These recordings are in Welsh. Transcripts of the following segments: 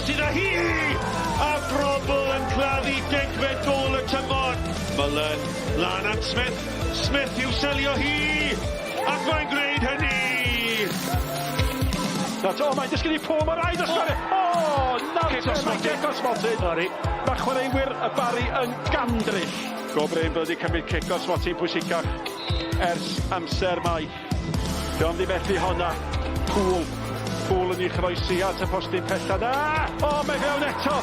Brobbel sydd â hi! A Brobbel yn claddu degfed gôl y tymor. Mullen, lan at Smith, Smith i'w selio hi! Ac mae'n gwneud hynny! Not, o, mae'n disgyn i Paul, mae rhaid osgoi! O, nawr Cic o'r smotyn. Cic o'r smotyn. Sori. Mae chwaraewyr y Barri yn gandryll. Go Bryn bod wedi cymryd cic o'r smotyn pwysicach ers amser maith. Dio'm 'di methu honna. Poole. Poole yn ei chroesi at y postyn pella. Na! O, mae fewn eto!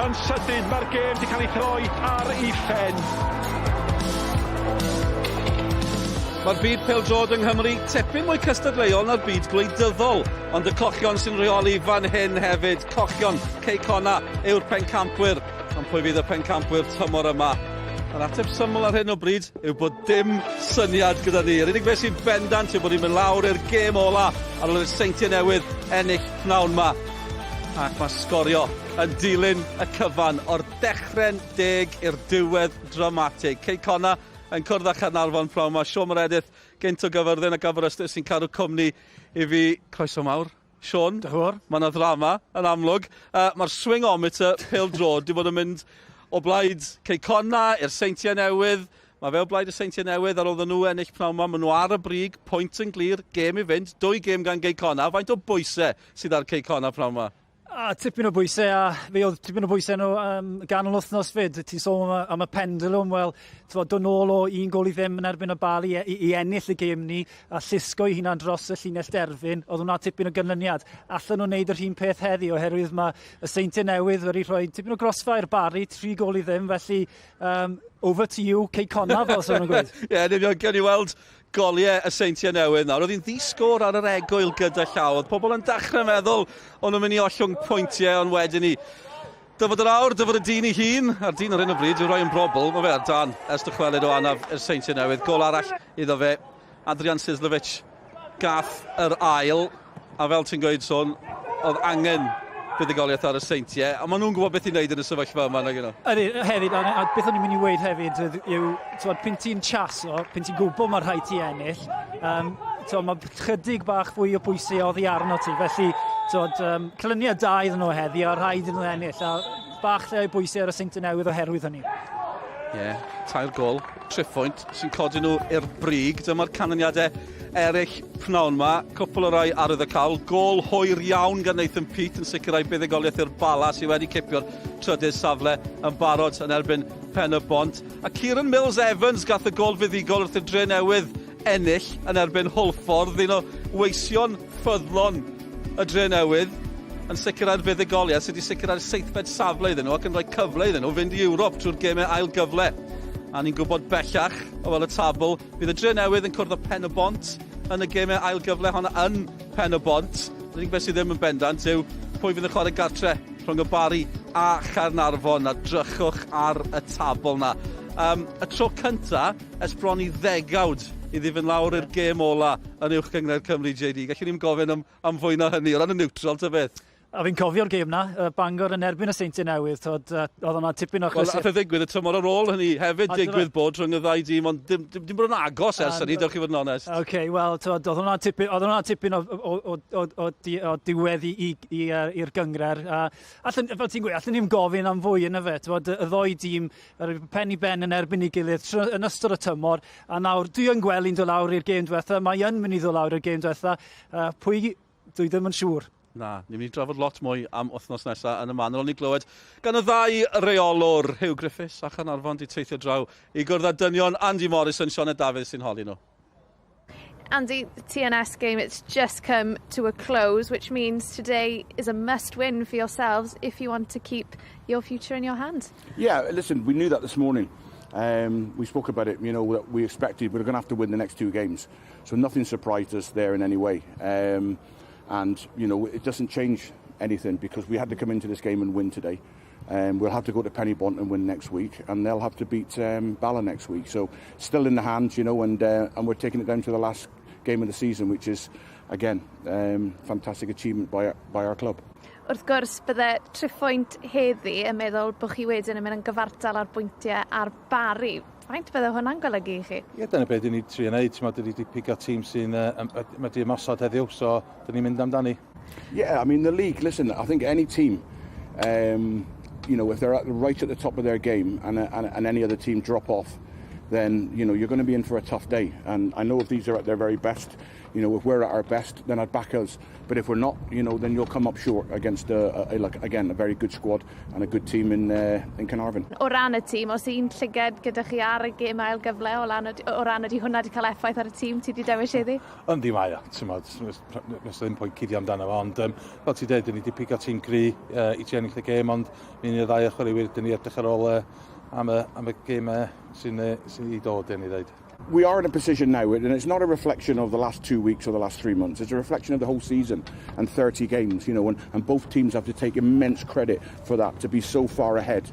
Yn sydyn, mae'r gêm 'di cael ei throi ar ei phen. Mae'r byd pêl-droed yng Nghymru tipyn mwy cystadleuol na'r byd gwleidyddol, ond y cochion sy'n rheoli fan hyn hefyd. Cochion Cei Connah yw'r pencampwyr, ond pwy fydd y pencampwyr tymor yma? Yr ateb syml ar hyn o bryd yw bod dim syniad gyda ni. Yr unig beth sy'n bendant yw bod ni'n mynd lawr i'r gêm ola ar ôl i'r Seintiau Newydd ennill pnawn 'ma. Ac mae sgorio yn dilyn y cyfan o'r dechrau'n deg i'r diwedd dramatig. Cei Connah yn cwrdd â Chaernarfon pnawn 'ma. Siôn Meredith, gynt o Gyfyrddin ac Aberystwyth sy'n cadw cwmni i fi. Croeso mawr. Siôn, Diolch yn fawr. Mae yna ddrama, yn amlwg. Uh, Mae'r swingometer pêl-droed wedi bod yn mynd o blaid Cei Connah i'r Seintiau Newydd. Mae fe o blaid y Seintiau Newydd ar ôl iddyn nhw ennill pnawn 'ma. Maen nhw ar y brig, pwynt yn glir, gêm i fynd, dwy gêm gan Gei Connah. Faint o bwysau sydd ar Cei Connah pnawn 'ma? A tipyn o bwysau, a fe oedd tipyn o bwysau nhw um, ganol wythnos fyd. Ti'n sôn am y, am y pendulum, wel, t'mod, dod nôl o un gôl i ddim yn erbyn y Bali i, i, i ennill y gêm ni a llusgo i hunan dros y llinell derfyn, oedd hwnna tipyn o ganlyniad. Allan nhw wneud yr un peth heddi oherwydd mae y Seintiau Newydd wedi rhoi tipyn o grosfa i'r Bari, tri gôl i ddim, felly um, over to you, Cei Connah, fel sy'n nhw'n gweud. Ie, yeah, yn union, gewn ni weld goliau y Seintiau Newydd nawr. Oedd hi'n ddi-sgôr ar yr egwyl gyda llaw. Oedd pobl yn dechrau meddwl o'n nhw'n mynd i ollwng pwyntiau, ond wedyn ni dyfod yr awr, dyfod y dyn ei hun, a'r dyn ar hyn o bryd yw Ryan Brobbel, mae fe ar dan ers dychwelyd o anaf i'r Seintiau Newydd. Gol arall iddo fe, Adrian Sislovic gath yr ail, a fel ti'n gweud, Siôn, oedd angen buddugoliaeth ar y Seintiau, a maen nhw'n gwybod beth i wneud yn y sefyllfa yma, nag yno? Ydy, hefyd, a, a beth o'n i'n mynd i weud hefyd yw, t'wod, pyn ti'n chaso, pyn ti'n gwybod mae rhaid ti ennill, um, t'wod, mae chydig bach fwy o bwysau oddi arno ti, felly, t'wod, um, cylyniad da iddyn nhw heddi, a rhaid iddyn nhw ennill, a bach llai o bwysau ar y Seintiau Newydd oherwydd hynny. Ie, yeah, tair gol, triphwynt sy'n codi nhw i'r brig. Dyma'r canlyniadau eraill pnawn 'ma. Cwpl o rai arwyddocaol. Gôl hwyr iawn gan Nathan Peate yn sicrhau buddugoliaeth i'r Bala sydd wedi cipio'r trydydd safle yn barod yn erbyn Pen y Bont. A Kieran Mills Evans gath y gôl fuddugol wrth i'r Drenewydd ennill yn erbyn Hwlffordd, un o weision ffyddlon y Drenewydd yn sicrhau'r fuddugoliaeth sydd wedi sicrhau'r seithfed safle iddyn nhw ac yn rhoi cyfle iddyn nhw fynd i Ewrop trwy'r gemau ail gyfle. A ni'n gwybod bellach, o weld y tabl, bydd y Drenewydd yn cwrdd â Pen y Bont yn y gemau ail gyfle hon yn Pen y Bont. Yr unig beth sydd ddim yn bendant yw pwy fydd yn chwarae gartre rhwng y Barri a Chaernarfon, a drychwch ar y tabl na. Um, y tro cynta ers bron i ddegawd iddi fynd lawr i'r gêm ola yn Uwch Gynghrair Cymru, JD. Gallwn ni'm gofyn am, am fwy na hynny, o ran y neutral, ta beth. A fi'n cofio'r gêm na, Bangor yn erbyn y Seintiau Newydd, t'od, uh, oedd hwnna tipyn o achlysur. Wel, ath e ddigwydd y tymor ar ôl hynny hefyd, digwydd bod rhwng y ddau dîm, ond dim, dim, dim bod yn agos ers hynny, dewch chi fod yn onest. Oce, okay, wel, t'od, oedd hwnna tipyn, oedd hwnna tipyn o, o, o, o, o, di, o diwedd i, i, i, i'r gynghrair. A allan, fel ti'n gweud, allan ni'm gofyn am fwy yna fe, t'od, y ddoi dîm yr pen i ben yn erbyn ei gilydd trwy, yn ystod y tymor, a nawr dwi yn gweld hi'n dod lawr i'r gêm diwetha, mae yn mynd i ddod lawr i'r gêm diwetha, uh, pwy, dwi ddim yn siŵr. Na, ni'n mynd i drafod lot mwy am wythnos nesaf yn y man. Ar ôl ni glywed gan y ddau reolwr, Huw Griffiths a Chaernarfon, di teithio draw i gwrdd â dynion Andy Morrison, Sioned Dafydd sy'n holi nhw. Andy, the TNS game, it's just come to a close, which means today is a must win for yourselves if you want to keep your future in your hands. Yeah, listen, we knew that this morning. Um, we spoke about it, you know, that we expected we were going to have to win the next two games. So nothing surprised us there in any way. Um, and, you know, it doesn't change anything because we had to come into this game and win today. Um, we'll have to go to Penybont and win next week, and they'll have to beat um, Bala next week. So still in the hands, you know, and uh, and we're taking it down to the last game of the season, which is again um, fantastic achievement by our, by our club. Wrth gwrs, bydde triphwynt heddi yn meddwl bod chi wedyn yn mynd yn gyfartal ar bwyntiau ar Barry. Faint bydde hwnna'n golygu i chi? Ie, dyna beth dyn ni trio wneud. Ti'n dyn ni wedi pigo tîm sy'n uh, wedi ymosod heddiw, so dyn ni'n mynd amdani. Yeah, I mean, the league, listen, I think any team If they're right at the top of their game and any other team drop off, then you're going to be in for a tough day. And I know if these are at their very best, if we're at our best, then I'd back us. But if we're not, then you'll come up short against a like again a very good squad and a good team in Caernarfon. O ran y tîm, os un llyged gyda chi ar y gêm ail gyfle o ran ydy hwnna wedi cael effaith ar y tîm ti wedi dewis heddi? Yndi mae o, ti'n modd, nes ddim pwynt cuddio amdano fo, ond fel ti'n dweud, dyn ni wedi pigo tîm gry i ennill y gêm, ond mi un o'r ddau o chwaraewyr, dyn ni edrych ar ôl am y gêm sy'n i dod, dyn ni ddweud. We are in a position now, and it's not a reflection of the last 2 weeks or the last 3 months. It's a reflection of the whole season and 30 games, and both teams have to take immense credit for that, to be so far ahead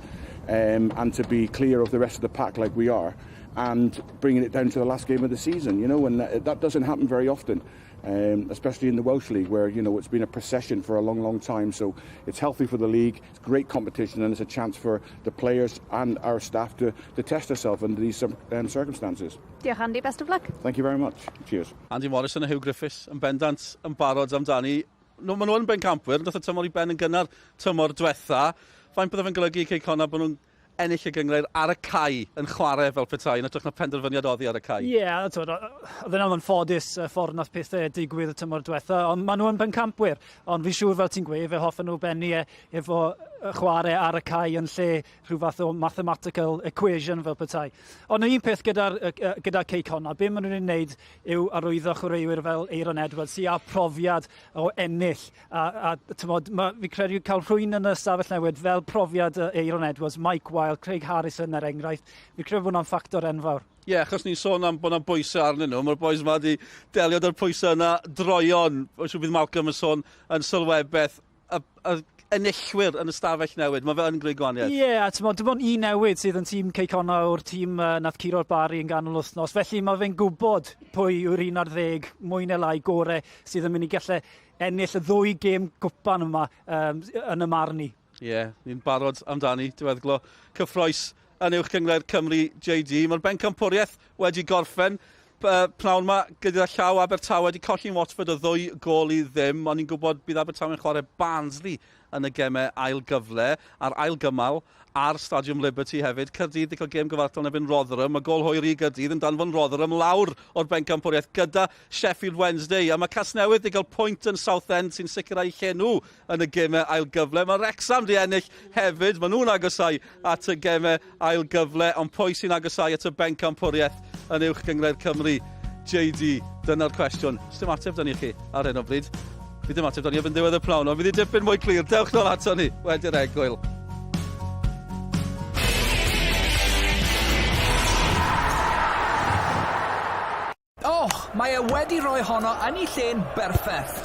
and to be clear of the rest of the pack like we are, and bringing it down to the last game of the season, and that doesn't happen very often. Especially in the Welsh League, where it's been a procession for a long, long time. So it's healthy for the league. It's great competition, and it's a chance for the players and our staff to test ourselves under these circumstances. Diolch, Andy, best of luck. Thank you very much. Cheers. Andy Morrison a Hugh Griffiths yn bendant yn barod amdani. No, maen nhw yn bencampwyr, dath y tymor i ben yn gynnar tymor diwetha. Faint bydde fe'n golygu i Cei Connah bod nhw'n ennill y gynghrair ar y cae yn chwarae fel petai, yn hytrach na penderfyniad oddi ar y cae? Ie, yeah, oedd yn anffodus y ffordd nath pethau digwydd y tymor diwetha, ond maen nhw yn bencampwyr. Ond fi'n siŵr, fel ti'n gweud, fe hoffen nhw benni e efo chwarae ar y cae yn lle rhyw fath o mathematical equation fel petai. Ond un peth gyda Cei Connah, be maen nhw'n ei wneud yw arwyddo chwaraewyr fel Aeron Edwards sy'n â profiad o ennill. A tymod, fi credu cael rhywun yn y stafell newid fel profiad Aeron Edwards, Mike Wilde, Craig Harrison er enghraifft, fi credu bod hwnna'n ffactor enfawr. Ie, yeah, achos ni'n sôn am bod yna bwysau arnyn nhw, mae'r boys yma wedi delio â'r pwysau yna droeon. Mae'n siŵr bydd Malcolm yn sôn yn sylwebaeth. Y enillwyr yn y stafell newid, mae fe yn gwneud gwahaniaeth. Ie, yeah, a ti'n dim ond un newid sydd yn tîm Cei Connah o'r tîm nath curo'r Bari yn ganol wythnos. Felly mae fe'n gwybod pwy yw'r 11 mwy neu lai gore sydd yn mynd i gallu ennill y ddwy gêm gwpan yma yn y marn i. Ie, yeah, ni'n barod amdani, diweddglo cyffrous yn Uwch Gynghrair Cymru, JD. Mae'r bencampwriaeth wedi gorffen. Pnawn yma gyda llaw Abertawe wedi colli'n Watford o 2 gôl i ddim. Ond ni'n gwybod bydd Abertawe'n chwarae Barnsley yn y gemau ail gyfle a'r ail gymal ar Stadiwm Liberty hefyd. Caerdydd wedi cael gêm gyfartal yn erbyn Rotherham. Mae gôl hwyr i Gaerdydd yn danfon Rotherham lawr o'r bencampwriaeth gyda Sheffield Wednesday. A mae Casnewydd wedi cael pwynt yn Southend sy'n sicrhau lle nhw yn y gemau ail gyfle. Mae Wrexham wedi ennill hefyd. Maen nhw'n agosau at y gemau ail gyfle, ond pwy sy'n agosau at y bencampwriaeth yn Uwch Gynghrair Cymru? JD, dyna'r cwestiwn. Sdim ateb 'da ni chi ar hyn o bryd. Fydd dim ateb 'da ni erbyn diwedd y pnawn, ond fydd hi dipyn mwy clir. Dewch nôl ato ni wedi'r egwyl. Oh, mae e wedi rhoi honno yn ei lle'n berffaith.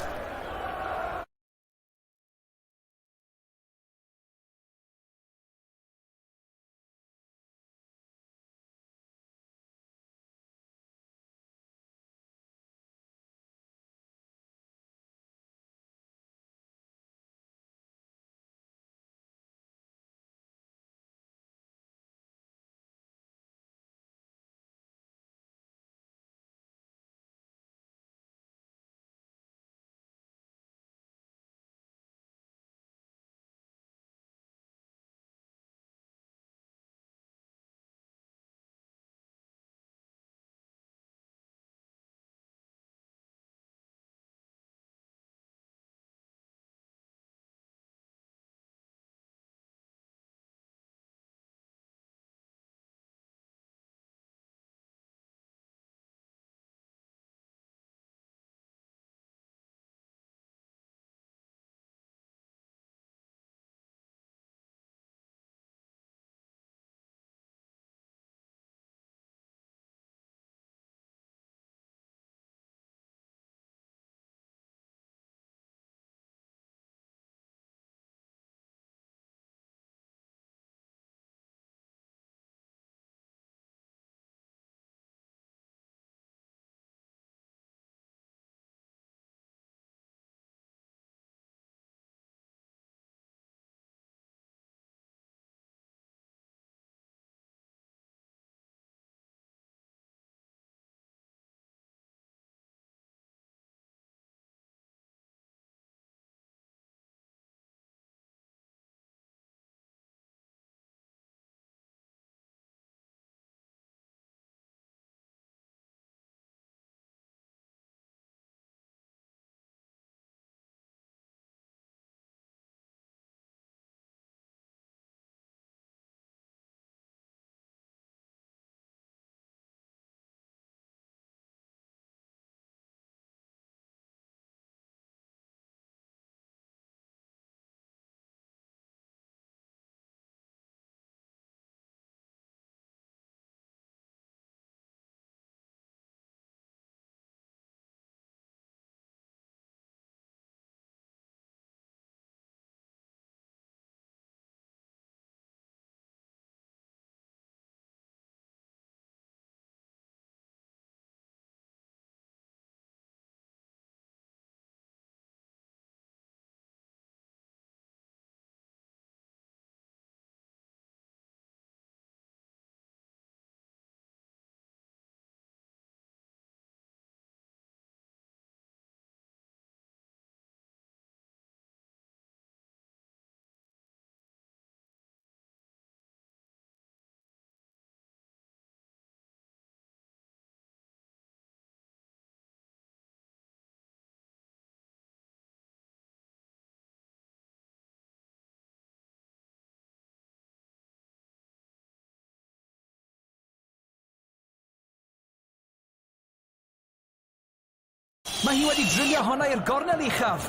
Mae hi wedi drilio honna i'r gornel uchaf.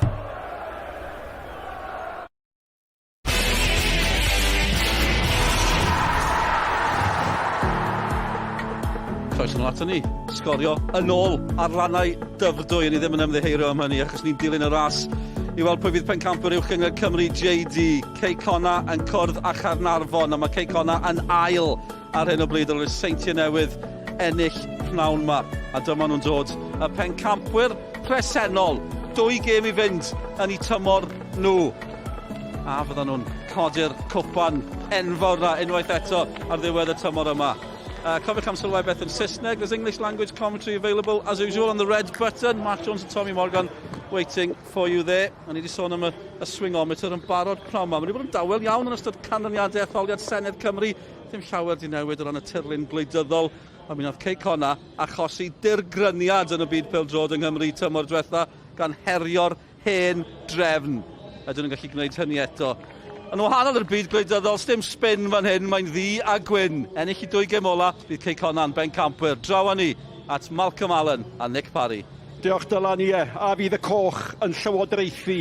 Croeso nôl ato ni. Sgorio yn ôl ar lannau Dyfrdwy. Ni ddim yn ymddiheurio am hynny achos ni'n dilyn y ras i weld pwy fydd pencampwyr Uwch Gynghrair Cymru JD. Cei Connah yn cwrdd â Chaernarfon a mae Cei Connah yn ail ar hyn o bryd ar ôl i'r Seintiau Newydd ennill pnawn ma. A dyma nhw'n dod y pencampwyr presennol. Dwy gêm i fynd yn eu tymor nhw. A fyddan nhw'n codi'r cwpan enfawr na unwaith eto ar ddiwedd y tymor yma. Cofiwch am sylwebaeth yn Saesneg. There's English language commentary available as usual on the red button. Mark Jones and Tommy Morgan waiting for you there. A ni wedi sôn am y, y swingometer yn barod pnawn ma. Mae wedi bod yn dawel iawn yn ystod canlyniadau etholiad Senedd Cymru. Ddim llawer 'di newid o ran y tirlun gwleidyddol, ond mi wnaeth Cei Connah achosi dirgryniad yn y byd pêl-droed yng Nghymru tymor diwetha gan herio'r hen drefn. Ydyn nhw'n gallu gwneud hynny eto? Yn wahanol i'r byd gwleidyddol, sdim spin fan hyn, mae'n ddu a gwyn. Ennill i dwy gêm ola, bydd Cei Connah yn bencampwyr. Draw â ni at Malcolm Allen a Nick Parry. Diolch Dylan, ie, a fydd y coch yn llywodraethu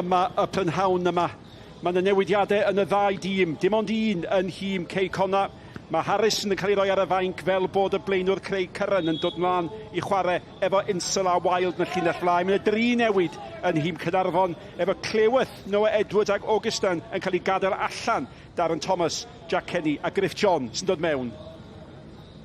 yma y prynhawn yma. Mae yna newidiadau yn y ddau dîm, dim ond un yn nhîm Cei Connah. Mae Harrison yn cael ei roi ar y fainc fel bod y blaenwr Craig Curran yn dod mlaen i chwarae efo Insel a Wilde yn y llinell flaen. Mae yna dri newid yn nhîm Caernarfon efo Cleworth, Noah Edwards ac Augustin yn cael eu gadael allan. Darren Thomas, Jack Kenny a Griff John sy'n dod mewn.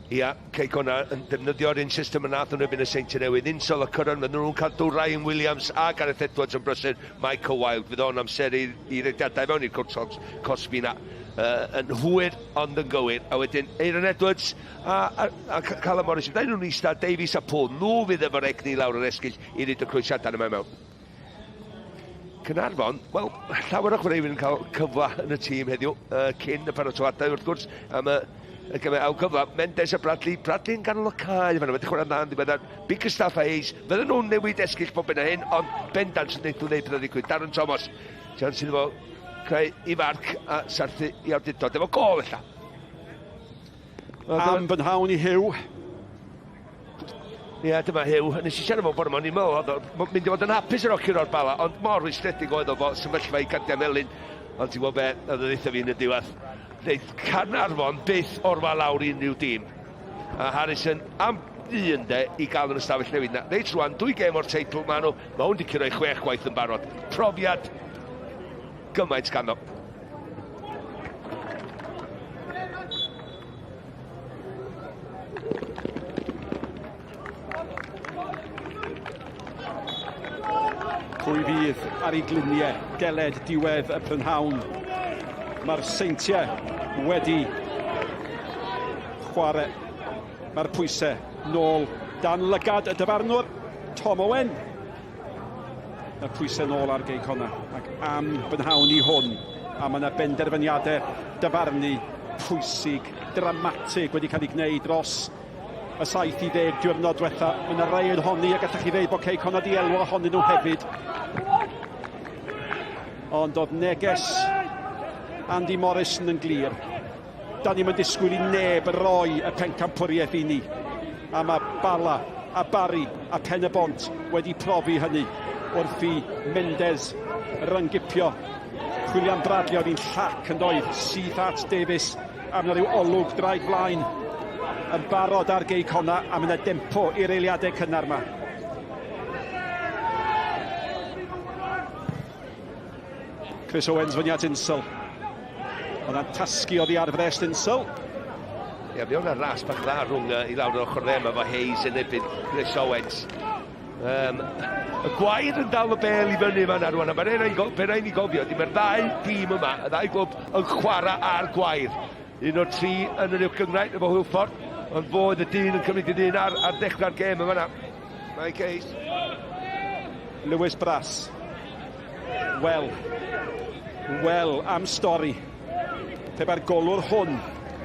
Ia, Cei Connah yn defnyddio'r un system y nath nhw'n erbyn y Seintiau Newydd. Insel a Curran, fydden nhw'n cadw Ryan Williams a Gareth Edwards yn brysur. Michael Wilde, fydd o'n amseru i rediadau fewn i'r cwrt cosbi na. Uh, yn hwyr ond yn gywir. A wedyn Aaron Edwards a, a, a Callum Morris. Fydden nhw'n eistedd Davies a Paul. Nhw fydd efo'r egni lawr yr esgyll i ryd y croesiadau yma mewn. Caernarfon, wel, llawer o chwaraewyr yn cael cyfle yn y tîm heddiw, uh, cyn y paratoadau wrth gwrs, am y, y gemau ail gyfle. Mendes a Bradley, Bradley yn ganol y cae fan wedi chwarae'n dda yn ddiweddar. Bickerstaff a Hayes, fydden nhw'n newid esgyll bob ben a hyn, ond bendant yn wneud nhw'n neud pethau ddigwydd. Darren Thomas, siawns iddo fo creu i farc a sarthu i awdurdod efo gol ella. Am fy nhawn i Huw. Ie, dyma Huw. Nes i siarad efo bore 'ma, o'n i'n meddwl oedd o'n mynd i fod yn hapus ar ôl curo'r Bala, ond mor rwystredig oedd o fo sefyllfa i Cardiau Melyn. Ond ti'n gwybod be, oedd o ddeutha fi yn y diwedd. Ddeith Caernarfon byth orfa lawr i unrhyw dîm. A Harrison am un de i gael yn y stafell newid na. Reit rwan, dwy gêm o'r teitl ma nhw. Mae hwn wedi curo i chwech gwaith yn barod. Profiad gymaint ganddo. Pwy fydd ar ei gliniau geled diwedd y prynhawn? Mae'r Seintiau wedi chwarae. Mae'r pwysau nôl dan lygad y dyfarnwr, Tom Owen. Y pwysau nôl ar Gei Connah ac am brynhawn i hwn a mae yna benderfyniadau dyfarnu pwysig, dramatig wedi cael ei gwneud dros y 70 diwrnod diwetha. Mae yna rai yn honni a gallech chi ddeud bod Cei Connah di elwa ohonyn nhw hefyd. Ond oedd neges Andy Morrison yn glir. Da ni'm yn disgwyl i neb roi y pencampwriaeth i ni. A mae Bala a Barry a Pen-y-bont wedi profi hynny wrth i Mendes ryngipio. Chwilio am Bradley oedd hi'n llac yn doedd, syth at Davies a mae 'na ryw olwg draig flaen yn barod ar Gei Connah a mae 'na dempo i'r eiliadau cynnar 'ma. Chris Owens fyny at Insel. Oedd na'n tasgu oddi ar frest Insel. Ie, yeah, mi oedd ras bach dda rhwng uh, i lawr yr ochr dde yma efo Hayes yn ebyd Chris Owens. Um, y gwair yn dal y bel i fyny yma rwan, a mae'n rhaid ni gofio, di mae'r ddau dîm yma, y ddau glwb yn chwarae ar gwair. Un o'r tri yn yr uwch gynghrair efo Hwlffordd, ond fo oedd y dyn yn cymryd y dyn ar, ar ddechrau'r gêm yma na. Mike Hayes. Lewis Brass. Wel, wel, am stori. Pe bai'r golwr hwn,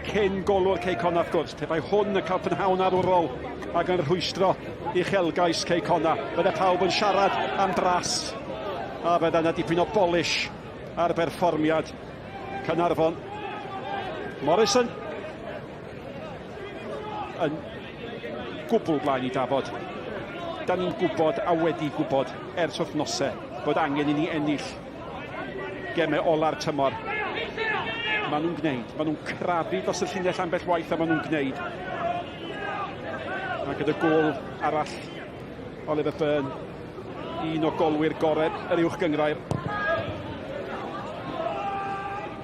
cyn golwr Cei Connah wrth gwrs, pe bai hwn yn cael prynhawn arwrol ac yn rhwystro uchelgais Cei Connah, bydde pawb yn siarad am Brass. A fydde yna dipyn o bolish ar berfformiad Caernarfon. Morrison yn gwbl blaen i dafod. Da ni'n gwybod a wedi gwybod ers wythnosau bod angen i ni ennill gemau ola'r tymor. Maen nhw'n gwneud. Maen nhw'n crafu dros y llinell ambell waith a maen nhw'n gwneud. A gyda gôl arall Oliver Byrne, un o golwyr gorau yr uwch gyngrair.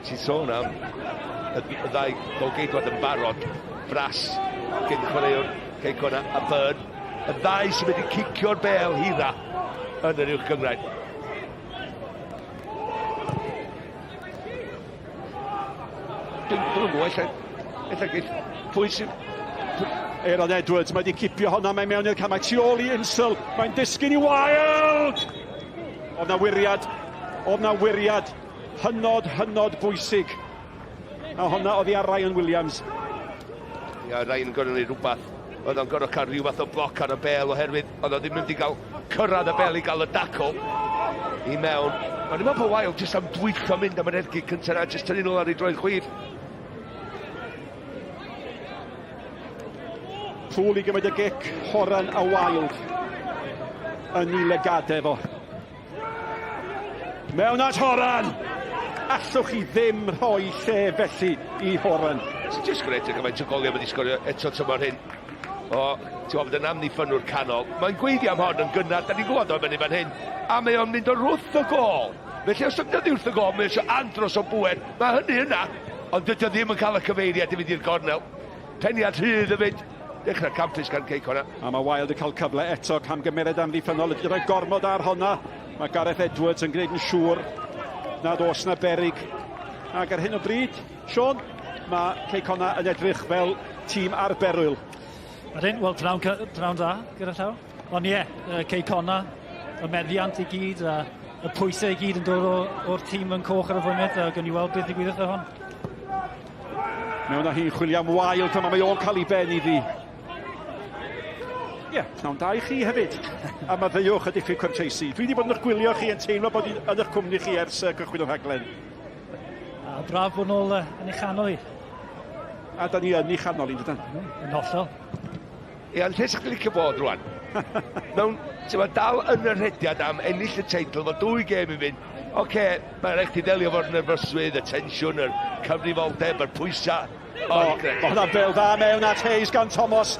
Ti'n sôn am y, y ddau golgeidwad yn barod, Brass, cyn chwaraewr Cei Connah a Byrne, y ddau sydd wedi cicio'r bel hira yn yr uwch gyngrair. Dwi'n dwi gwybod, ella, ella geith, pwy sy'n... Aaron Edwards, mae wedi cipio honna, mae mewn i'r camau tu ôl i Insel, mae'n disgyn i Wild! Oedd na wiriad, oedd na wiriad hynod, hynod bwysig. A honna oedd i ar Ryan Williams. Ia, Ryan yn gorfod gwneud rhywbeth. Oedd o'n gorfod cael rhyw fath o bloc ar y bel oherwydd oedd o ddim mynd i gael cyrraedd y bel i gael y dacl i mewn. O'n i'n meddwl bod Wild jyst am dwyllo mynd am yr ergyd cyntaf na, jyst tynnu nôl ar ei droed chwith. Poole i gymryd y gic, Horan a Wild yn ei lygadau fo. Mewn at Horan! Allwch chi ddim rhoi lle felly i Horan. It's just great o gymaint o goliau wedi sgorio eto tymor hyn. O, ti'n gwybod, yn amddiffynwr canol. Mae'n gweiddi am hon yn gynnar, da ni'n gwybod o'n fyny fan hyn. A mae o'n mynd o wrth y gol. Felly os o'n wrth y gol, mae eisiau andros o bwer. Mae hynny yna, ond dydy o ddim yn cael y cyfeiriad i fynd i'r gornel. Peniad rhydd hefyd. Dechrau campus gan Cei Connah. A mae Wild yn cael cyfle eto, camgymeriad amddiffynnol, ydy rhoi gormod ar honna. Mae Gareth Edwards yn gwneud yn siŵr nad oes na berig. Ac ar hyn o bryd, Sean, mae Cei Connah yn edrych fel tîm arberwyl. Ydyn, wel, pnawn, pnawn da, gyda llaw. Ond ie, yeah, Cei Connah, y meddiant i gyd, a y pwysau i gyd yn dod o'r tîm yn coch ar y funud, a gawn ni weld beth ddigwyddodd o hon. Mewn â hi'n chwilio am wael pan mae o'n cael ei ben iddi. Ie, yeah, pnawn da i chi hefyd. A maddeuwch y diffyg cwrteisi. Dwi wedi bod yn eich gwylio chi yn teimlo bod yn eich cwmni chi ers cychwyn y rhaglen. A braf bod nôl yn ei chanol i. A da ni yn ei chanol i'n dydan? Yn hollol. Ie, ond lle sa'ch chi'n licio bod rwan? Mewn, ti'n ma, dal yn y rhediad am ennill y teitl, fo dwy gêm i fynd. Oce, okay, mae'n rhaid chdi ddelio fo'r nerfysrwydd, y tensiwn, yr cyfrifoldeb, yr pwysau. O, mae hwnna'n bel dda mewn at Hayes gan Thomas.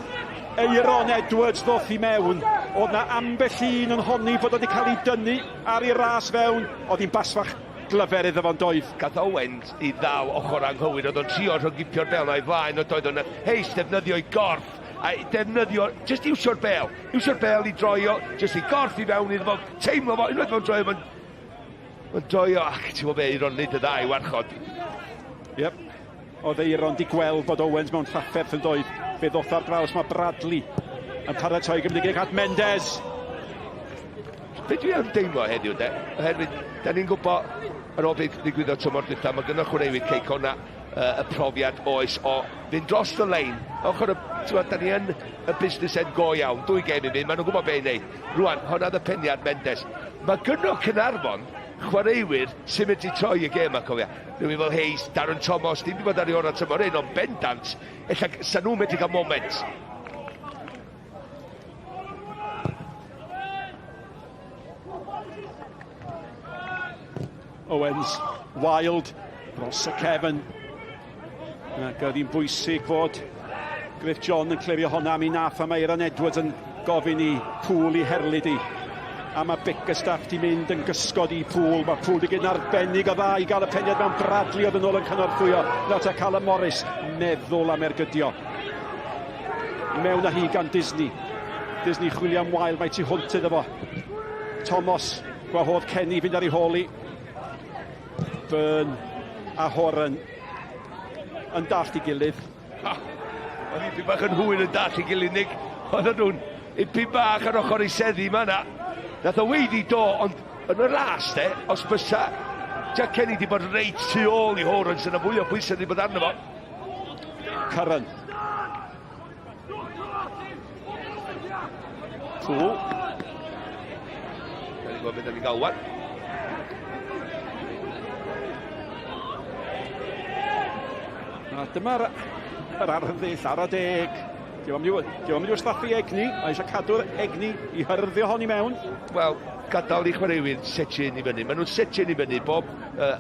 Eiron Edwards ddoth i mewn. Oedd na ambell un yn honni bod wedi cael ei dynnu ar ei ras fewn. Oedd hi'n basfach glyfer iddo fo'n doedd. Gath Owens i ddal ochr anghywir, oedd o'n trio rhyngipio'r bel na i flaen, ond oedd o'n Hayes defnyddio ei gorff a defnyddio, jyst iwsio'r bel, iwsio'r bel i droi o, jyst i gorff i fewn iddo fo, teimlo fo, unwaith fo'n droi o, mae'n mae'n droi o, ac ti'n gwybod be, Eiron nid y dda i warchod. Yep. Oedd Eiron di gweld bod Owens mewn trafferth yn doedd. Fe ddoth ar draws, mae Bradley yn paratoi gymryd y gic at Mendes. Be dwi yn deimlo heddiw de, oherwydd da ni'n gwybod ar ôl beth ddigwyddodd tymor dwytha, mae gynno chwaraewyr Cei Connah uh, y profiad oes o fynd dros y lein. Ochr y, ti'n da ni yn y busnes end go iawn, dwy gêm i fynd, maen nhw'n gwybod beth i wneud. Rwan, honna oedd y peniad Mendes. Mae gynno Caernarfon chwaraewyr sy'n mynd i troi y gêm a cofia. Rhywun fel Hayes, Darren Thomas, dim wedi bod ar ei orau tymor hyn, ond bendant, ella sa nhw'n medru cael moment. Owens, Wild, dros y cefn. Ac oedd hi'n bwysig fod Griff John yn clirio honna am ei nath a mae Aaron Edwards yn gofyn i Poole i herlid i. A mae Bickerstaff di mynd yn gysgod i Poole. Mae Poole di gyd yn arbennig o dda i gael y peniad mewn Bradley oedd yn ôl yn cynorthwyo. Nawr ta Callum Morris meddwl am ergydio. Mewn â hi gan Disney. Disney chwilio am wael, mae tu hwnt iddo fo. Thomas gwahodd Kenny fynd ar ei hôl i. Byrne a Horan yn dallt i gilydd. Ha, oedd hi'n bach yn hwyr yn dallt i gilydd, Nick. Oedden nhw'n ipyn bach ar ochr ei seddi ma na. Nath o weiddi do, ond yn y ras de, os bysa Jack Kenny di bod reit tu ôl i Horan, sy'n fwy o bwysau di bod arno fo. Curran. Poole. Da ni'n gwybod beth da ni'n gael wan. A dyma'r yr arddull ar y deg. Diolch yn mynd i wastraffu egni, mae eisiau cadw'r egni i hyrddio hon i mewn. Wel, gadael i chwaraewyr setio hyn i fyny. Maen nhw'n setio hyn i fyny bob uh,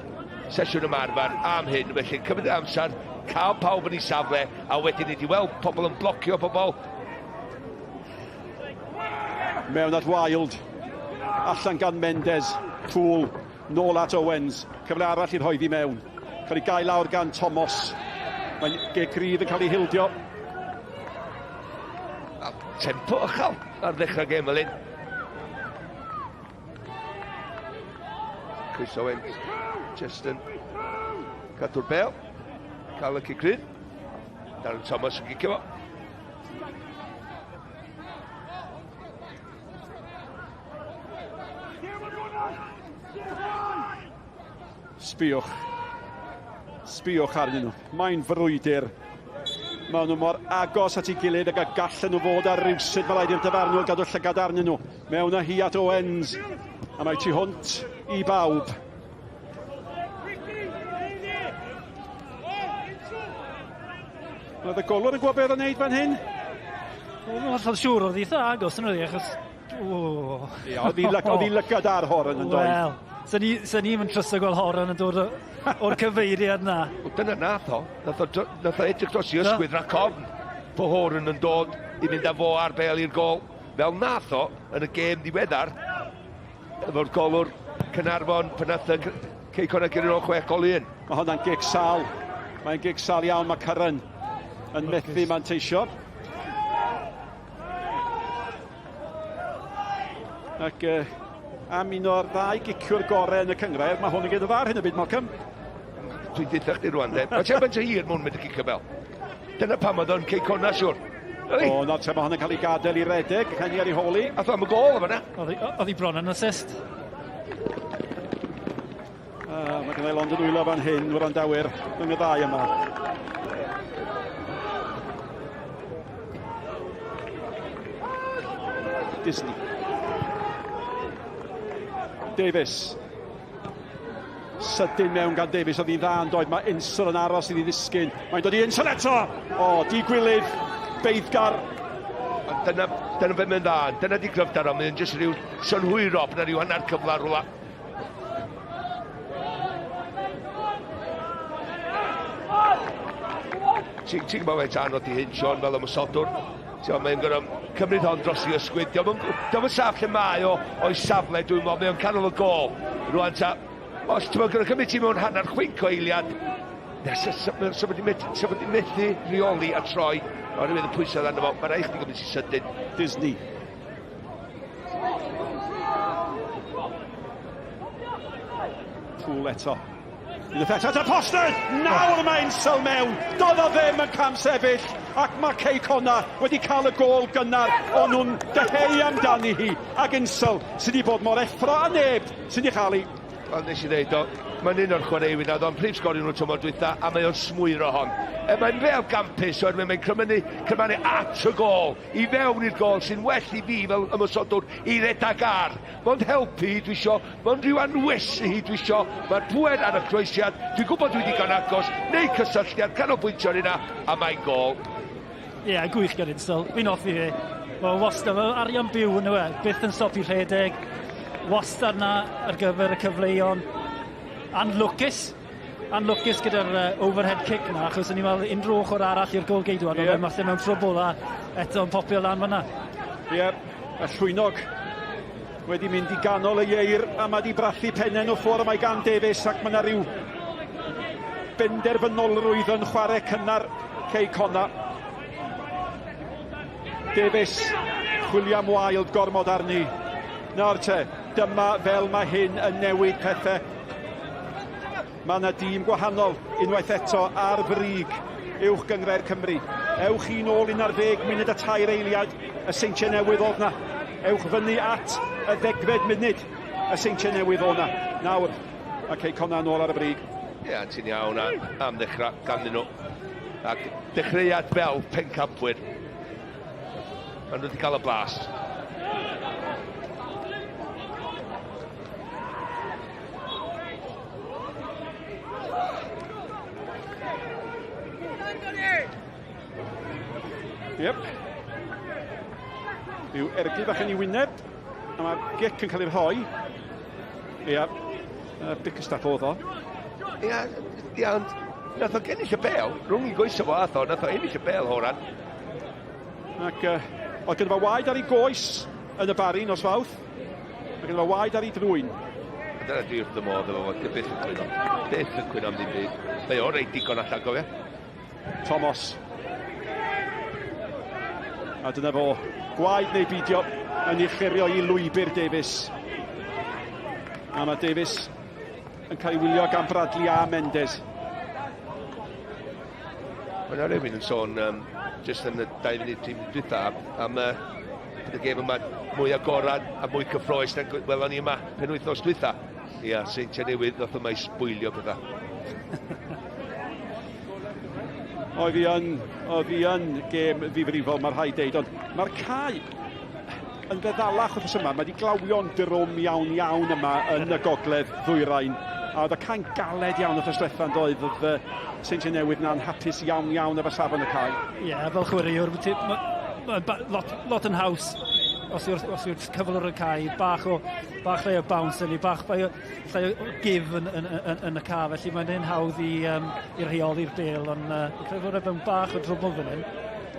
sesiwn ymarfer am hyn, felly cymryd amser, cael pawb yn ei safle, a wedyn ni wedi weld pobl yn blocio pobl. Mewn at Wild, allan gan Mendes, Poole, nôl at Owens, cyfle arall i'r rhoi i mewn. Cael ei gael lawr gan Thomas. Mae'n ge gryf yn cael ei hildio. A tempo uchel ar ddechrau gêm fel hyn. Chris Owens, just yn cadw'r bel, cael y cic rydd. Darren Thomas yn gicio fo. Sbiwch. Sbiwch arnyn nhw. Mae'n frwydr. Maen nhw mor agos at ei gilydd ac y gallen nhw fod ar rywsut. Mae rhaid i'r dyfarnwr gadw llygad arnyn nhw. Mewn â hi at Owens. A mae tu hwnt i bawb. Roedd y golwr yn gwybod beth oedd yn neud fan hyn. Oedd yn hollol siŵr, oedd eitha agos yn oedd achos... O. Ie, oedd hi lygad ar Horan yn doedd. Wel, sy'n ni, sy ni'n mynd trwsio gweld Horan yn dod o'r cyfeiriad na. Wel, dyna nath o. Nath o, nath o edrych dros i ysgwydd rhac ofn bo Horan yn dod i fynd â fo ar bel i'r gol. Fel nath o yn y gêm ddiweddar efo'r golwr Caernarfon pan nath y Cei Connah gyrru nôl 6 gol i 1. Mae hwnna'n gic sal. Mae'n gic sal iawn. Mae Curran yn methu manteisio. Ac uh, am un o'r ddau giciwr gorau yn y cyngrair, mae hwn yn gyda dda ar hyn o bryd, Malcolm. Dwi'n deutha chdi rwan, de. Mae ti'n hir mwyn mynd y cicio bel. Dyna pam oedd o'n Cei Connah, siwr. O, nawr te mae hwn yn cael ei gadael i redeg, Kenny ar ei holi. Ath o am y gôl o fanna. Oedd hi bron yn assist. Uh, mae gennau lond y dwylo fan hyn, wrandawyr, rhwng y ddau yma. Disney. Davies. Sydyn mewn gan Davies, oedd hi'n dda yn doedd, mae Insel yn aros iddi ddisgyn. Mae'n dod i Insel eto! O, di gwilydd, beiddgar. Ond dyna, dyna beth mae'n dda, dyna di gryfder o, mae'n jyst rhyw synhwyro, bod yna rhyw hanner cyfle rhywle. Ti'n ti gwybod faint anodd di hyn, Sean, fel ymosodwr. Ti'n mae'n gorfod cymryd hon dros i ysgwyd. Diolch yn saff lle mae o o'i safle, dwi'n meddwl, mae o'n canol y gol. Rwan ta, os ti'n gorfod cymryd ti mewn hanner chwinc o eiliad, sa wedi methu rheoli a troi oherwydd y pwysau arno fo. Mae'n rhaid chdi gymryd ti sydyn. Disney. Poole eto. Unwaith eto at y postyn! Nawr mae Insel mewn! Doedd o ddim yn cam sefyll ac mae Cei Connah wedi cael y gôl gynnar o'n nhw'n dyheu amdani hi ac Insel sydd wedi bod mor effro a neb sydd wedi chael ei. Wel, nes i ddeud o, mae'n un o'r chwaraewyr na, oedd o'n prif sgoriwr nhw tymor dwytha, a mae o'n smwyro hon. E, mae'n fel gampus, oherwydd mae'n crymynu, crymanu at y gôl, i fewn i'r gôl, sy'n well i fi fel ymosodwr i redag ar. Mond helpu hi dwi isio, mond rhyw anwesu hi dwi isio, mae'r pŵer ar y croesiad, dwi'n gwybod dwi digon agos, neu cysylltiad, canolbwyntio ar hynna, a mae'n gôl. Ie, yeah, gwych gan Insel. Fi'n hoffi fe. Mae wastad, mae arian byw yn e, byth yn stopio rhedeg. Wastad na ar gyfer y cyfleon. Anlwcus, anlwcus gyda'r uh, overhead kick na, achos o'n i'n meddwl unrhyw ochr arall i'r gol geidwad, yeah. ond falle mewn trwbl a eto yn popio lan fanna. Ie, yeah, y llwynog wedi mynd i ganol y ieir a mae wedi brathu pennau nhw ffwrdd mae gan Davies ac mae yna rhyw benderfynolrwydd yn chwarae cynnar Cei Connah. Davies, chwilio am Wild, gormod arni. Nawr te, dyma fel mae hyn yn newid pethau. Mae yna dîm gwahanol unwaith eto ar frig uwch gynghrair Cymru. Ewch i nôl 11 munud a tair eiliad, y Seintiau Newydd oedd na. Ewch fyny at y ddegfed munud, y Seintiau Newydd oedd na. Nawr, mae Cei Connah nôl ar y brig. Ie, yeah, ti'n iawn am ddechrau ganddyn nhw. Ac dechreuad fel pencampwyr. Maen nhw wedi cael y blas. Yep. Rhyw ergyd bach yn ei wyneb. A mae'r gic yn cael ei rhoi. Ia. Uh, Bickerstaff oedd o. Ia, ia, ond nath o gennill y bel, rhwng i goesau fo ath o, nath o ennill y bel Horan. Ac uh, oedd gyda fo waed ar ei goes yn y bari nos fawrth. Mae gyda fo waed ar ei drwyn. Dyna dwi wrth y modd efo fo, byth yn cwyno. Byth yn cwyno am ddim byd. Mae o'n reit digon allan, gofia. Thomas. A dyna fo, gwaed neu beidio, yn ei cherio i lwybr Davies. A mae Davies yn cael ei wylio gan Bradley a Mendes. Mae yna rhywun yn sôn um, jyst yn y 2 munud tîm dwytha am uh, y gêm yma mwy agorad a mwy cyffroes na welon ni yma penwythnos dwytha. Ia, Seintiau Newydd ddoth yma i sbwylio pethau. Oedd hi yn, oedd hi yn gêm ddifrifol, mae rhaid deud, ond mae'r cae yn feddalach wythnos yma. Mae wedi glawio'n drwm iawn iawn yma yn y gogledd ddwyrain. A oedd y cae'n galed iawn wythnos diwetha yn doedd? Oedd y Seintiau Newydd na'n hapus iawn iawn efo safon y cae. Ie, yeah, fel chwaraewr, mae ma, lot, lot yn haws os yw'r os yw'r cyflwr y cae, bach o bach llai o bounce yn ei, bach llai o, llai o give yn, yn, yn, yn y cae, felly mae'n un hawdd i, um, i rheoli'r bel, ond uh, credu fod e mewn bach o drwbl fan hyn,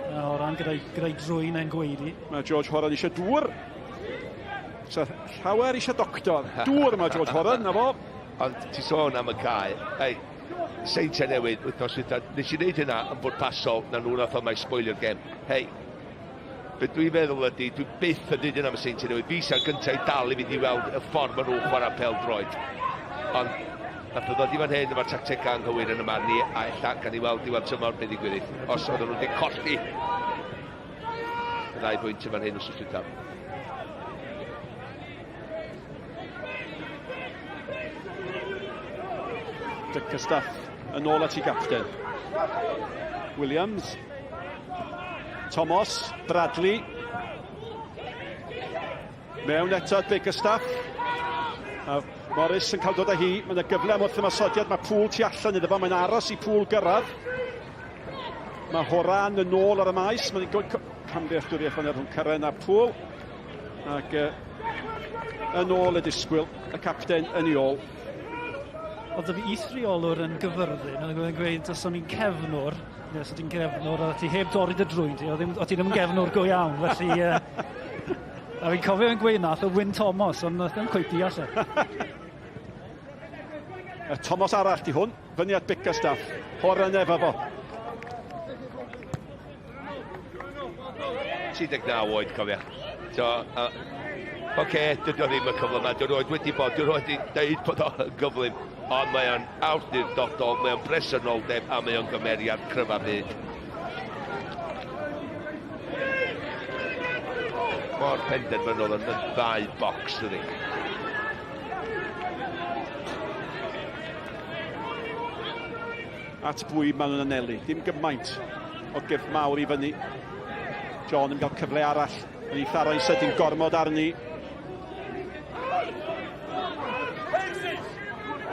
uh, o ran gyda'i gyda drwy'n e'n gweidi. Mae George Horan eisiau dŵr. Sa llawer eisiau doctor. Dŵr mae George Horan, na fo. Ond ti sôn am y cae. Ei, Seintiau Newydd wythnos dwytha, nes i wneud hynna yn bwrpasol, na nhw nath o mae sboilio'r gem. Hei, be dwi'n feddwl ydy, dwi byth yn dweud hynna am y Seintiau Newydd, fi sy'n gyntaf i dal i fynd i weld y ffordd maen nhw'n chwarae pel droed. Ond nath o ddod i fan hyn efo'r tactegau anghywir yn y marn i, a ella gan i weld diwedd tymor beth ddigwydd. Os oedden nhw wedi colli y ddau bwynt yn fan hyn wrth dwytha. Bickerstaff yn ôl at ei gapten. Williams. Thomas. Bradley. Mewn eto at Bickerstaff. A Morris yn cael dod â hi. Mae yna gyfle am wrth ymosodiad. Mae Pŵl tu allan iddo fo. Mae'n aros i Pŵl gyrraedd. Mae Horan yn ôl ar y maes. Mae'n camddealltwriaeth fan rhwng Curran a Pŵl. Ac uh, yn ôl y disgwyl, y capten yn ei ôl. Oedd y is-reolwr yn gyfyrddin, oedd yn gweud os o'n i'n cefnwr, neu os o'n i'n gefnwr, oedd ti heb dorri dy drwyn ti, oedd ti ddim yn gefnwr go iawn, felly... Uh, a fi'n cofio yn gweud nath o Wyn Thomas, ond nath ddim cweit deall e. Y Thomas arall di hwn, fyny at Bickerstaff. Horan efo fo. 39 oed, cofia. So, uh, oce, okay, dydy o ddim y cyfle yma. Dwi'n roed wedi bod, dwi'n roed wedi dweud bod o'n gyflym. Ond mae o'n awdurdodol, mae o'n bresenoldeb a mae o'n gymeriad cryfa byd. Mor penderfynol yn y ddau bocs, dydy. At bwy maen nhw'n anelu. Dim gymaint o gyrff mawr i fyny. John yn cael cyfle arall. Yn ei tharo'n sydyn gormod arni.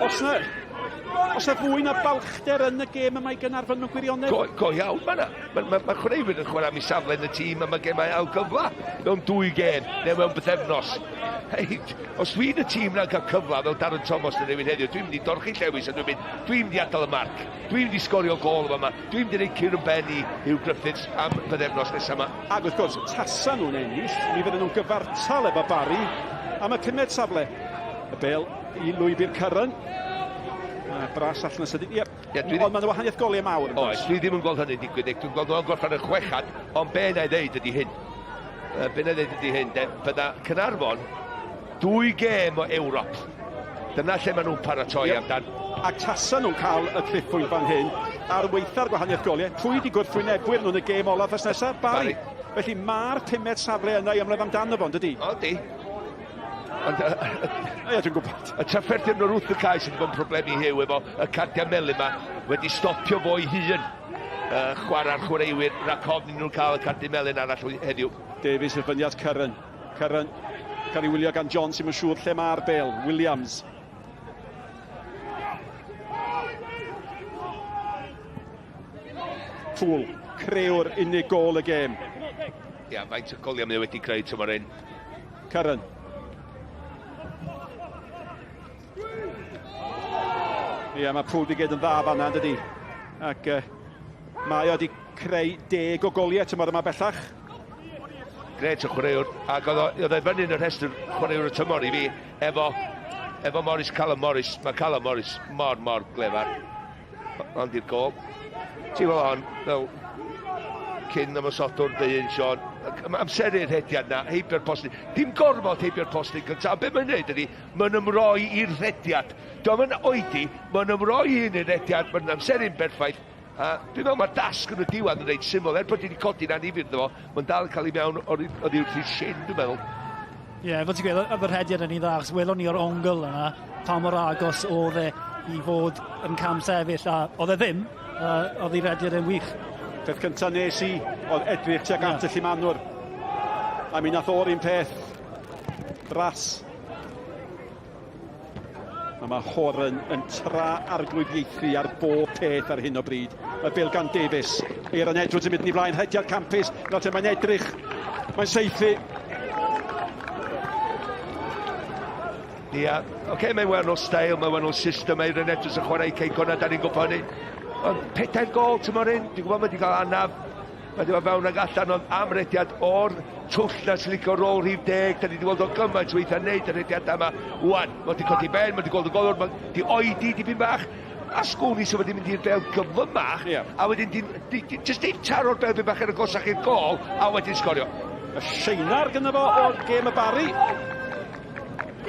Os na, os na fwy na balchder yn y gêm yma i Gaernarfon mewn gwirionedd? Go, go iawn, mae yna. Mae ma, ma chwaraewyr yn chwarae am ei safle yn y tîm a mae gemau ail gyfle mewn dwy gêm neu mewn bythefnos. Hei, os dwi'n y tîm na'n cael cyfle fel Darren Thomas yn rhywun heddiw, dwi'n mynd i dorchi llewis a dwi'n mynd, dwi'n mynd i adael y marc. Dwi'n mynd i sgorio gôl yma, dwi'n mynd i roi cur yn ben i Hugh Griffiths am bythefnos nesaf yma. Ac wrth gwrs, tasa nhw'n ennill, mi fydden nhw'n gyfartal efo Barry am y pumed safle. Y bel i lwybr Curran. A bras allan y sydyn. Ie, yeah, dwi ond mae'n wahaniaeth goliau mawr. Oes, dwi ddim yn gweld hynny'n digwydd. Dwi'n gweld nhw'n gorffen y chwechad, ond be na i ddeud ydy hyn. Be na i ddeud ydy hyn, de, bydda Caernarfon dwy gêm o Ewrop. Dyna lle maen nhw'n paratoi yep. amdan. Ac tasa nhw'n cael y triphwynt fan hyn, ar weitha'r gwahaniaeth goliau, pwy di gwrthwynebwyr nhw'n y gêm olaf fes nesaf? Barry. Barry. Felly mae'r pumed safle yna i ymladd amdano fo, dydy? O, di. Ond... Ie, dwi'n gwybod. Y trafferthion nhw'n wrth y cae sydd wedi bod yn problem i Huw efo y cardiau melyn yma wedi stopio fo ei hun uh, chwarae'r chwaraewyr rhac ofn i nhw'n cael y cardiau melyn arall heddiw. Davies i'r fyniad Curran. Curran cael ei wylio gan John sy'n yn siŵr lle mae'r bel. Williams. Poole. Creuwr unig gôl y gêm. Ia, faint o goliau mae o wedi creu tymor hyn? Curran. Ia, mae Pŵl wedi gwneud yn dda fanna, yn dydi? Ac uh, mae o wedi creu deg o goliau tymor yma bellach. Gret o chwaraewr, ac oedd o, oedd e fyny yn y rhestr chwaraewr y tymor i fi, efo, efo Morris, Callum Morris. Mae Callum Morris mor, mor glefar. Ond i'r gol. Ti'n gweld hon, fel cyn ymosodwr dyn, Sean, amseru'r rhediad na, heibio'r postyn. Dim gorfod heibio'r postyn cyntaf, ond beth mae'n neud ydy, mae'n ymroi i'r rhediad. Dio'm yn oedi, mae'n ymroi hun i'r rhediad, mae'n amseru'n berffaith. A dwi'n meddwl mae'r dasg yn y diwedd yn reit syml, er bod wedi codi'n annifyr iddo fo, mae'n dal yn cael ei mewn oddi wrth i'r shin, dwi'n meddwl. Ie, yeah, fel ti'n gweud, y rhediad yn ei dda, achos welon ni o'r ongl yna pa mor agos oedd e i fod yn cam sefyll, a oedd e ddim, uh, oedd ei rhediad e'n wych. Peth cyntaf nes i oedd edrych tuag at yeah. y llumanwr. A mi nath o'r un peth. Bras. A mae Horan yn tra arglwyddiaethu ar bob peth ar hyn o bryd. Y bel gan Davies. Aaron Edwards yn mynd yn ei flaen, rhediad campus. Nawr te mae'n edrych. Mae'n saethu. Ia, yeah. oce, okay, mae'n wahanol steil, mae'n wahanol system, mae Aaron Edwards yn chwarae i Cei Connah, da ni'n gwybod hynny. Ond pedair gol tymor hyn, dwi'n gwybod mae wedi cael anaf, Mae wedi bod fewn ag allan ond am rediad o'r twll na sy'n licio rôl rhif deg. Da ni wedi gweld o gymaint weithiau wneud y rediadau yma. Wan, mae wedi codi ben, mae wedi gweld y golwr, mae wedi oedi dipyn bach. A sgwn i sydd wedi mynd i'r bel gyflymach, yeah. a wedyn di, di, di, just dim taro'r bel bach yn agosach i'r gol, a wedyn sgorio. Y seinar gyda fo o'r gêm y Barri.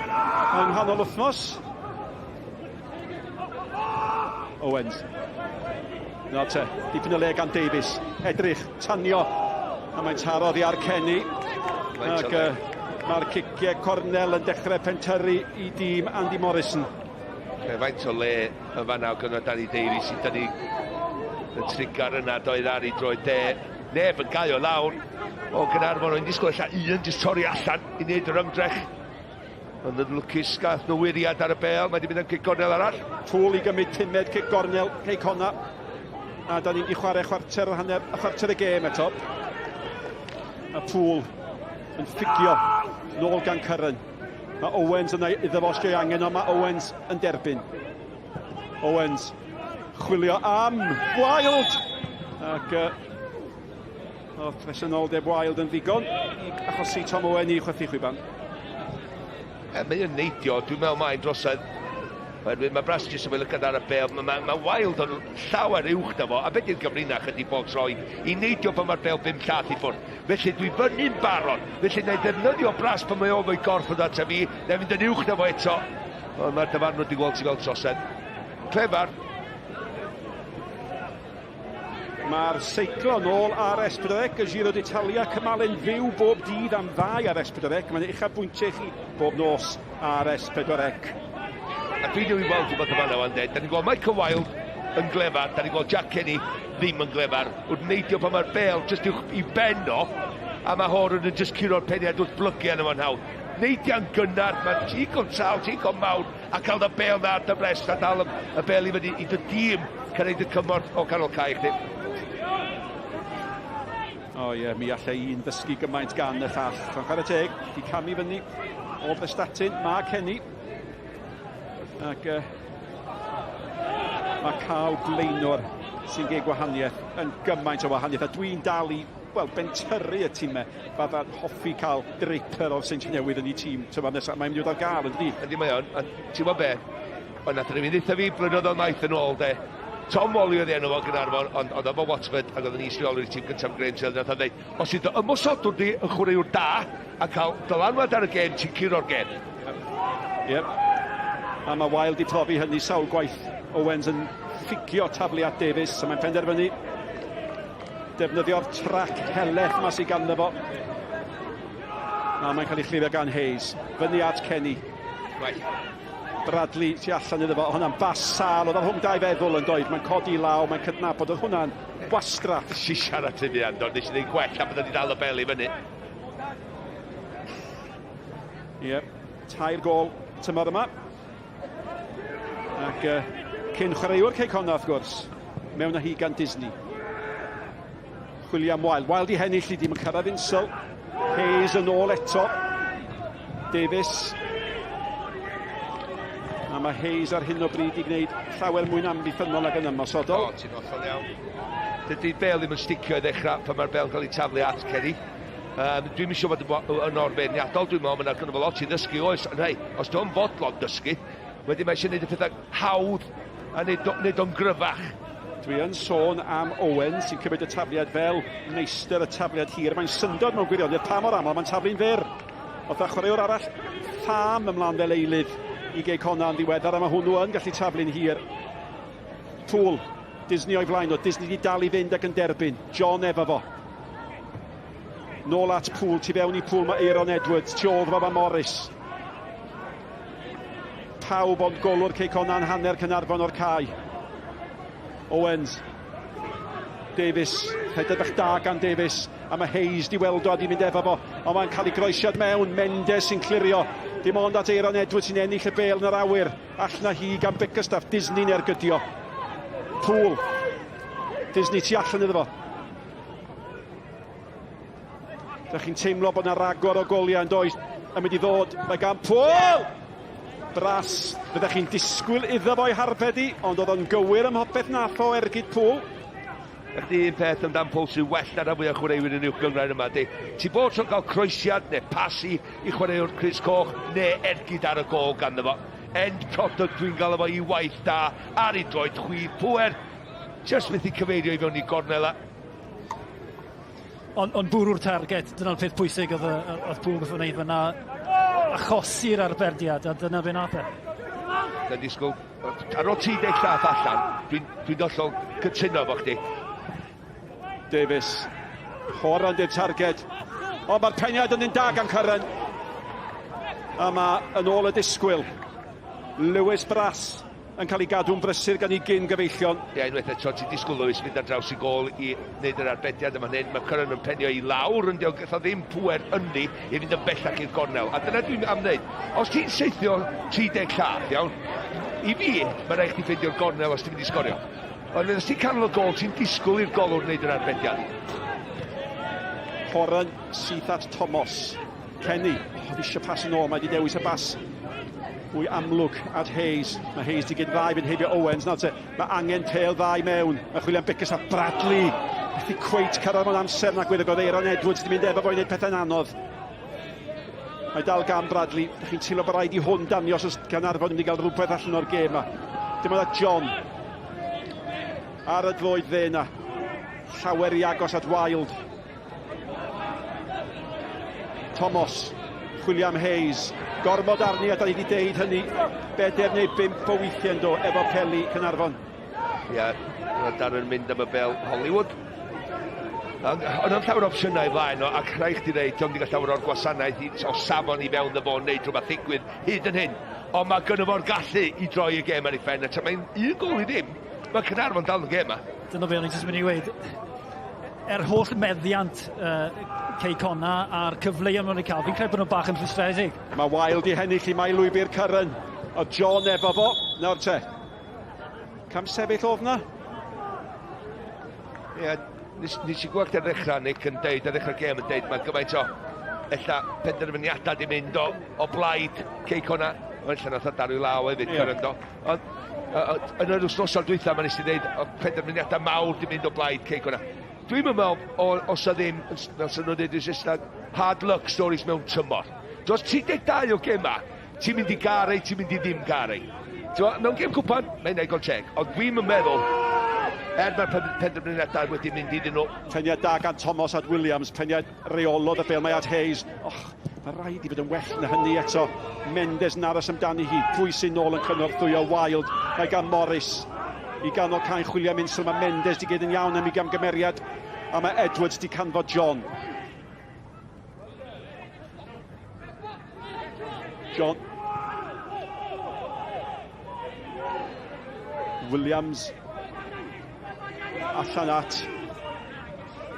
Yng nghanol wythnos. Owens. Nawr te, dipyn o le gan Davies. Edrych, tanio. A mae'n taro oddi ar Kenny. Ac uh, mae'r ciciau cornel yn dechrau pentyrru i dîm Andy Morrison. Okay, faint o le yn fanna o gyngor Danny Davies i dynnu y trigar yna doedd ar ei droed de. Neb yn gau o lawr o Gaernarfon. O'n disgwyl ella un jyst torri allan i wneud yr ymdrech. Ond yn lwcus gath nhw wiriad ar y bel, mae wedi mynd am cic gornel arall. Poole i gymryd pumed cic gornel, Cei Connah. A da ni'n di chwarae chwarter o hanner, a chwarter y gêm eto. A Poole yn ffugio nôl gan Curran. Mae Owens yna iddo fo os angen, ond mae Owens yn derbyn. Owens chwilio am Wild! Ac uh, Oedd presenoldeb Wilde yn ddigon i achosi Tom Owen i chwythu chwiban. E, mae o'n neidio, dwi'n meddwl mae'n drosedd. Oherwydd mae Brass jyst yn lygad ar y bel, mae, mae, mae Wilde yn llawer uwch na fo, a beth yw'r gyfrinach ydy bob tro i, i neidio pan mae'r bel bum llath i ffwrdd. Felly dwi fyny'n barod, felly na i ddefnyddio Brass pan mae o fo'i gorff yn at fi, na i fynd yn uwch na fo eto. Ond mae'r dyfarnwr wedi gweld ti fel trosedd. Clefar. Mae'r seiclo nôl ar S4C, y Giro d'Italia, cymalu'n fyw bob dydd am ddau ar S4C. Mae'n uchafbwyntiau chi bob nos ar S4C. A dwi newydd weld rhywbeth yn fan'na wan de. Da ni'n gweld Michael Wilde yn glefar, da ni'n gweld Jack Kenny ddim yn glefar. Wrth neidio pan mae'r bel jyst uwch i ben o, a mae Horan yn jyst curo'r peniad wrth blygu arno fo'n hawdd. Neidio'n gynnar, mae'n digon tal, digon mawr, a cael y bel na ar dy frest a dal y, y bel i fyny i dy dîm cyrraedd y cymorth o ganol cae chdi. O ie, mi allai un ddysgu gymaint gan y llall. Ond chwarae teg, di camu fyny o Brestatyn, mae Kenny. Ac uh, mae cael blaenor sy'n geud gwahaniaeth yn gymaint o wahaniaeth. A dwi'n dal i wel, bentyrru y tîmau fydda'n hoffi cael Draper o'r Seintiau Newydd yn ei tîm tymor nesaf. Mae'n mynd i fod ar gael, yn dydi? Ydy mae o'n, ond ti'n gwybod be? Ond nath rhywun ddeutha fi blynyddoedd maith yn ôl de. Tom Wally oedd enw fo Gaernarfon, ond oedd efo Watford ac oedd yn is-reolwr i tîm gyntaf Graham Taylor. Nath o ddeud, os yw dy ymosodwr di yn chwaraewr da a cael dylanwad ar y gêm, ti'n curo'r gêm. Yep. A mae Wilde di profi hynny sawl gwaith. Owens yn ffugio tafliad Davies, a mae'n penderfynu defnyddio'r trac heleth ma sydd ganddo fo. A mae'n cael ei chlirio gan Hayes. Fyny at Kenny. Right. Bradley tu allan iddo fo. Hwnna'n bas sâl. Oedd o'n rhwng dau feddwl yn doedd. Mae'n codi law, mae'n cydnabod. Oedd hwnna'n wastraff. Nes i siarad i fi Andor, nes i ddweud gwell a byddwn ni dal y bel i fyny. Ie, yep. tair gol tymor yma. Ac uh, cyn chwaraewr Cei Connah, wrth gwrs, mewn â hi gan Disney. Chwilio am Wild. Wild i hennill i ddim yn cyrraedd Insel. Hayes yn ôl eto. Davies. A mae Hayes ar hyn o bryd i gwneud llawer mwy'n amddiffynnol nag yn ymosodol. O, ti'n hollol iawn. Dydy Bale ddim yn sticio i ddechrau pan mae'r bel yn cael ei taflu at Kenny. Um, dwi'n eisiau bod yn orfeirniadol, dwi'n meddwl, mae'n gynnu fo lot i ddysgu oes, ond hei, os dwi'n fodlon dysgu, wedyn mae eisiau gwneud y pethau hawdd a wneud, wneud o'n gryfach. Dwi yn sôn am Owen sy'n cymryd y tafliad fel meistr y tafliad hir. Mae'n syndod mewn gwirionedd pa mor aml mae'n taflu'n fyr. Oedd y chwaraewr arall Tham ymlaen fel eilydd i Gei Connah yn ddiweddar a mae hwnnw yn gallu taflu'n hir. Poole, Disney o'i flaen o, Disney di dal i fynd ac yn derbyn. John efo fo. Nôl at Poole, tu fewn i Poole mae Aeron Edwards, tu ôl fo mae Morris. Pawb ond golwr Cei Connah yn hanner Caernarfon o'r cae. Owens. Davies, rhedeg bach da gan Davies, a mae Hayes di weld o a di mynd efo fo, ond mae'n cael ei groesiad mewn, Mendes sy'n clirio, dim ond at Aeron Edwards sy'n ennill y bêl yn yr awyr, allan â hi gan Bickerstaff, Disney'n ergydio. Poole, Disney tu allan iddo fo. Dych chi'n teimlo bod yna ragor o goliau yn does yn mynd i ddod. Mae gan Paul! Bras, fyddech chi'n disgwyl iddo fo'i harbed i, ond oedd o'n gywir ym mhopeth nath o ergyd Paul. Ydy un peth amdan Paul sy'n well na rhan fwyaf o chwaraewyr yn uwch gynghrair yma ydy, ti bob tro'n cael croesiad neu pas i, i chwaraewr crys coch neu ergyd ar y gôl ganddo fo. End product dwi'n gael efo i waith da ar ei droed chwith, pŵer, jyst methu cyfeirio i fewn i gornel a Ond on bwrw'r target, dyna'r peth pwysig oedd, oedd Pŵl wrth wneud fyna, achosi'r arbediad, a dyna fe nath e. Dwi'n disgwyl, ar ôl 30 llath allan, dwi'n dwi hollol cytuno efo chdi. Davies, Horan di'r targed. O, mae'r peniad yn un da gan Curran. A mae yn ôl y disgwyl. Lewis Brass yn cael ei gadw'n brysur gan ei gyn gyfeillion. Ie, unwaith eto, ti'n disgwyl Lewis fynd ar draws y gôl i wneud yr arbediad yma hyn. Mae Curran yn penio i lawr yn diolch, gath o ddim pŵer ynddi i fynd yn bellach i'r gornel. A dyna dwi'n am wneud. Os ti'n saethio 30 llath, iawn, i fi, mae rhaid chdi ffeindio'r gornel os ti'n mynd i sgorio. Ond os ti'n canol y gôl, ti'n disgwyl i'r golwr wneud yr arbediad. Horan syth at Thomas. Kenny, oedd eisiau pas yn ôl, mae wedi dewis y bas fwy amlwg at Hayes. Mae Hayes wedi gyd ddau fynd heibio Owens. Nawr te, mae angen pêl ddau mewn. Mae chwilio am Bickerstaff. Bradley! Methu cweit cyrraedd mewn amser na gwedd oedd Aaron Edwards wedi mynd efo fo i wneud pethau'n anodd. Mae dal gan Bradley. Dych chi'n teimlo bod rhaid i hwn danio os oes Gaernarfon yn mynd i gael rhywbeth allan o'r gêm yma. Dim ond at John. Ar y droed dde yna. Llawer i agos at Wild. Thomas, chwilio am Hayes, gormod arni a da ni wedi deud hynny bedair neu bump o weithiau yn do efo peli Caernarfon. Ie, yeah, mae Darren mynd am y bel Hollywood. Ond o'n llawer o opsiynau i flaen o, ac rhaid chdi ddeud, diolch wedi cael llawer o'r gwasanaeth i, o safon i fewn ddo fo wneud rhywbeth ddigwydd hyd yn hyn. Ond mae gynno fo'r gallu i droi y gêm ar ei phen, a tra mae'n un gol i ddim, mae Caernarfon dal yn y gêm yma. Dyna be o'n i jyst mynd i weud. Er holl meddiant uh, Cei Connah a'r cyfleoedd maen nhw wedi cael, fi'n credu bod nhw bach yn rhwystredig. Mae Wild i hennill i mae lwybr Curran. O John efo fo. Nawr te. Cam sefyll oedd na? Ie, yeah, nes, nes i gweld ar ddechrau Nick yn deud, ar ddechrau'r gêm yn deud, mae gymaint o ella penderfyniadau di mynd o, o blaid Cei Connah. Ond ella nath o daru law hefyd, yeah. Curran do. Ond yn yr wythnosau dwytha, mae nes i ddeud, o penderfyniadau mawr di mynd o blaid Cei Connah. Dwi'n meddwl, os o ddim, fel sy'n nhw'n dweud yn Saesneg, hard luck stories mewn tymor. Dros 32 o gemau, ti'n mynd i gael rei, ti'n mynd i ddim gael rei. Mewn gêm cwpan, mae'n neud gol teg, ond dwi'n meddwl, er mae'r penderfyniadau wedi mynd iddyn nhw. Peniad da gan Thomas at Williams, peniad reolodd y bêl, mae at Hayes. Och, mae rhaid i fod yn well na hynny eto. Mendes yn aros amdani hi. Pwy sy'n nôl yn cynorthwyo Wild? Mae gan Morris i ganol cae chwilio am Insel. Mae Mendes di gyd yn iawn am ei gamgymeriad. A mae Edwards di canfod John. John. Williams. Allan at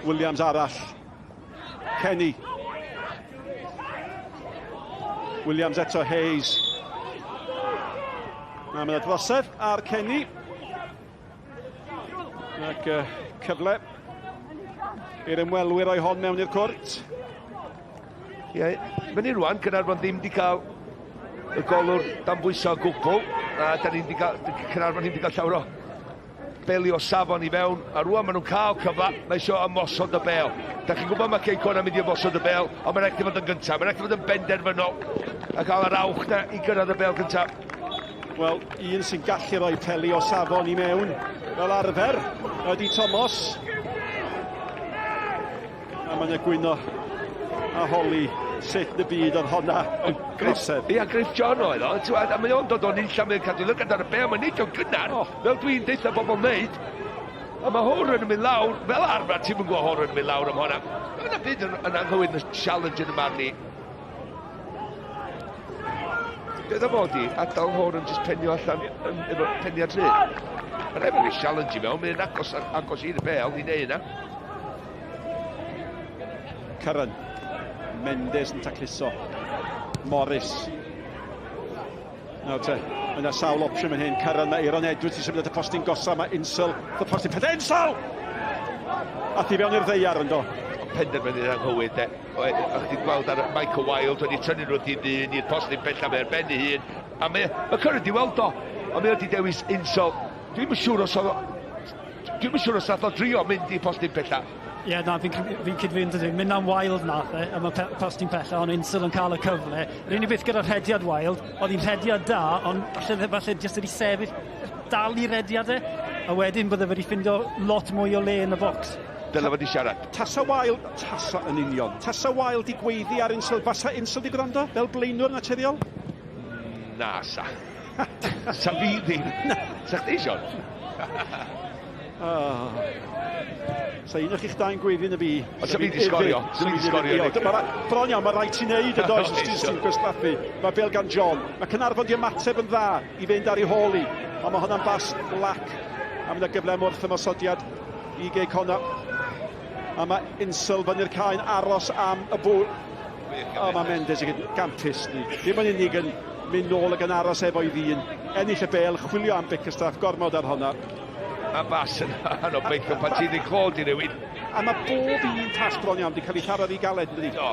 Williams arall. Kenny. Williams eto Hayes. Na, mae'n drosedd ar Kenny. Ac uh, cyfle. i'r ymwelwyr o'i hon mewn i'r cwrt. Ie, yeah, fyny rwan, Caernarfon ddim wedi cael y golwr dan bwyso o gwbl, a da ni'n di cael, Caernarfon ddim wedi cael llawer o beli o safon i fewn, a rwan maen nhw'n cael cyfle, mae eisiau ymosod y bel. Da chi'n gwybod mae Cei Connah mynd i ymosod y bel, ond mae'n rhaid i fod yn gyntaf, mae'n rhaid i fod yn benderfynol a cael yr awch na i gyrraedd y bel gyntaf. Wel, un sy'n gallu rhoi peli o safon i mewn fel arfer ydy Thomas. A mae'n gwyno a holi sut yn y byd oedd honna yn grosedd. Ia, Griff John oedd o, ti'n a mae o'n dod o'n unlla, mae'n cadw lygad ar y bel, mae'n neud o'n gynnar, oh. fel dwi'n deutha bobl wneud. A mae Horan yn mynd lawr, fel arfer ti'n mynd gweld Horan yn mynd lawr am honna. Mae'n yna byd yn, yn anghywir yn y challenge yn y marn i. Beth am fod i adael Horan jyst penio allan yn, efo peniad rhydd. Mae'n rhaid bod challenge i mewn, mae'n agos, agos i'r bel i neud yna. Curran. Mendes yn tacluso. Morris. Nawr te, mae yna sawl opsiwn fan hyn. Curran, mae Aaron Edwards i symud at y postyn gosa, mae Insel, y postyn peth Insel! A thi fewn i'r ddeiar yn do. Penderfynu'r anghywir de. A chdi'n gweld ar Michael Wilde wedi tynnu nhw wrth i ddyn i'r postyn bellaf ar ben ei hun. A mae, mae Curran di weld o, ond mae wedi dewis Insel. Dwi'm yn siŵr os oedd Dwi'm yn siŵr os nath o drio mynd i postyn pella. Ie, yeah, na, fi'n fi cyd-fynd â ti. Mynd am Wilde nath e, am y pe postyn pella, ond Insel yn cael y cyfle. Yr unig beth gyda'r rhediad Wilde, oedd hi'n rhediad da, ond falle, falle jyst wedi sefyll, dal i rediad e, a wedyn bydde wedi ffindo lot mwy o le yn y bocs. Dyle fod i siarad. Tasa Wilde, tasa yn union, tasa Wilde i gweiddi ar Insel, fasa Insel di gwrando fel blaenwr naturiol? Na, sa. Sa fi ddim. Sa chdi, Sion? Oh. Sa un o'ch chi'ch dau'n gweiddi na fi. Ond sa fi di sgorio. Sa fi di sgorio. Bron iawn, mae rhaid ti'n neud y does os ti'n gwastraffu. Mae bel gan John. Mae Caernarfon di ymateb yn dda i fynd ar ei hôl i. Ond mae hwnna'n bas lac. A mae yna gyfle am wrth ymosodiad i Gei Connah. A mae Insel fyny'r cae'n aros am y bwl. O, mae Mendes yn gampus ni. Ddim yn unig yn mynd nôl ac yn aros efo'i ddyn. Ennill y bel, chwilio am Bickerstaff, gormod ar honna. A bas yn anobeithiol pan ti ddim clod i rywun. A mae bob un pas bron iawn wedi cael ei tharo i galed, yn dydi? Do.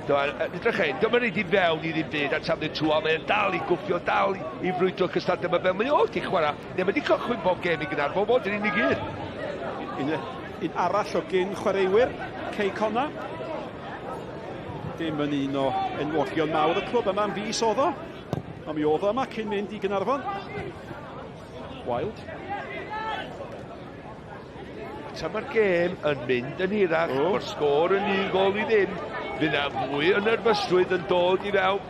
Do, edrych ein, dyma reid i fewn i ddim byd a taflu trwa, mae'n dal i gwffio, dal i frwydro cystadau, mae fel mae o wedi chwarae, neu mae wedi cychwyn bob gêm i Gaernarfon, fod yn unig un. Un, un arall o gyn chwaraewyr, Cei Connah. Dim yn un o enwogion mawr y clwb yma am fis oedd o. Ond mi oedd o yma cyn mynd i Gaernarfon. Wild. Tra mae'r gêm yn mynd yn hirach, oh. mae'r sgôr yn un gol i ddim. Fydd na fwy o nerfysrwydd yn dod i fewn.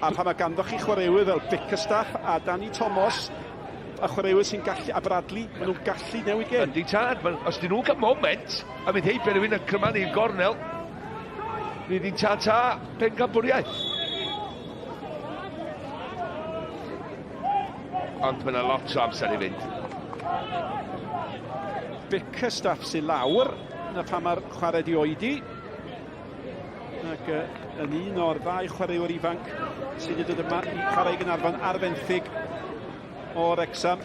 A pan mae ganddo chi chwaraewyr fel Bickerstaff a Danny Thomas, a chwaraewyr sy'n gallu, a Bradley, maen nhw'n gallu newid gêm. Yndi tad, os dyn nhw'n cael moment, a mynd heibio rhywun yn cryman i'r gornel, fydd hi'n ta-ta pencampwriaeth. Ond mae yna lot o amser i fynd. Bickerstaff sy'n lawr, na pha mae'r chwarae di oedi. Ac uh, yn un o'r ddau chwaraewr ifanc sydd wedi dod yma i chwarae i Gaernarfon ar fenthyg o Wrecsam.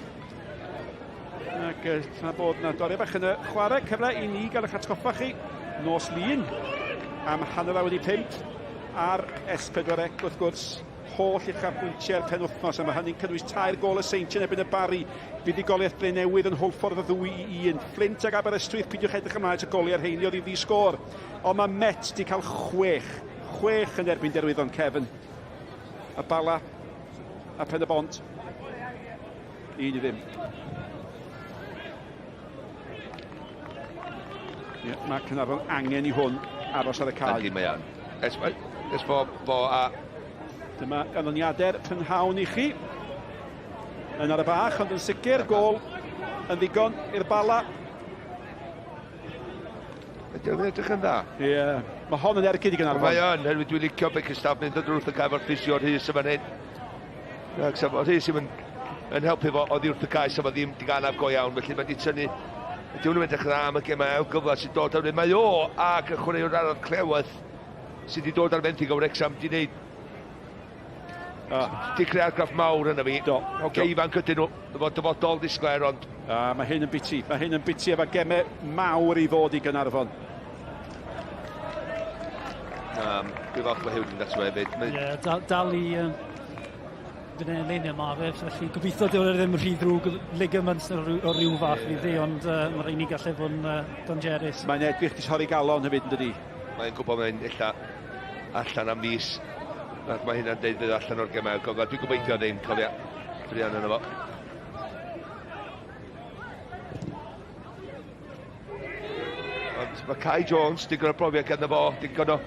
Ac uh, tra bod na doriad bach yn y chwarae, cyfle i ni gael eich atgoffa chi nos Lun am 5:30 ar S4C wrth gwrs holl uchafbwyntiau'r penwythnos a mae hynny'n cynnwys tair gôl y Seintiau yn erbyn y Barri, buddugoliaeth Drenewydd yn Hwlffordd y ddwy i un, Fflint ag Aberystwyth, pidiwch edrych ymlaen at y goliau rheini oedd i ddi-sgôr. Ond mae Met di cael chwech, chwech yn erbyn Derwyddon Cefn. Y Bala a Pen y Bont. Un i ddim. Ie, mae Caernarfon angen i hwn aros ar y cae. Yndi, mae o'n. Es, es fo, fo a... Dyma ganlyniadau'r prynhawn i chi. Yn ar y bach, ond yn sicr, gôl yn ddigon i'r Bala. Ydy o'n edrych yn dda? Ie. Yeah. Mae hon yn ergyd i Gaernarfon. Mae o'n, herwydd dwi'n licio Bickerstaff mynd yn wrth y cae efo'r ffisio Rhys yma hyn. Ac sef, Rhys yn, yn helpu fo oddi wrth y cae, sef o ddim di gael go iawn, felly mae di tynnu. Ydy hwn yn edrych yn dda am y gemau ail gyfle sy'n dod ar Mae o ac y chwaraewr arall Cleweth sydd wedi dod ar fenthyg o Wrecsam di wneud Ah. Di creu argraff mawr yna fi. Do. Oce, ifanc ydyn nhw, efo dyfodol disglair, ond... Ah, mae hyn yn biti. Mae hyn yn biti efo gemau mawr i ddod i Gaernarfon. Um, dwi'n falch mae Huw wedi mynd ato hefyd. Ie, yeah, dal, dal i um, fynd yn eleni yma fe, felly gobeithio dyw e ddim rhy ddrwg ligaments o ryw, o ryw fath yeah. fydd ond uh, mae rhaid ni gallu fod yn uh, dangerous. Mae'n edrych di torri galon hefyd yn dydi? Mae'n gwybod mae'n ella allan am fis, ac mae hynna'n deud fydd allan o'r gemau gogledd. Dwi'n gobeithio ddim, cofia, druan yno fo. Ond mae Kai Jones, digon o brofiad ganddo fo, digon o...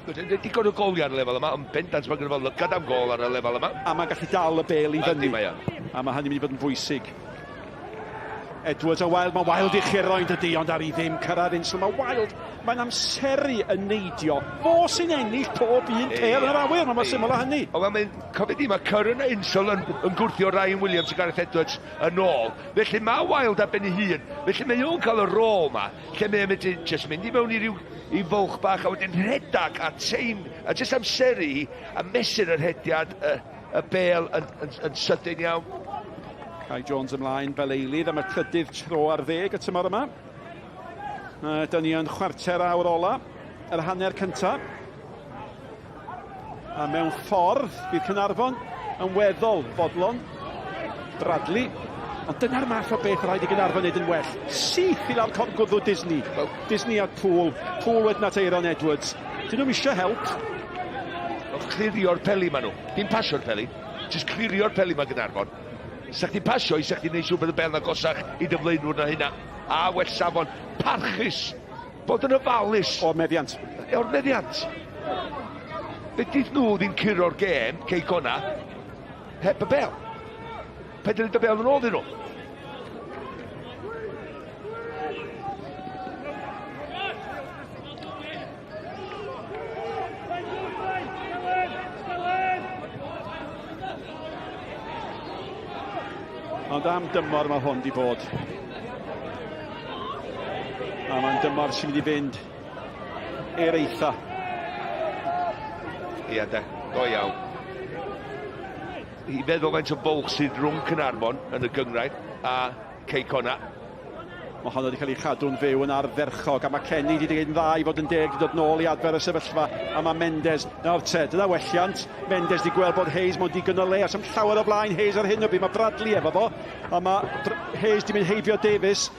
Digon o goliau ar y lefel yma, ond bendant mae gynno fo lygad am gol ar y lefel yma. A mae'n gallu dal y bel i fyny. Yndi, mae o. A mae hynny'n mynd i fod yn bwysig. Edwards a Wild, mae Wild i churo yn dydi, ond ar i ddim cyrraedd un. So mae Wild, mae'n amseru yn neidio. Fo sy'n ennill pob un pêl yn yr awyr, mae'n syml â hynny. O, wel, mae'n, cofio di, mae Curran a Insel yn, yn gwrthio Ryan Williams a Gareth Edwards yn ôl. Felly mae Wilde ar ben ei hun. Felly mae o'n cael y rôl ma, lle mae o'n medru jyst mynd i mewn i ryw i fwlch bach a wedyn rhedag a teim, a jyst amseru hi a mesur yr rhediad y, y bêl yn, yn, yn sydyn iawn. Kai Jones ymlaen fel eilydd am y trydydd tro ar ddeg y tymor yma. Dyna ni yn chwarter awr ola, yr hanner cyntaf. A mewn ffordd, bydd Caernarfon yn weddol fodlon. Bradley. Ond dyna'r math o beth rhaid i Gaernarfon wneud yn well. Syth i lawr corn gwddw Disney. Disney at Poole. Poole wedyn at Aeron Edwards. Dyn nhw'm eisiau help. O clirio'r peli ma nhw. Dim pasio'r peli. Just clirio'r peli ma Gaernarfon. Sa chdi'n pasio i, sa chdi'n neud siŵr bod y bel yn agosach i dy flaenwr na hynna. A well safon. Parchus. Bod yn ofalus. O'r meddiant. O'r meddiant. Fedrith nhw ddim curo'r gêm, Cei Connah, heb y bel. Paid â y bel yn ôl iddyn nhw. Ond am dymor mae hwn di bod. A mae'n dymor sy'n mynd i fynd i'r eitha. Ia de, go iawn. I feddwl faint o fwlch sydd rhwng Caernarfon yn y gynghrair a Cei Connah. Mae honno wedi cael ei chadw'n fyw yn ardderchog, a mae Kenny wedi gwneud yn dda i fod yn deg, wedi dod nôl i adfer y sefyllfa, a mae Mendes, nawr te, dyna welliant, Mendes wedi gweld bod Hayes mewn digon o le, a sy'n llawer o flaen Hayes ar hyn o bryd, mae Bradley efo fo, a mae Hayes wedi mynd heibio Davies,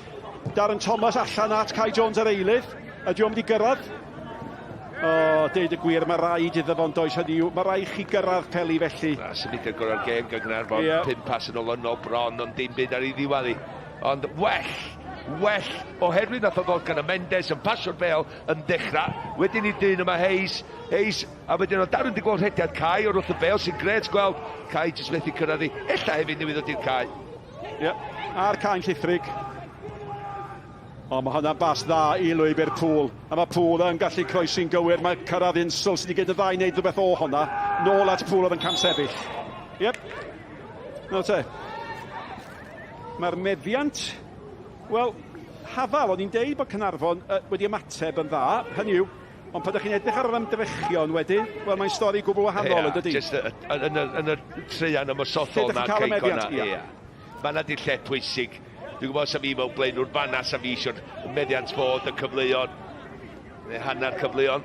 Darren Thomas allan at Kai Jones ar eilydd, ydy o'n mynd i gyrraedd? O, deud y gwir, mae rhaid iddo fo'n does hynny yw, mae rhaid chi gyrraedd peli felly. Na, symudiad gorau'r gêm gan Gaernarfon, yeah. 5 pas yn olynol bron, ond dim byd ar ei ddiwedd hi. Ond well, well, oherwydd nath o ddod gan y Mendes yn pasio'r bel yn dechrau, wedyn i dyn yma Hayes, Hayes, a wedyn o Darren wedi gweld rhediad Kai o'r wrth y bel, sy'n gret gweld Kai jyst methu cyrraedd hi, ella hefyd newydd ddod i'r cae. Ie, yeah. a'r cae'n llithrig. O, mae hwnna'n bas dda i lwybr Pŵl. A mae Pŵl yn gallu croesi'n gywir. Mae cyrraedd Insel sydd wedi gwneud y ddau wneud rhywbeth o hwnna. Nôl at Pŵl oedd yn camsefyll. Yep. Nawr te. Mae'r meddiant, wel, hafal. O'n i'n deud bod Caernarfon uh, wedi ymateb yn dda. Hynny yw, ond pan ydych chi'n edrych ar yr ymdrechion wedyn, wel, mae'n stori gwbl wahanol, yn dydy? Just yn, yn, yn y treian ymosodol na cei Connah. Ia. Fanna 'di'r lle pwysig. Dwi'n gwybod sa fi mewn blaenwr fanna sa fi eisiau'r meddiant fod y cyfleon, neu hanner cyfleon.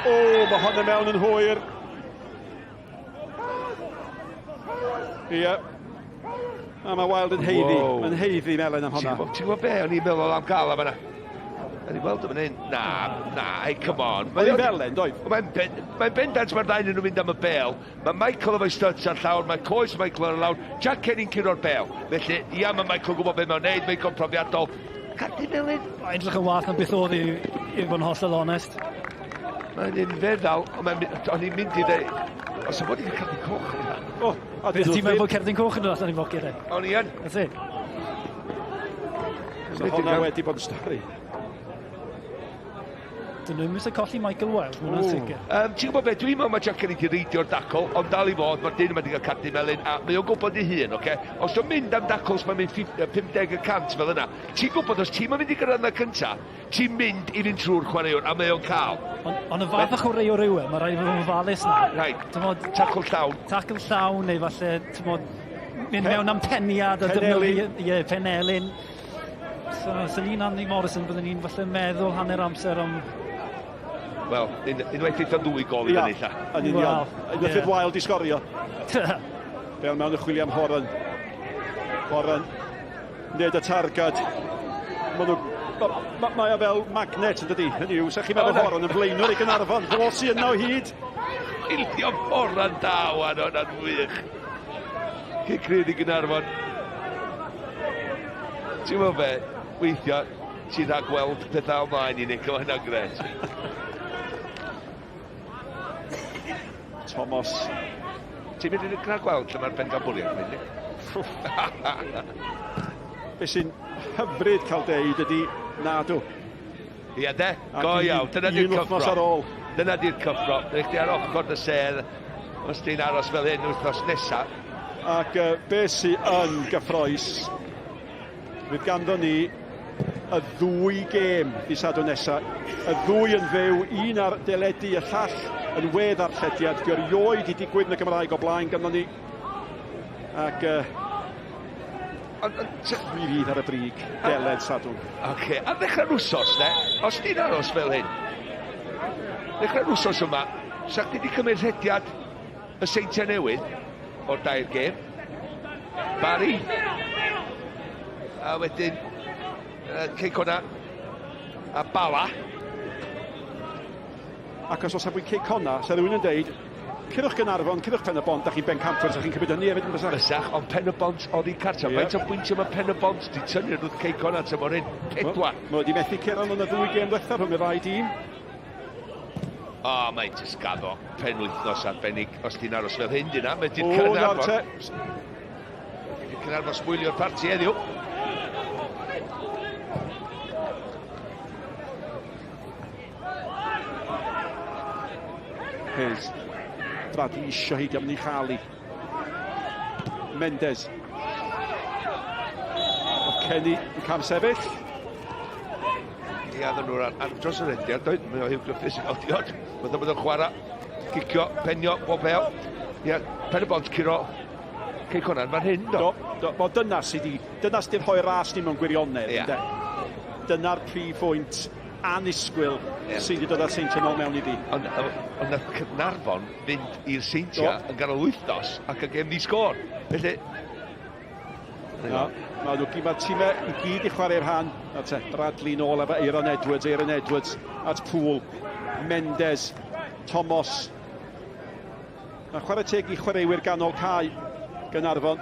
O, mae hwn yn mewn yn hwyr. Ie. A mae Wilde yn haeddu, wow. yn haeddu melyn am hwnna. Ti'n gwybod be, o'n i'n meddwl am gael am hwnna. O'n i'n weld o'n hyn, na, na, hey, come on. Mae'n i'n felen, doedd? Mae'n ben, mae bendant mae'r ddau nhw'n mynd am y bel. Mae Michael efo'i studs ar llawr, mae coes Michael ar lawr. Jack Kenny'n curo'r bel. Felly, ia, mae Michael gwybod beth mae'n neud, mae'n digon profiadol. Cardyn melyn. Mae'n edrych yn wath na beth oedd i, i fod yn hollol onest. Mae'n un feddal, ond o'n i'n mynd i ddeud, os o'n bod i'n cardyn coch yna. O, a Beth ti'n meddwl bod cerdyn coch yn dod allan i foced e? O'n i yn. That's it. So hwnna wedi bod yn stori. Dyn nhw'n eisiau colli Michael Wilde, mae hwnna'n sicr. Um, ti'n gwybod beth, dwi'n meddwl mae Jack Kenny wedi reidio'r dacl, ond dal i fod, mae'r dyn yma wedi cael cardyn melyn, a mae o'n gwybod ei hun, oce? Okay? Os o'n mynd am dacls, mae'n mynd 50 y cant fel yna. Ti'n gwybod, os ti'n mynd i gyrraedd yna cynta, ti'n mynd i fynd trwy'r chwaraewr, a mae o'n cael. Ond on y fath o chwaraewr yw e, mae rhaid i fod yn ofalus na. Rhaid. Tacl llawn. Tacl llawn, neu falle, ti'n bod, mynd mewn am peniad a defnyddio, ie, penelin. So, sy'n ni'n Andy Morrison, byddwn ni'n falle meddwl hanner amser am... Wel, un, unwaith eitha ddwy gol i fyny, lla. Yn union. Unwaith fydd Wild i sgorio. Bel mewn y chwilio am Horan. Horan. Nid y targed. Mae nhw... Mae ma, o fel magnet yn dydi. Hynny yw, sa'ch chi'n meddwl Horan yn flaenwr i Gynarfon. Fo sy'n yno o hyd. Chwilio Horan da, wan, hwnna'n wych. Cic rydd i Gaernarfon. Ti'n gwybod be? Weithiau, ti'n rhag gweld pethau o mlaen i Nick, mae hynna'n gret. Thomas. Ti'n mynd i'n rhag gweld lle mae'r bencampwriaeth yn mynd, Nick? Be sy'n hyfryd cael deud ydy nadw. Ia de, go iawn. Dyna di'r cyffro. ar ôl. Dyna di'r cyffro. Rydych chi ar ochr dy sedd os ti'n aros fel hyn wythnos nesa. Ac uh, be sy yn gyffroes, fydd ganddo ni y ddwy gêm di Sadwrn nesa. Y ddwy yn fyw, un ar deledu, y llall yn wedd arllediad. Di erioed i digwydd yn y Gymraeg o blaen ganddo ni. Ac uh, Mi fydd ar y brig, deled Sadwrn. Oce, okay. a ddechrau'r wsos, ne? Os ti'n aros fel hyn, ddechrau'r wsos yma, sa chdi wedi cymryd rhediad y Seintiau Newydd o'r dair gêm, Barry, a wedyn uh, Cei Connah a Bala. Ac os oes pwynt Cei Connah, sa rhywun yn deud, curwch Gaernarfon, curwch Pen y Bont, da chi'n bencampwyr, sa chi'n cymryd hynny hefyd yn bysach? Bysach, ond Pen y Bont oddi cartra. Yeah. Faint o bwyntiau mae Pen y Bont di tynnu wrth Cei Connah tymor hyn? Pedwar. Mae wedi methu curo yn y ddwy gêm ddiwethaf rhwng y ddau dîm. O, oh, mae'n jyst gaddo penwythnos arbennig os ti'n aros fel hyn, dyna. Mae di'r Caernarfon. Di'r Caernarfon sbwylio'r parti heddiw. Hayes. Bradley isio hi, diolch yn ei chael hi. Mendes. Oedd Kenny yn cam sefyll. Ia, oedden nhw'n ar, ar dros yr rediad, doedd? Mae o Hugh Griffiths yn cael diod. Bydd o'n chwarae, cicio, penio, bob bel. Ia, pen y bont, curo. Cei Conan fan hyn, do? Do, do. Wel, dyna sydd wedi, dyna sydd wedi rhoi'r ras ni mewn gwirionedd, yeah. Dyna'r prif bwynt annisgwyl yeah. sydd wedi dod â'r Seintiau nôl mewn iddi. Ond on nath Caernarfon fynd i'r Seintiau yn ganol wythnos ac y gêm ddi sgôr. Felly... No, mae nhw, mae'r tîmau i gyd i chwarae'r rhan. At e, Bradley nôl efo Aaron Edwards, Aaron Edwards at Poole, Mendes, Thomas. Mae chwarae teg i chwaraewyr ganol cae Gaernarfon.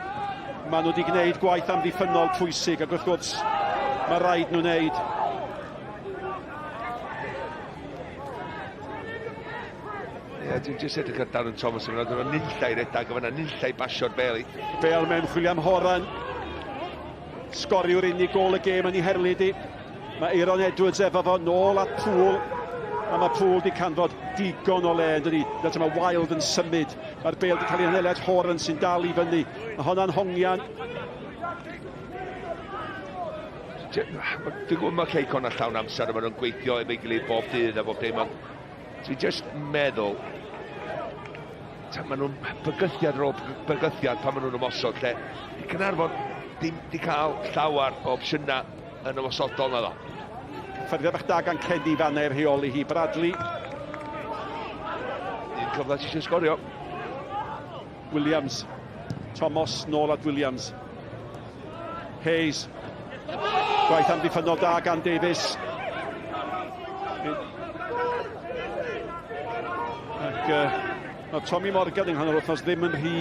Maen nhw wedi gwneud gwaith amddiffynnol pwysig ac wrth gwrs mae rhaid nhw wneud. Ie, yeah, dwi'n jyst edrych ar Darren Thomas yn fyna, nunlla i redag, o fyna nunlla i basio'r bel i. Bel mewn chwilio am Horan. Sgoriwr unig gol y gêm yn ei herlid i. Mae Aeron Edwards efo fo, nôl at Poole. A mae Poole di canfod digon o le, yn dydi? Dyna mae Wild yn symud. Mae'r bel di cael ei anelu at Horan sy'n dal i fyny. Mae honna'n hongian. Dwi'n gwybod mae Cei Connah llawn amser a maen nhw'n gweithio efo'i gilydd bob dydd a bob dim, ond dwi'n just meddwl ta maen nhw'n bygythiad ar ôl bygythiad pan maen nhw'n ymosod lle di Caernarfon ddim di cael llawer o opsiynau yn ymosodol na ddo. Cyffyrddiad bach da gan Kenny fanna i'r rheoli hi. Bradley. Un cyfle ti eisiau sgorio. Williams. Thomas nôl at Williams. Hayes. Gwaith amddiffynnol da gan Davies. Ac uh, mae Tommy Morgan yng nghanol wythnos ddim yn rhy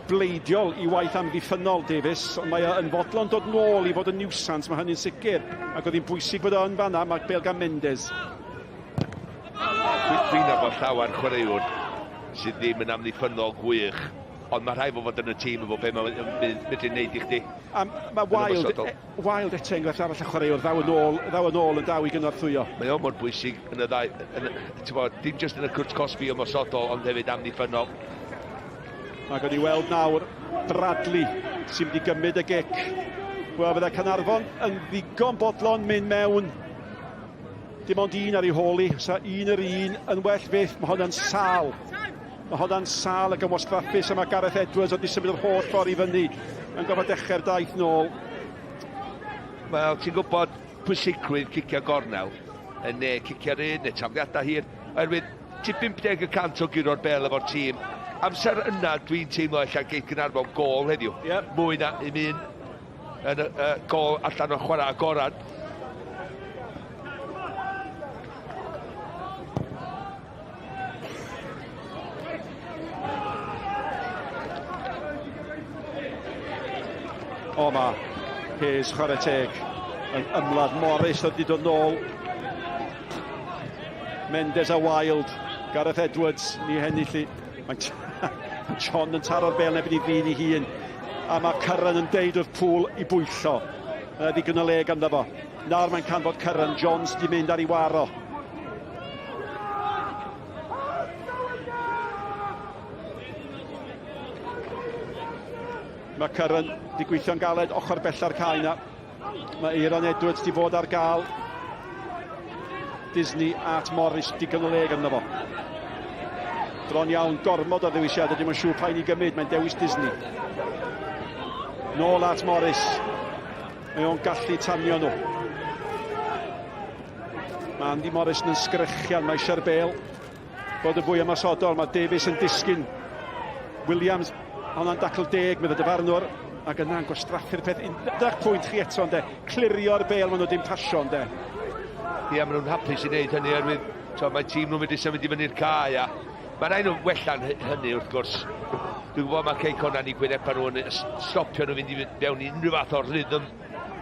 bleidiol i waith amddiffynnol Davies, ond mae o yn fodlon dod nôl i fod yn niwsans, mae hynny'n sicr. Ac oedd hi'n bwysig bod o yn fanna, mae Bale gan Mendes. Dwi'n nabod llawer chwaraewr sydd ddim yn amddiffynnol gwych. Ond mae rhaid fo fod yn y tîm efo be mae'n medru neud i chdi. A mae Wild, Wild eto enghraifft arall y chwaraewr, ddaw yn ôl, ddaw yn ôl yn daw i gynorthwyo. Mae o mor bwysig yn y ddau, yn, bod, dim jyst yn y cwrt cosbi ymosodol, ond hefyd amddiffynnol. Mae gen i weld nawr Bradley sy'n mynd i gymryd y gic. Wel, fydda Caernarfon yn ddigon bodlon mynd mewn. Dim ond un ar ei hôl i. Sa un yr un yn well fyth. Mae hwnna'n sal. Mae hwnna'n sal ac yn wastraffus a mae Gareth Edwards wedi symud yr holl ffordd i fyny yn gorfod dechrau'r daith nôl. Wel, ti'n gwybod pwysigrwydd cicio gornel yn neu cicio rhydd neu tafliadau hir, oherwydd ti 50 y cant o guro'r bel efo'r tîm. Amser yna dwi'n teimlo ella geith Gaernarfon gôl heddiw. Yep. Mwy na un un yn y gôl allan o chwarae agorad. O ma Hayes chwarae teg yn ymladd Morris oedd wedi dod nôl. Mendes a Wild, Gareth Edwards, ni hennill i. Mae John yn taro'r bel nebyn i ddyn ei hun. A mae Curran yn deud wrth Pŵl i bwyllo. Yna ddigon o le ganddo fo. Nawr mae'n canfod Curran, Jones di mynd ar ei waro. Mae Curran di gweithio'n galed ochr bella'r cae na. Mae Aaron Edwards di fod ar gael. Disney at Morris, digon o le ganddo fo. Bron iawn, gormod o ddewisiadau, dim ond siŵr pa'n i gymryd, mae'n dewis Disney. Nôl at Morris. Mae o'n gallu tanio nhw. Mae Andy Morrison yn sgrechian, mae eisiau'r bel bod yn fwy ymosodol. Mae Davies yn disgyn. Williams, hwnna'n dacl deg, meddai dyfarnwr, ac yna'n gwastraffu'r peth. Dach pwynt chi eto, ynde? Clirio'r bel, maen nhw dim pasio, ynde? Ie, maen nhw'n hapus i wneud hynny, oherwydd so, mae tîm nhw'n mynd i symud i fyny'r cae, a mae rhaid nhw wella'n hynny, wrth gwrs. Dwi'n gwybod mae Cei Conan i gwynebau nhw yn stopio nhw fynd i fewn i unrhyw fath o rhythm.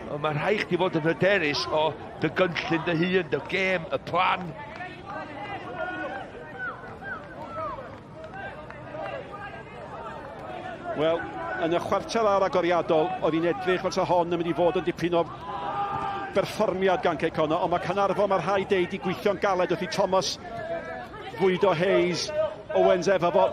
Ond mae rhaid chdi fod yn hyderus o dy gynllun dy hun, dy gêm, y plan. Wel, yn y chwarter awr agoriadol, oedd hi'n edrych fel sa hon yn mynd i fod yn dipyn o berfformiad gan Cei Connah, ond mae Caernarfon, mae rhaid deud, i gweithio'n galed wrth i Thomas fwydo Hayes, Owens efo fo.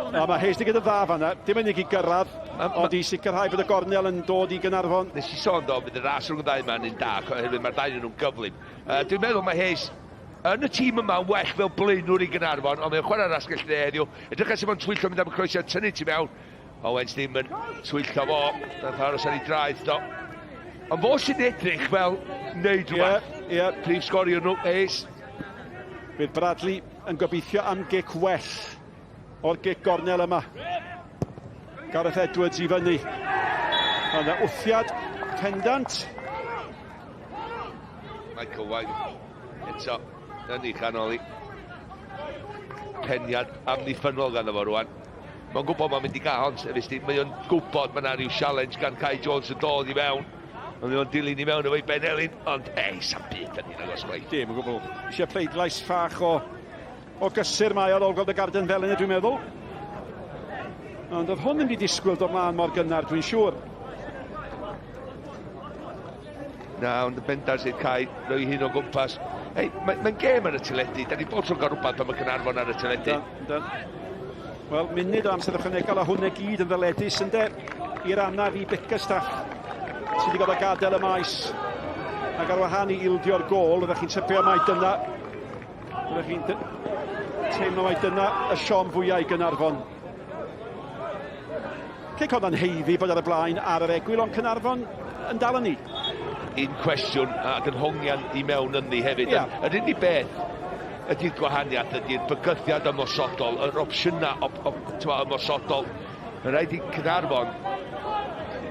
A mae Hayes wedi gyda dda fanna, dim yn unig i gyrraedd, ond i sicrhau bod y gornel yn dod i Gaernarfon. Nes i sôn do, bydd y ras rhwng y ddau yma'n un da, oherwydd mae'r ddau nhw'n gyflym. Uh, dwi'n meddwl mae Hayes yn y tîm yma yn well fel blaenwr i Gaernarfon, ond mae'n chwarae'r asgell dde heddiw. Edrych ar sut mae'n twyllo mynd am y croesiad, tynnu ti mewn. Owens ddim yn twyllo fo, nath aros ar ei draed do. Ond fo sy'n edrych fel wneud rhywbeth. Ie, ie. Prif sgoriwr nhw, Hayes. Bydd Bradley yn gobeithio am gic well o'r gic gornel yma. Gareth Edwards i fyny. Mae yna wthiad pendant. Michael White eto yn ei chanol i. Peniad amddiffynnol ganddo fo rwan. Mae'n gwybod mae'n mynd i gael hon, sefyll di. Mae o'n gwybod mae yna rhyw challenge gan Kai Jones yn dod i mewn. Ond mae o'n dilyn i mewn efo'i ben elin, ond ei, sa'm byd yn hyn agos chwaith. Dim o gwbl. Eisiau pleidlais fach o, o gysur mae ar ôl gweld y garden felyn dwi'n meddwl. Ond oedd hwn yn mynd i disgwyl dod mlaen mor gynnar, dwi'n siŵr. Na, ond y bendant sydd Kai, roi hun o gwmpas. Hei, mae'n mae gêm ar y teledu. Da ni bob tro'n cael rhywbeth pan mae Caernarfon ar y teledu. Yndan, Wel, munud o amser ychwanegol a hwnna gyd yn ddyledus, ynde, i'r anaf i Bickerstaff, sydd wedi gorfod gadael y maes. Ac ar wahân i ildio'r gôl, ydych chi'n tybio mai dyna, ydych chi'n teimlo mai dyna y siom fwyaf i Gaernarfon. Cei Connah'n haeddu bod ar y blaen ar yr egwyl, ond Caernarfon yn dal yn ni. Un cwestiwn ac yn hongian i mewn ynddi hefyd. Yeah. Yr unig beth ydy'r gwahaniaeth, ydy'r bygythiad ymosodol, yr opsiynau op, op, twa, ymosodol. Mae'n rhaid i Caernarfon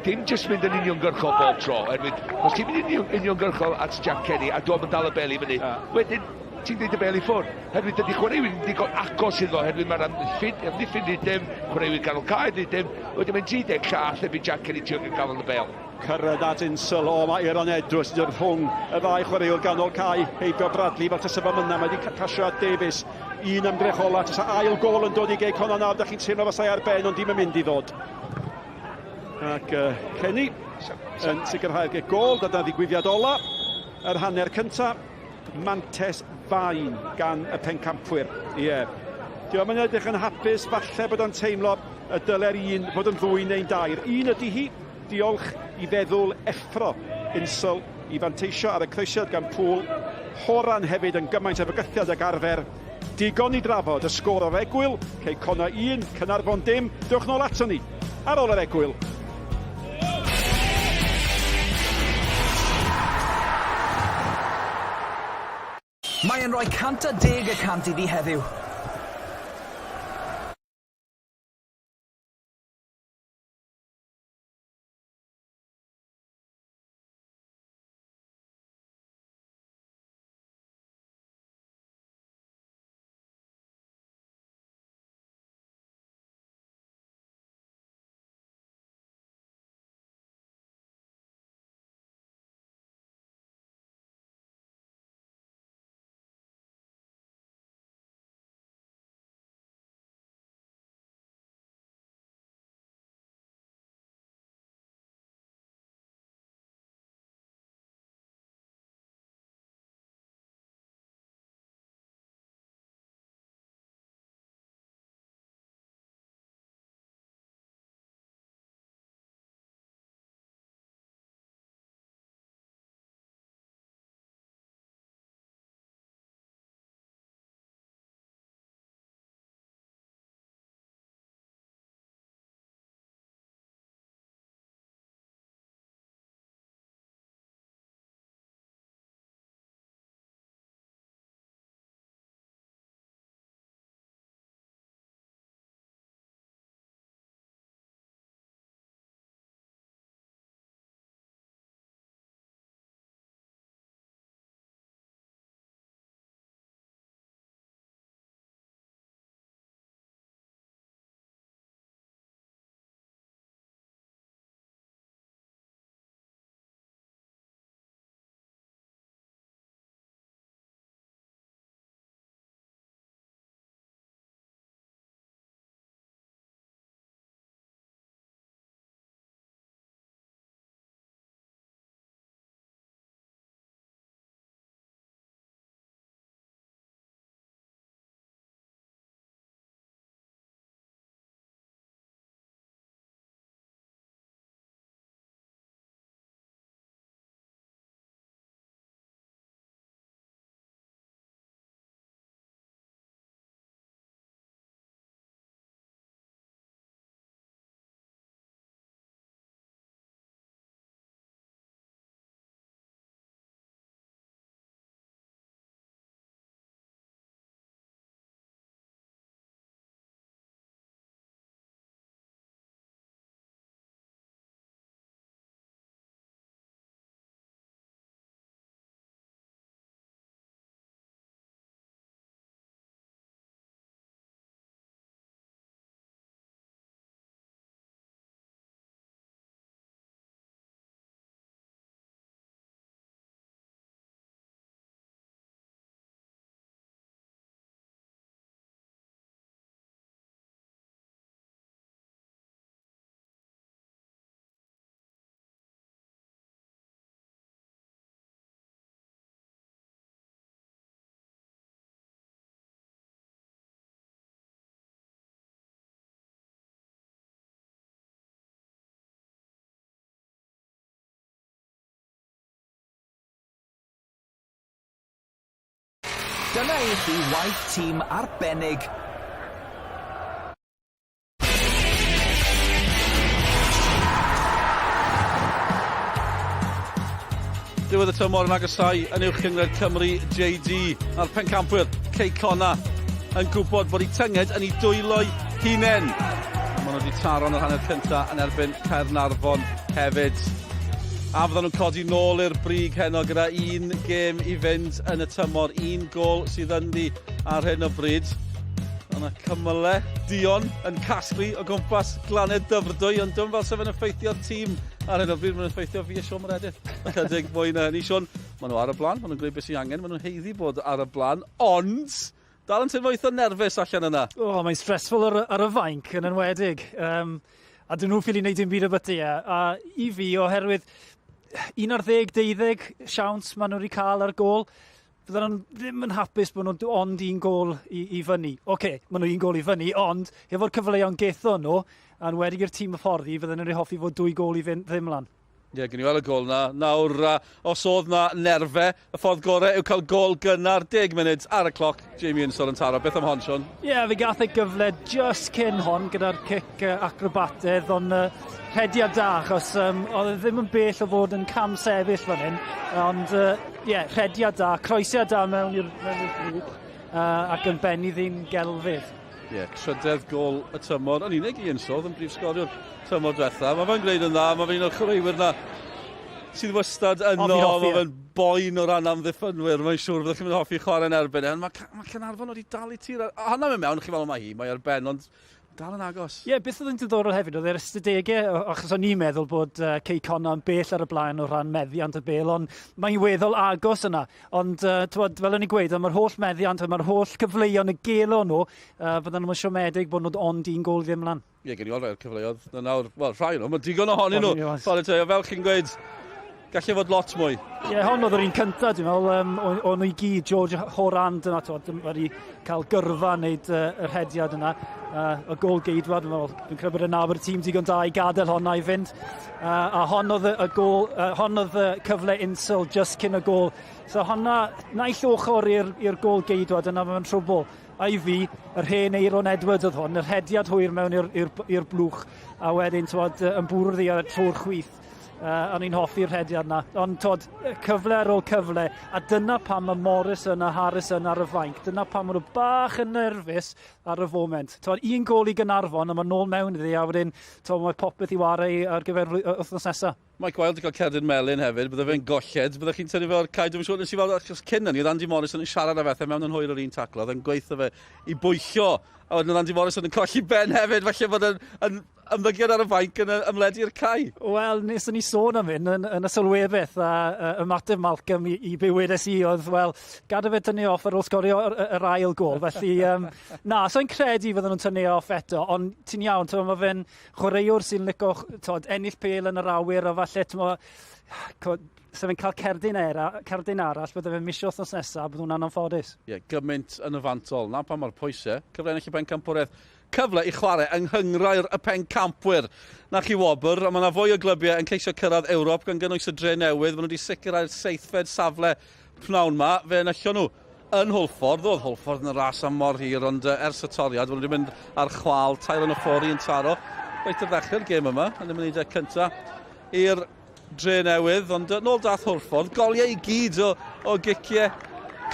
dim jyst mynd yn uniongyrchol bob tro, oherwydd os ti'n mynd yn uniongyrchol at Jack Kenny a dwi'n dal y bel i fyny, yeah. wedyn ti'n gwneud y bel i ffwrdd. Herwydd dydy chwaraewyr ddim digon agos iddo, herwydd mae'r amddiffyn, amddiffyn rhyd dim, chwaraewyr ganol cae rhyd dim, wedyn mae'n 30 llath erbyn Jack Kenny trio gael gafael yn y bel. Cyrraedd at Insel, o mae Aaron Edwards yn dod rhwng y ddau chwaraewr ganol cae, heibio Bradley fel tasa fo mynna, mae wedi pasio at Davies. Un ymdrech ola, tasa ail gol yn dod i Gei Connah nawr, da chi'n teimlo fasai ar ben, ond dim yn mynd i ddod. Ac uh, Kenny yn sicrhau'r gic gol, dyna ddigwyddiad ola, yr hanner cyntaf. Mantes fain gan y pencampwyr. Ie. Yeah. Diolch yn edrych yn hapus, falle bod o'n teimlo y dyle'r un fod yn ddwy neu'n dair. Un ydy hi, diolch i feddwl effro Insel i fanteisio ar y croesiad gan Pŵl. Horan hefyd yn gymaint o fygythiad ag arfer. Digon i drafod y sgôr o'r egwyl, Cei Connah 1, Caernarfon dim. Dewch nôl aton ni ar ôl yr egwyl. Mae e'n rhoi 110 y cant iddi heddiw. Dyna i chi waith tîm arbennig. Diwedd y tymor yn agosau yn Uwch Gynghrair Cymru JD a'r pencampwyr Cei Connah yn gwybod bod eu tynged yn eu dwylo'u hunain. A maen nhw wedi taro yn yr hanner cyntaf yn erbyn Caernarfon hefyd. A fyddan nhw'n codi nôl i'r brig heno gyda un gêm i fynd yn y tymor. Un gol sydd ynddi ar hyn o bryd. Mae yna cymylau duon yn casglu o gwmpas glannau Dyfrdwy, ond dim fel sef yn effeithio'r tîm Ar hyn o bryd, maen nhw'n effeithio fi a Sean Meredith. Ychydig mwy na hynny, Sean. Maen nhw ar y blaen, maen nhw'n gwneud beth sy'n angen, maen nhw'n haeddu bod ar y blaen, ond dal yn teimlo eitha nerfus allan yna. O, oh, mae'n stressful ar, ar y fainc yn enwedig. Um, a dyn nhw'n ffili wneud dim byd o byti e. A i fi, oherwydd 11, 12 siawns maen nhw wedi cael ar gôl, Fydden nhw ddim yn hapus bod nhw'n ond un gôl i, i fyny. Oce, okay, maen nhw un gôl i fyny, ond hefo'r cyfleon gethon nhw, a'n wedi i'r tîm hyfforddi, fydden nhw'n ei hoffi fod dwy gôl i fynd ddim lan. Ie, yeah, gen i weld y gôl na. Nawr, uh, os oedd na nerfe, y ffordd gorau yw cael gôl gynnar, 10 munud ar y cloc, Jamie Insall yn taro. Beth am hon, Sean? Ie, yeah, fe gath ei gyfle just cyn hon gyda'r cic uh, acrobatedd, ond uh, rhediad da, achos um, oedd e ddim yn bell o fod yn cam sefyll fan hyn, ond uh, ie, yeah, rhediad da, croesiad da mewn i'r mewn i'r grŵp, uh, ac yn benni ddyn gelfydd. Ie, yeah, trydedd gol y tymor, yn unig i Insodd yn brif sgoriwr tymor diwetha. Mae fe'n gwneud yn dda, mae fe'n un o'r chwaraewyr na sydd wastad yno, mae fe'n boen o ran amddiffynwyr, mae'n siŵr fyddwch chi'n mynd hoffi chwarae'n erbyn e. Mae, mae Caernarfon wedi dal i tir, a hwnna mynd mewn, chi fel mae hi, mae ar ben, ond Dal yn agos. Ie, yeah, beth oedd yn diddorol hefyd oedd yr ystadegau, achos o'n i'n meddwl bod uh, Cei Connah yn bell ar y blaen o ran meddiant y bel, ond mae'n weddol agos yna. Ond, uh, twod, fel o'n i'n gweud, mae'r holl meddiant, mae'r holl cyfleon y gelo nhw, uh, fydden nhw'n siomedig bod nhw'n ond un gol ddim lan. Ie, yeah, gen i weld rhai o'r cyfleoedd. Na nawr, wel, rhai nhw, mae digon ohonyn nhw. Chwarae teg, fel chi'n gweud, Gallai fod lot mwy. Ie, yeah, hon oedd yr un cyntaf, dwi'n meddwl, um, o'n nhw i gyd, George Horan, dyna, twod, wedi cael gyrfa wneud uh, yr hediad yna. Uh, y gol geidwad, dwi'n meddwl, dwi'n credu bod y nabod y tîm digon da i gadael honna i fynd. Uh, a hon oedd y, y gol, uh, hon oedd y cyfle insel just cyn y gol. So honna, naill ochr i'r gol geidwad yna, mae'n trwbl. A i fi, yr hen Eiron Edwards oedd hwn, yr hediad hwyr mewn i'r blwch, a wedyn, twod, yn bwrw ddi ar y trwy'r chwith. Uh, o'n i'n hoffi'r rhediad yna. Ond tod, cyfle ar ôl cyfle, a dyna pam mae Morrison a Harrison ar y fainc. Dyna pam maen nhw bach yn nerfus ar y foment. Tod, un gol i Gynarfon, a mae nôl mewn iddi, a wedyn tod, mae popeth i wario ar gyfer wythnos nesaf. Mike Wilde wedi cael cerdyn melyn hefyd, bydde fe'n golled, bydde chi'n tynnu fe o'r cae, dwi'n siŵr nes i weld, achos cyn hynny, oedd Andy Morrison yn siarad â fe, mewn yn hwyr o'r un taclo, oedd e'n gweithio fe i bwyllio, a wedyn oedd Andy Morrison yn colli ben hefyd, falle bod yn, yn ymddygiad ar y fainc yn ymledu i'r cae. Wel, nes ni sôn am hyn yn, yn y sylwebaeth a uh, ymateb Malcolm i, i be wedes i oedd, wel, gada fe tynnu off ar ôl sgorio yr, yr ail gol. Felly, um, na, so'n credu fydden nhw'n tynnu off eto, ond ti'n iawn, ti'n mae fe'n chwaraewr sy'n lico tod, ennill pêl yn yr awyr a falle, ti'n sef yn cael cerdyn, era, cerdyn arall, bydde fe'n misio wythnos nesaf, bydd hwnna'n anffodus. Ie, yeah, gymaint yn y fantol. Na pa mor pwysau. Cyfle ennill y bencampwriaeth cyfle i chwarae yng Nghynghrair y Pencampwyr. Na chi wobr, a mae yna fwy o glybiau yn ceisio cyrraedd Ewrop gan gynnwys y Dre Newydd. Maen nhw wedi sicrhau'r seithfed safle pnawn ma. Fe enillon nhw yn Hwlffordd. Oedd Hwlffordd yn y ras am mor hir, ond ers y toriad, maen nhw wedi mynd ar chwal. Tyrone Ofori yn taro reit ar ddechrau'r gêm yma, yn y munudau cyntaf i'r Dre Newydd, ond nôl dath Hwlffordd, goliau i gyd o, o giciau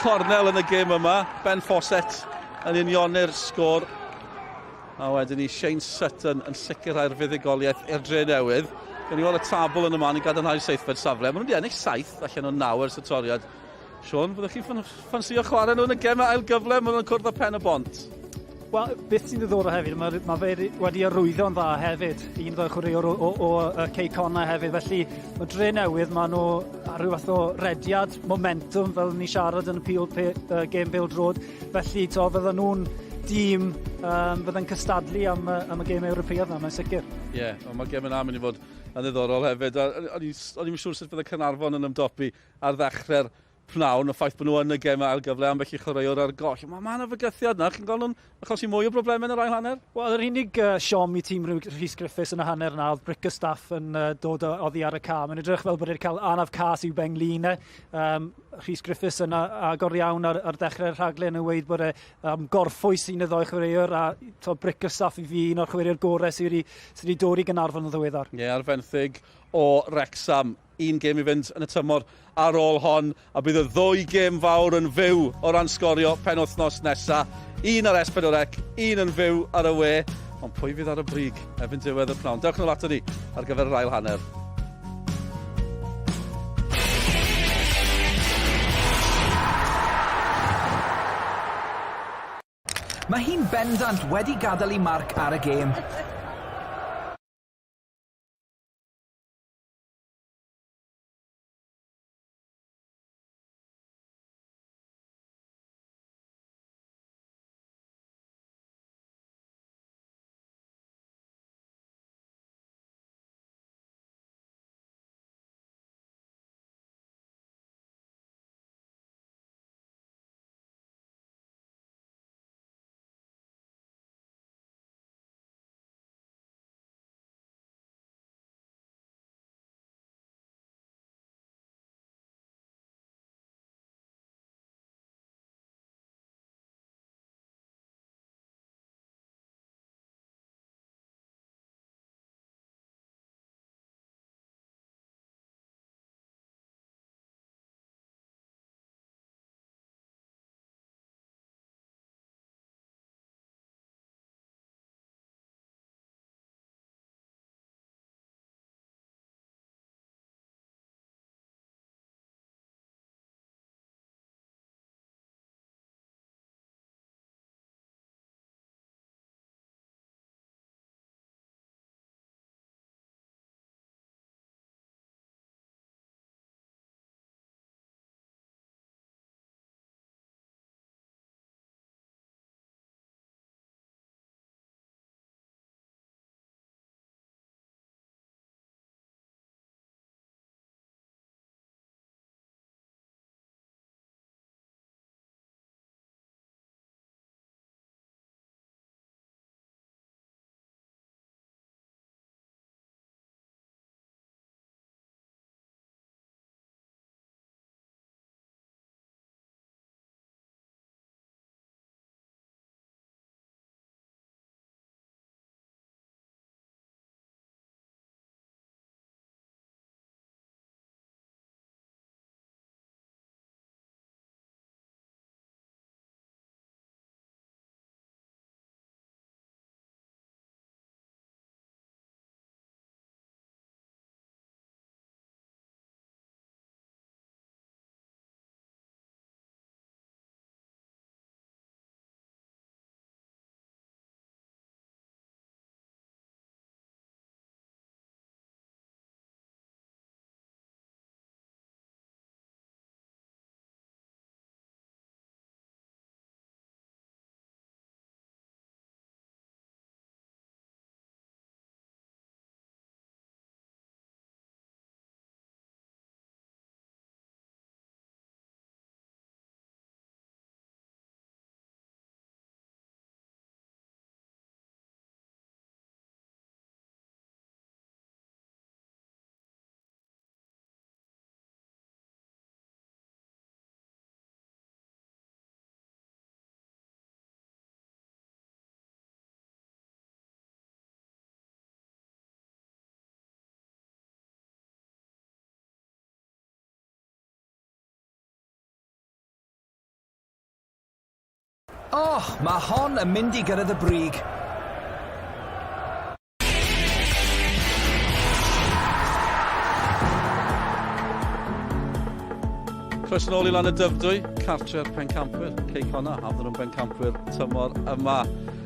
cornel yn y gêm yma. Ben Fawcett yn unioni'r sgôr. A wedyn ni Shane Sutton yn sicrhau'r fuddugoliaeth i'r Dre Newydd. Gan i weld y tabl yn y man i gadarnhau'r seithfed safle. Maen nhw wedi ennill saith allan o naw ers y toriad. Siôn, fyddwch chi'n ffansio chwarae nhw yn y gemau ail gyfle? Maen nhw'n cwrdd â pen y bont. Wel, beth sy'n ddiddorol hefyd, mae, mae fe wedi arwyddo'n dda hefyd. Un ddoe chwaraewr o, o, o, o Cei Connah hefyd. Felly, mae Dre Newydd, maen nhw ar ryw fath o rediad, momentum, fel ni siarad yn y pil, pe, uh, game Pêl Droed. Felly, to, fydden nhw'n dîm um, fydden cystadlu am, am y gêm Ewropeaidd yna, mae'n sicr. Ie, yeah, ond mae gêm yna mynd i fod yn ddiddorol hefyd. O'n i'n siŵr sut fydde Caernarfon yn ymdopi ar ddechrau'r pnawn, y ffaith bod nhw yn y gem ail gyfle, ambell i chwaraewr ar goll. Mae ma yna fygythiad na, chi'n gweld nhw'n achosi mwy o broblemau yn yr ail hanner? Wel, yr unig uh, siom i tîm Rhys Griffiths yn y hanner na, oedd Bickerstaff yn uh, dod oddi ar y ca. Mae'n edrych fel bod wedi cael anaf cas i'w benglin e. Um, Rhys Griffiths yn agor iawn ar, ar dechrau'r rhaglen yn weud bod e um, gorffwys un o ddoi chwaraewr a to, Bickerstaff i fi un o'r chwaraewyr gorau sydd wedi, sy wedi dod i Gaernarfon yn ddiweddar. Ie, yeah, ar fenthyg o Wrecsam un gêm i fynd yn y tymor ar ôl hon, a bydd y ddwy gêm fawr yn fyw o ran sgorio penwythnos nesa. Un ar S4C, un yn fyw ar y we, ond pwy fydd ar y brig erbyn diwedd y pnawn? Dewch nôl ato ni ar gyfer yr ail hanner. Mae hi'n bendant wedi gadael ei marc ar y gêm. Oh, mae hon yn mynd i gyrraedd y brig. Croeso nôl i lan y Dyfrdwy, cartre'r pencampwyr, Cei Connah, a fydden nhw'n bencampwyr tymor yma.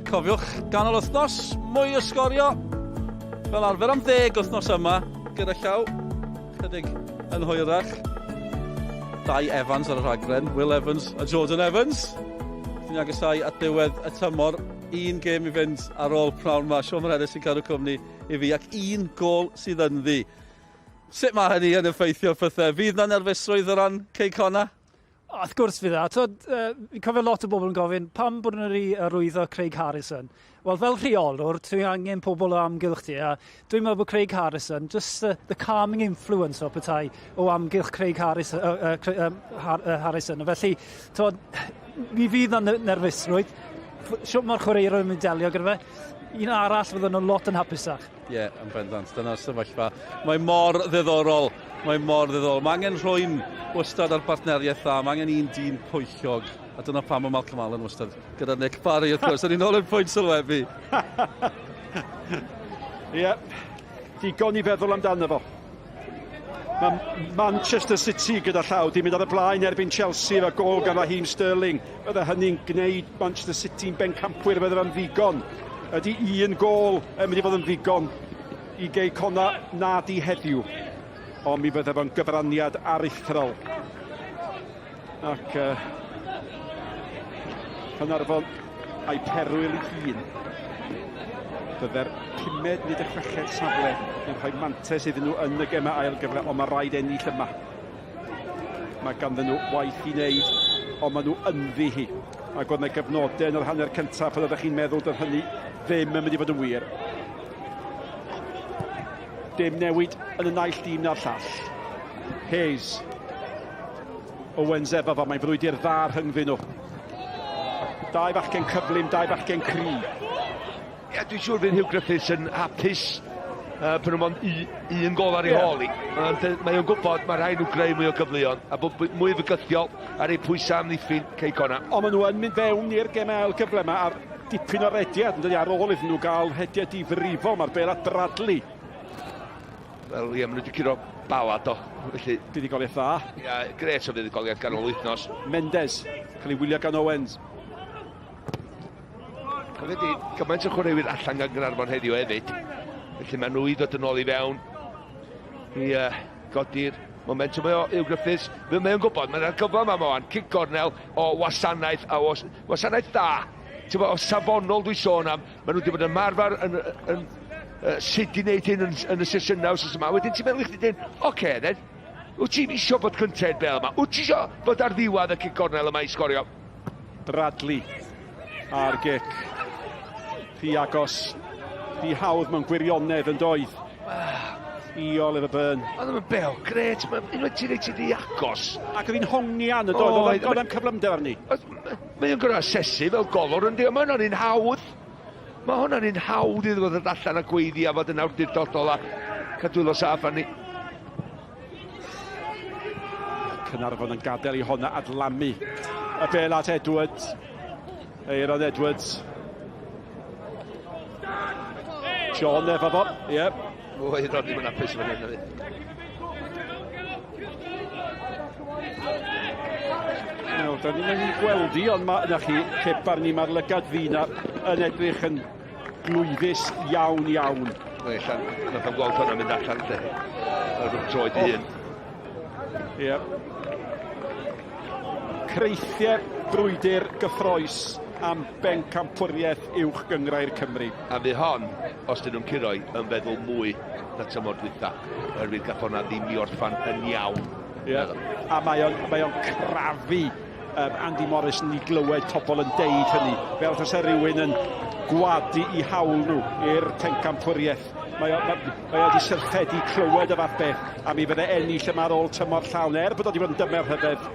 Cofiwch, ganol wythnos, mwy o sgorio, fel arfer am ddeg wythnos yma, gyda llaw, chydig yn hwyrach. Dau Evans ar y rhaglen, Will Evans a Jordan Evans. Ni'n agosau at ddiwedd y tymor, un gêm i fynd ar ôl pnawn yma. Sean Moredes sy'n cadw cwmni i fi ac un gol sydd ynddi. Sut mae hynny yn effeithio pethau? Fydd na nerfusrwydd o ran Cei Connah? O, wrth gwrs fydd e. Twod, uh, fi'n cofio lot o bobl yn gofyn, pam bod nhw'n wedi arwyddo Craig Harrison? Wel, fel rheolwr, ti angen pobl o amgylch ti, a dwi'n meddwl bod Craig Harrison, just the, the calming influence o petai o amgylch Craig Harrison, uh, uh, um, Har uh, Harrison. Felly, twod, mi fydd na nerfusrwydd. Siwt mae'r chwaraewr yn mynd delio gyda fe. Un arall fydden nhw'n lot yn hapusach. Ie, yeah, yn bendant. Dyna'r sefyllfa. Mae mor ddiddorol. Mae mor ddiddorol. Mae angen rhywun wastad ar bartneriaeth dda. Mae angen un dyn pwyllog. A dyna pam mae Malcolm Allen wastad gyda Nick Barry, wrth gwrs. Yn ni'n ôl yn pwynt sylwebu. Ie, yeah. digon i feddwl amdano fo. Mae Manchester City gyda llaw di mynd ar y blaen erbyn Chelsea efo gol gan Raheem Sterling. Bydde hynny'n gwneud Manchester City'n bencampwyr, bydde fe'n ddigon. Ydy un gol yn mynd i fod yn ddigon i Gei Connah? Na di heddiw. Ond mi fydde fo'n gyfraniad aruthrol. Ac uh, Caernarfon a'i perwyl ei hun. Bydde'r pumed nid y chweched safle yn rhoi mantes iddyn nhw yn y gemau ail gyfle, ond mae rhaid ennill yma. Mae ganddyn nhw waith i wneud, ond maen nhw ynddi hi. Ac oedd yna gyfnodau yn yr hanner cyntaf pan oeddech chi'n meddwl doedd hynny ddim yn mynd i fod yn wir. Dim newid yn y naill dîm na'r llall. Hayes. Owens efo fo, mae'n frwydr dda rhyngddyn nhw. Dau fachgen cyflym, dau fachgen cry. Ie, dwi'n siŵr fydd Huw Griffiths yn hapus uh, pan nhw mond un gol ar ei yeah. hôl i. Ond mae o'n gwybod mae rhaid nhw greu mwy o gyfleon a bod mwy fygythiol ar ei pwysau amddiffyn Cei Connah. Ond maen nhw yn mynd fewn i'r gem ail gyfle yma ar dipyn o rediad yn dydi ar ôl iddyn nhw gael rhediad difrifol. Mae'r bel at Bradley. Wel, ie, maen nhw wedi curo Bala, do. Felly... Buddugoliaeth dda. Ie, gret o fuddugoliaeth ganol wythnos. Mendes, cael ei wylio gan Owens. Cofio di, gymaint o chwaraewyr allan gan Gaernarfon heddiw hefyd. Felly maen nhw i ddod yn ôl i fewn i uh, godi'r momentum o Huw Griffiths. Fe mae o'n gwybod, mae'n argyfwng yma moan, cic gornel o wasanaeth a was, wasanaeth da. Ti'n bod, o safonol dwi sôn am, maen nhw wedi bod yn marfer yn, yn, uh, sut i wneud hyn yn, yn y sesiynau wrth yma. Wedyn ti'n meddwl i chdi dweud, oce okay, then, wyt ti'n isio bod cyntaf i'r bel yma? Wyt ti isio bod ar ddiwedd y cic gornel yma i sgorio? Bradley a'r gic. Rhy agos, rhy hawdd mewn gwirionedd yn doedd. I Oliver Byrne. Oedd yn bel, gret, unwaith ti'n reit ti di agos. Ac oedd hi'n hongian yn doedd, oedd o'n cyflymder arni. Mae o'n gorau asesu fel golwr yn di, mae hwnna'n un hawdd. Mae hwnna'n un hawdd iddo fo ddod allan a gweiddi a fod yn awdurdodol a cael dwylo saff arni. Caernarfon yn gadael i honna adlamu. Y bel at Edwards. Aaron Edwards. John efo fo. Ie. Yep. O, Aaron ddim yn hapus efo hyn. Nawr, da ni'n mynd gweld i, ond mae yna chi, cip arni, mae'r lygad ddu na yn edrych yn glwyfus iawn iawn. Wel, allan, nath o'n gweld hwnna'n mynd allan, lle. Ar y troed oh. hun. Ie. Yeah. Creithiau brwydr gyffroes am bencampwriaeth uwch gyngrair Cymru. A fydd hon, os dyn nhw'n curoi, yn feddwl mwy na tymor dwytha. Oherwydd gath hwnna ddim i orffan yn iawn. Ie. Yeah. A mae o'n, mae o'n crafu um, Andy Morrison i glywed pobl yn deud hynny. Fel tasa rhywun yn gwadu i hawl nhw i'r pencampwriaeth. Mae o, mae, mae o wedi syrffedu clywed y fath beth, a mi fydde ennill yma ar ôl tymor llawn, er bod o wedi bod yn dymer rhyfedd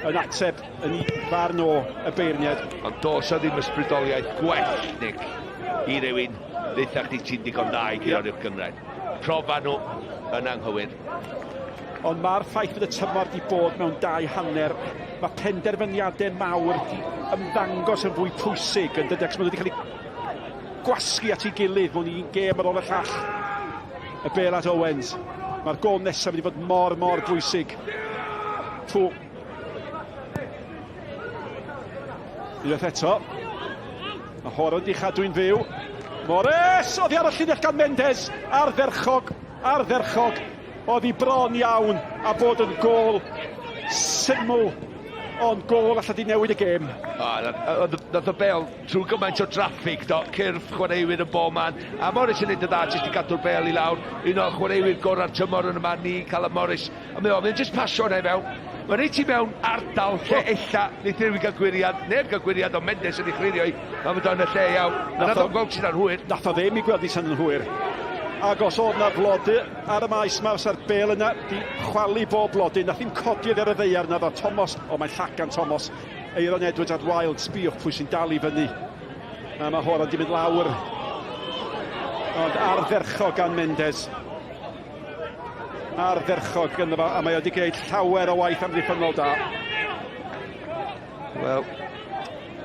yn ateb yn farn o y beirniad. Ond does a ddim ysbrydoliaeth gwell, Nick, i rywun ddeitha chdi ti'n digon dda i guro'r uwch gynghrair. Profa nhw yn anghywir. Ond mae'r ffaith bod y tymor di bod mewn 2.5, mae penderfyniadau mawr di ymddangos yn fwy pwysig yn dydy, ac maen nhw wedi cael eu gwasgu at ei gilydd mewn un gêm ar ôl y llall. Y bel at Owens. Mae'r gol nesaf wedi bod mor, mor bwysig. Pw. Unwaith eto. Mae Horan di chadw'n fyw. Morris! Oddi ar y llinell gan Mendes. Ardderchog, ardderchog. Oedd hi bron iawn a bod yn gôl syml, ond gôl allai di newid y gêm. Nath y bel trwy gymaint o draffig, do, cyrff chwaraewyr yn bob man, a Morris yn neud y dda jyst i gadw'r bel i lawr. Un o chwaraewyr gorau'r tymor yn y man ni, Callum Morris. A mae o'n jyst pasio hwnna i fewn. Mae'n reit i mewn ardal lle ella neith rhywun gael gwiriad, neb gael gwiriad, ond Mendes yn ei chlirio i, mae'n mynd o'n y lle iawn. Nath o'n gweld sy'n hwyr. Nath o ddim i gweld i sy'n hwyr. Ac os oedd na flody ar y maes ma, fysa'r bel yna di chwalu bob blodyn. Nath hi'm codi oddi ar y ddaear naddo Tomos, o mae'n llagan Tomos. Aeron Edwards at Wild, sbïwch pwy sy'n dal i fyny. A mae Horan di mynd lawr. Ond ardderchog gan Mendes. Ardderchog ganddo fo, a mae o wedi gwneud llawer o waith amddiffynnol da. Wel,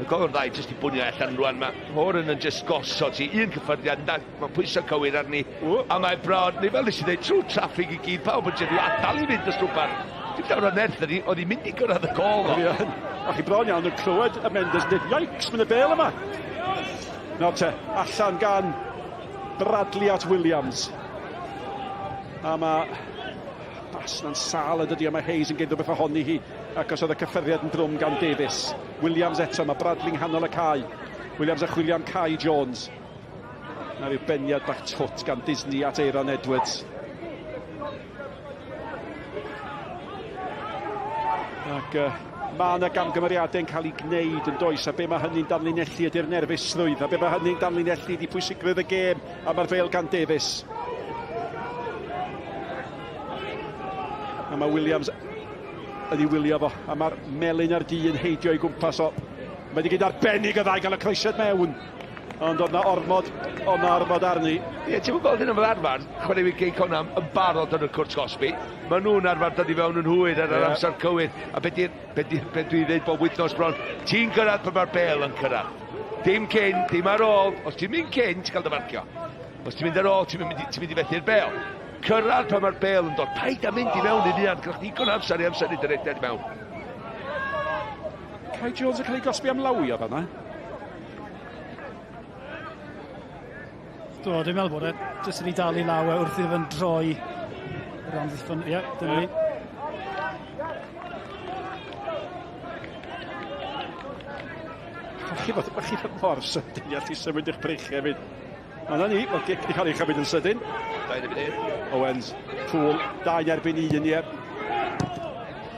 y gofyn ddau jyst i bwnio allan rwan. Mae Horan yn jyst gosod ti un cyffyrddiad, Mae pwysau cywir arni, a mae bron, neu fel nes i ddweud, trwy traffig i gyd, pawb yn jyst atal i fynd dros rhywbeth. Dim llawer o nerth ydi, oedd hi'n mynd i gyrraedd y gol. A chi bron iawn yn clywed y Mendes yn dweud, yikes, mae'n y bel yma. Nawr te, allan gan Bradley at Williams. A mae bas na'n sal yn dydi, a mae Hayes yn gwneud rhywbeth ohoni hi, ac os oedd y cyffyrddiad yn drwm gan Davies. Williams eto, mae Bradley'n nghanol y cae. Williams a chwilio am Kai Jones. Na rhyw beniad bach twt gan Disney at Aeron Edwards. Ac uh, mae yna gamgymeriadau'n cael ei gwneud yn does, a be mae hynny'n danlinellu ydy'r nerfusrwydd, a be mae hynny'n danlinellu ydy pwysigrwydd y gêm, a mae'r fel gan Davies. A mae Williams yn ei wylio fo, a mae'r melyn a'r du yn heidio i gwmpas o. Mae wedi gwneud arbennig o dda i gael y croesiad mewn. Ond oedd na ormod, oedd na ormod arni. Ie, ti'n gweld hyn fel arfer, chwaraewyr Gei Connah yn barod yn y cwrt cosbi. Maen nhw'n arfer dod i fewn yn hwyr ar yr yeah. amser cywir. A be, di, be, di, be dwi'n dweud bob wythnos bron, ti'n gyrraedd pan mae'r bel yn cyrraedd. Dim cyn, dim ar ôl. Os ti'n mynd cyn, ti'n cael dy farcio. Os ti'n mynd ar ôl, ti'n mynd, ti mynd i fethu'r bel. Cyrraedd pan mae'r bel yn dod. Paid â mynd i mewn i'n hunan, gyda chdi digon amser i amser i dy redeg mewn. Kai Jones yn cael ei gosbi am lawio fanna. Do, dwi'n meddwl bod e jyst wedi dal i law e wrth iddo fe'n droi yr amddiffyn. Ie, dyna ni. Chi fod, chi fod mor sydyn i allu symud eich breichiau hefyd. A na ni, mae'r gic wedi cael ei chymryd yn sydyn. 2 erbyn 1. Owens, Poole, 2 erbyn 1, ie.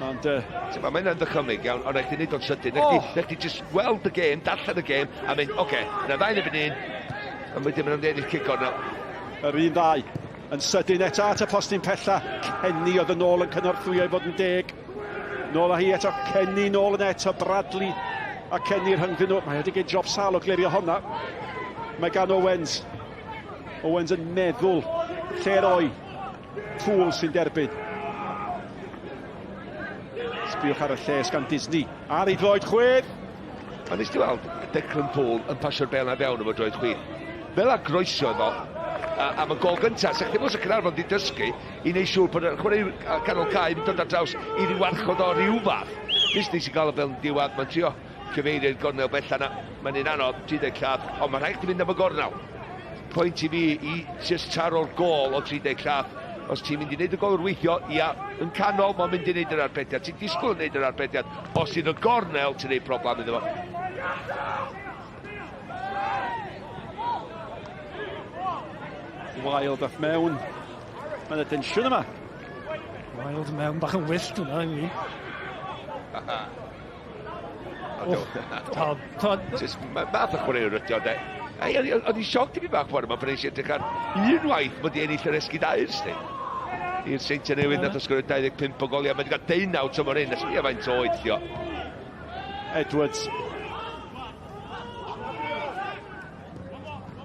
Ond... Uh, Mae hynna'n ddychymyg iawn, ond rhaid i wneud o'n sydyn. Oh. Rhaid i just weld y gêm, darllen y gêm, a mynd, oce, okay, yna 2 erbyn 1, a wedyn maen nhw'n ennill cic o'r Yr un ddau. Yn sydyn eto at y postyn pella. Kenny oedd yn ôl yn cynorthwyo i fod yn deg. Nôl â hi eto, Kenny nôl yn eto, Bradley a Kenny rhyngddyn nhw. Mae wedi gwneud job sal o glirio honna. Mae gan Owens. Owens yn meddwl lle roi. Poole sy'n derbyn. Sbiwch ar y lles gan Disney. Ar ei droed chwith. A nes ti weld Declan Poole yn pasio'r bel na fewn efo droed chwith. Fel a groesio iddo, a, am y gol gyntaf, sa'ch ddim os y Caernarfon di dysgu i wneud siŵr bod y chwarae canol cae yn dod ar draws i ryw warchod o ryw fath. Disney sy'n gael y bel yn diwedd, mae'n trio cyfeirio'r gornel bella na. Mae'n un anodd, 30 llath, ond mae'n rhaid chdi fynd am y gornel. Pwynt i fi i just taro'r gol o 30 llath. Os ti'n mynd i wneud y gol weithio, ia, yn canol, mae'n mynd i wneud yr arbediad. Ti'n disgwyl yn wneud yr arbediad. Os ti'n y gornel, ti'n gwneud problem iddo fo. Wild off mewn. Mae yna tensiwn yma. Wild mewn, bach yn wyllt hwnna i mi. Just math o chwaraewr ydi o, de. O'n i'n sioc tipyn bach bore yma pan nes i edrych ar unwaith bod i ennill yr esgid aur, sti. I'r Seintiau Newydd nath o sgorio 25 o goliau, mae wedi cael deunaw tymor hyn, a sbia faint o oed ydi o. Edwards.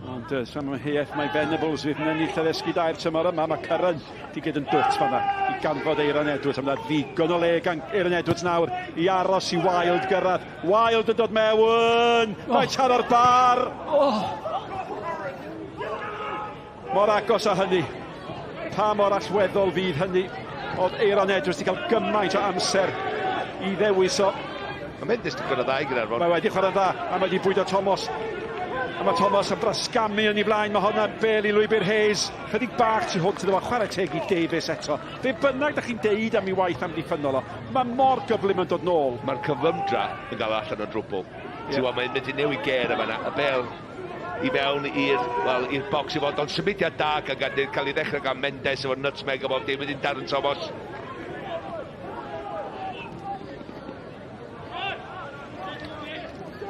Ond Ond uh, sam amheuaeth mae Venables fydd yn ennill yr esgid aur tymor yma. Mae Curran di gyd yn dwt fanna i ganfod Eiran Edwards. Mae yna ddigon o le gan Eiran Edwards nawr i aros i Wild gyrraedd. Wild yn dod mewn! Oh. Mae taro'r bar! Oh. Mor agos â hynny. Pa mor allweddol fydd hynny? Oedd Eiran Edwards wedi cael gymaint o amser i ddewis o. Mae Mendes wedi chwarae dda i Gaernarfon. Mae wedi chwarae dda, a mae wedi bwydo Thomas. A mae Thomas yn brasgamu yn ei flaen. Mae hwnna'n bel i lwybr Hayes. Chydig bach tu hwnt iddo fo. Chwarae teg i Davies eto. Be bynnag da chi'n deud am ei waith amddiffynnol o, mae mor gyflym yn dod nôl. Mae'r cyflymdra yn gael allan o drwbl. Yeah. Ti'n mae'n mynd i newid gêr yma. Y bel i mewn i'r well, i'r bocs i fod, ond symudiad da gan gael, cael ei ddechrau gan Mendes efo'r nutmeg o bob dim, wedyn Darren Thomas.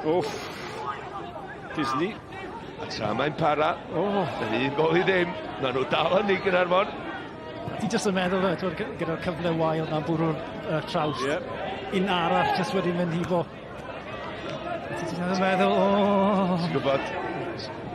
Wff. Disney. A tra mae'n para, oh. yr un gol i ddim, maen nhw dal yn ei Gaernarfon. Ti jyst yn meddwl, gyda'r cyfle wael na'n bwrw'r uh, traws. Yeah. Un arall jyst wedi mynd hibo. Ti jyst yn meddwl, o! Ti'n gwybod,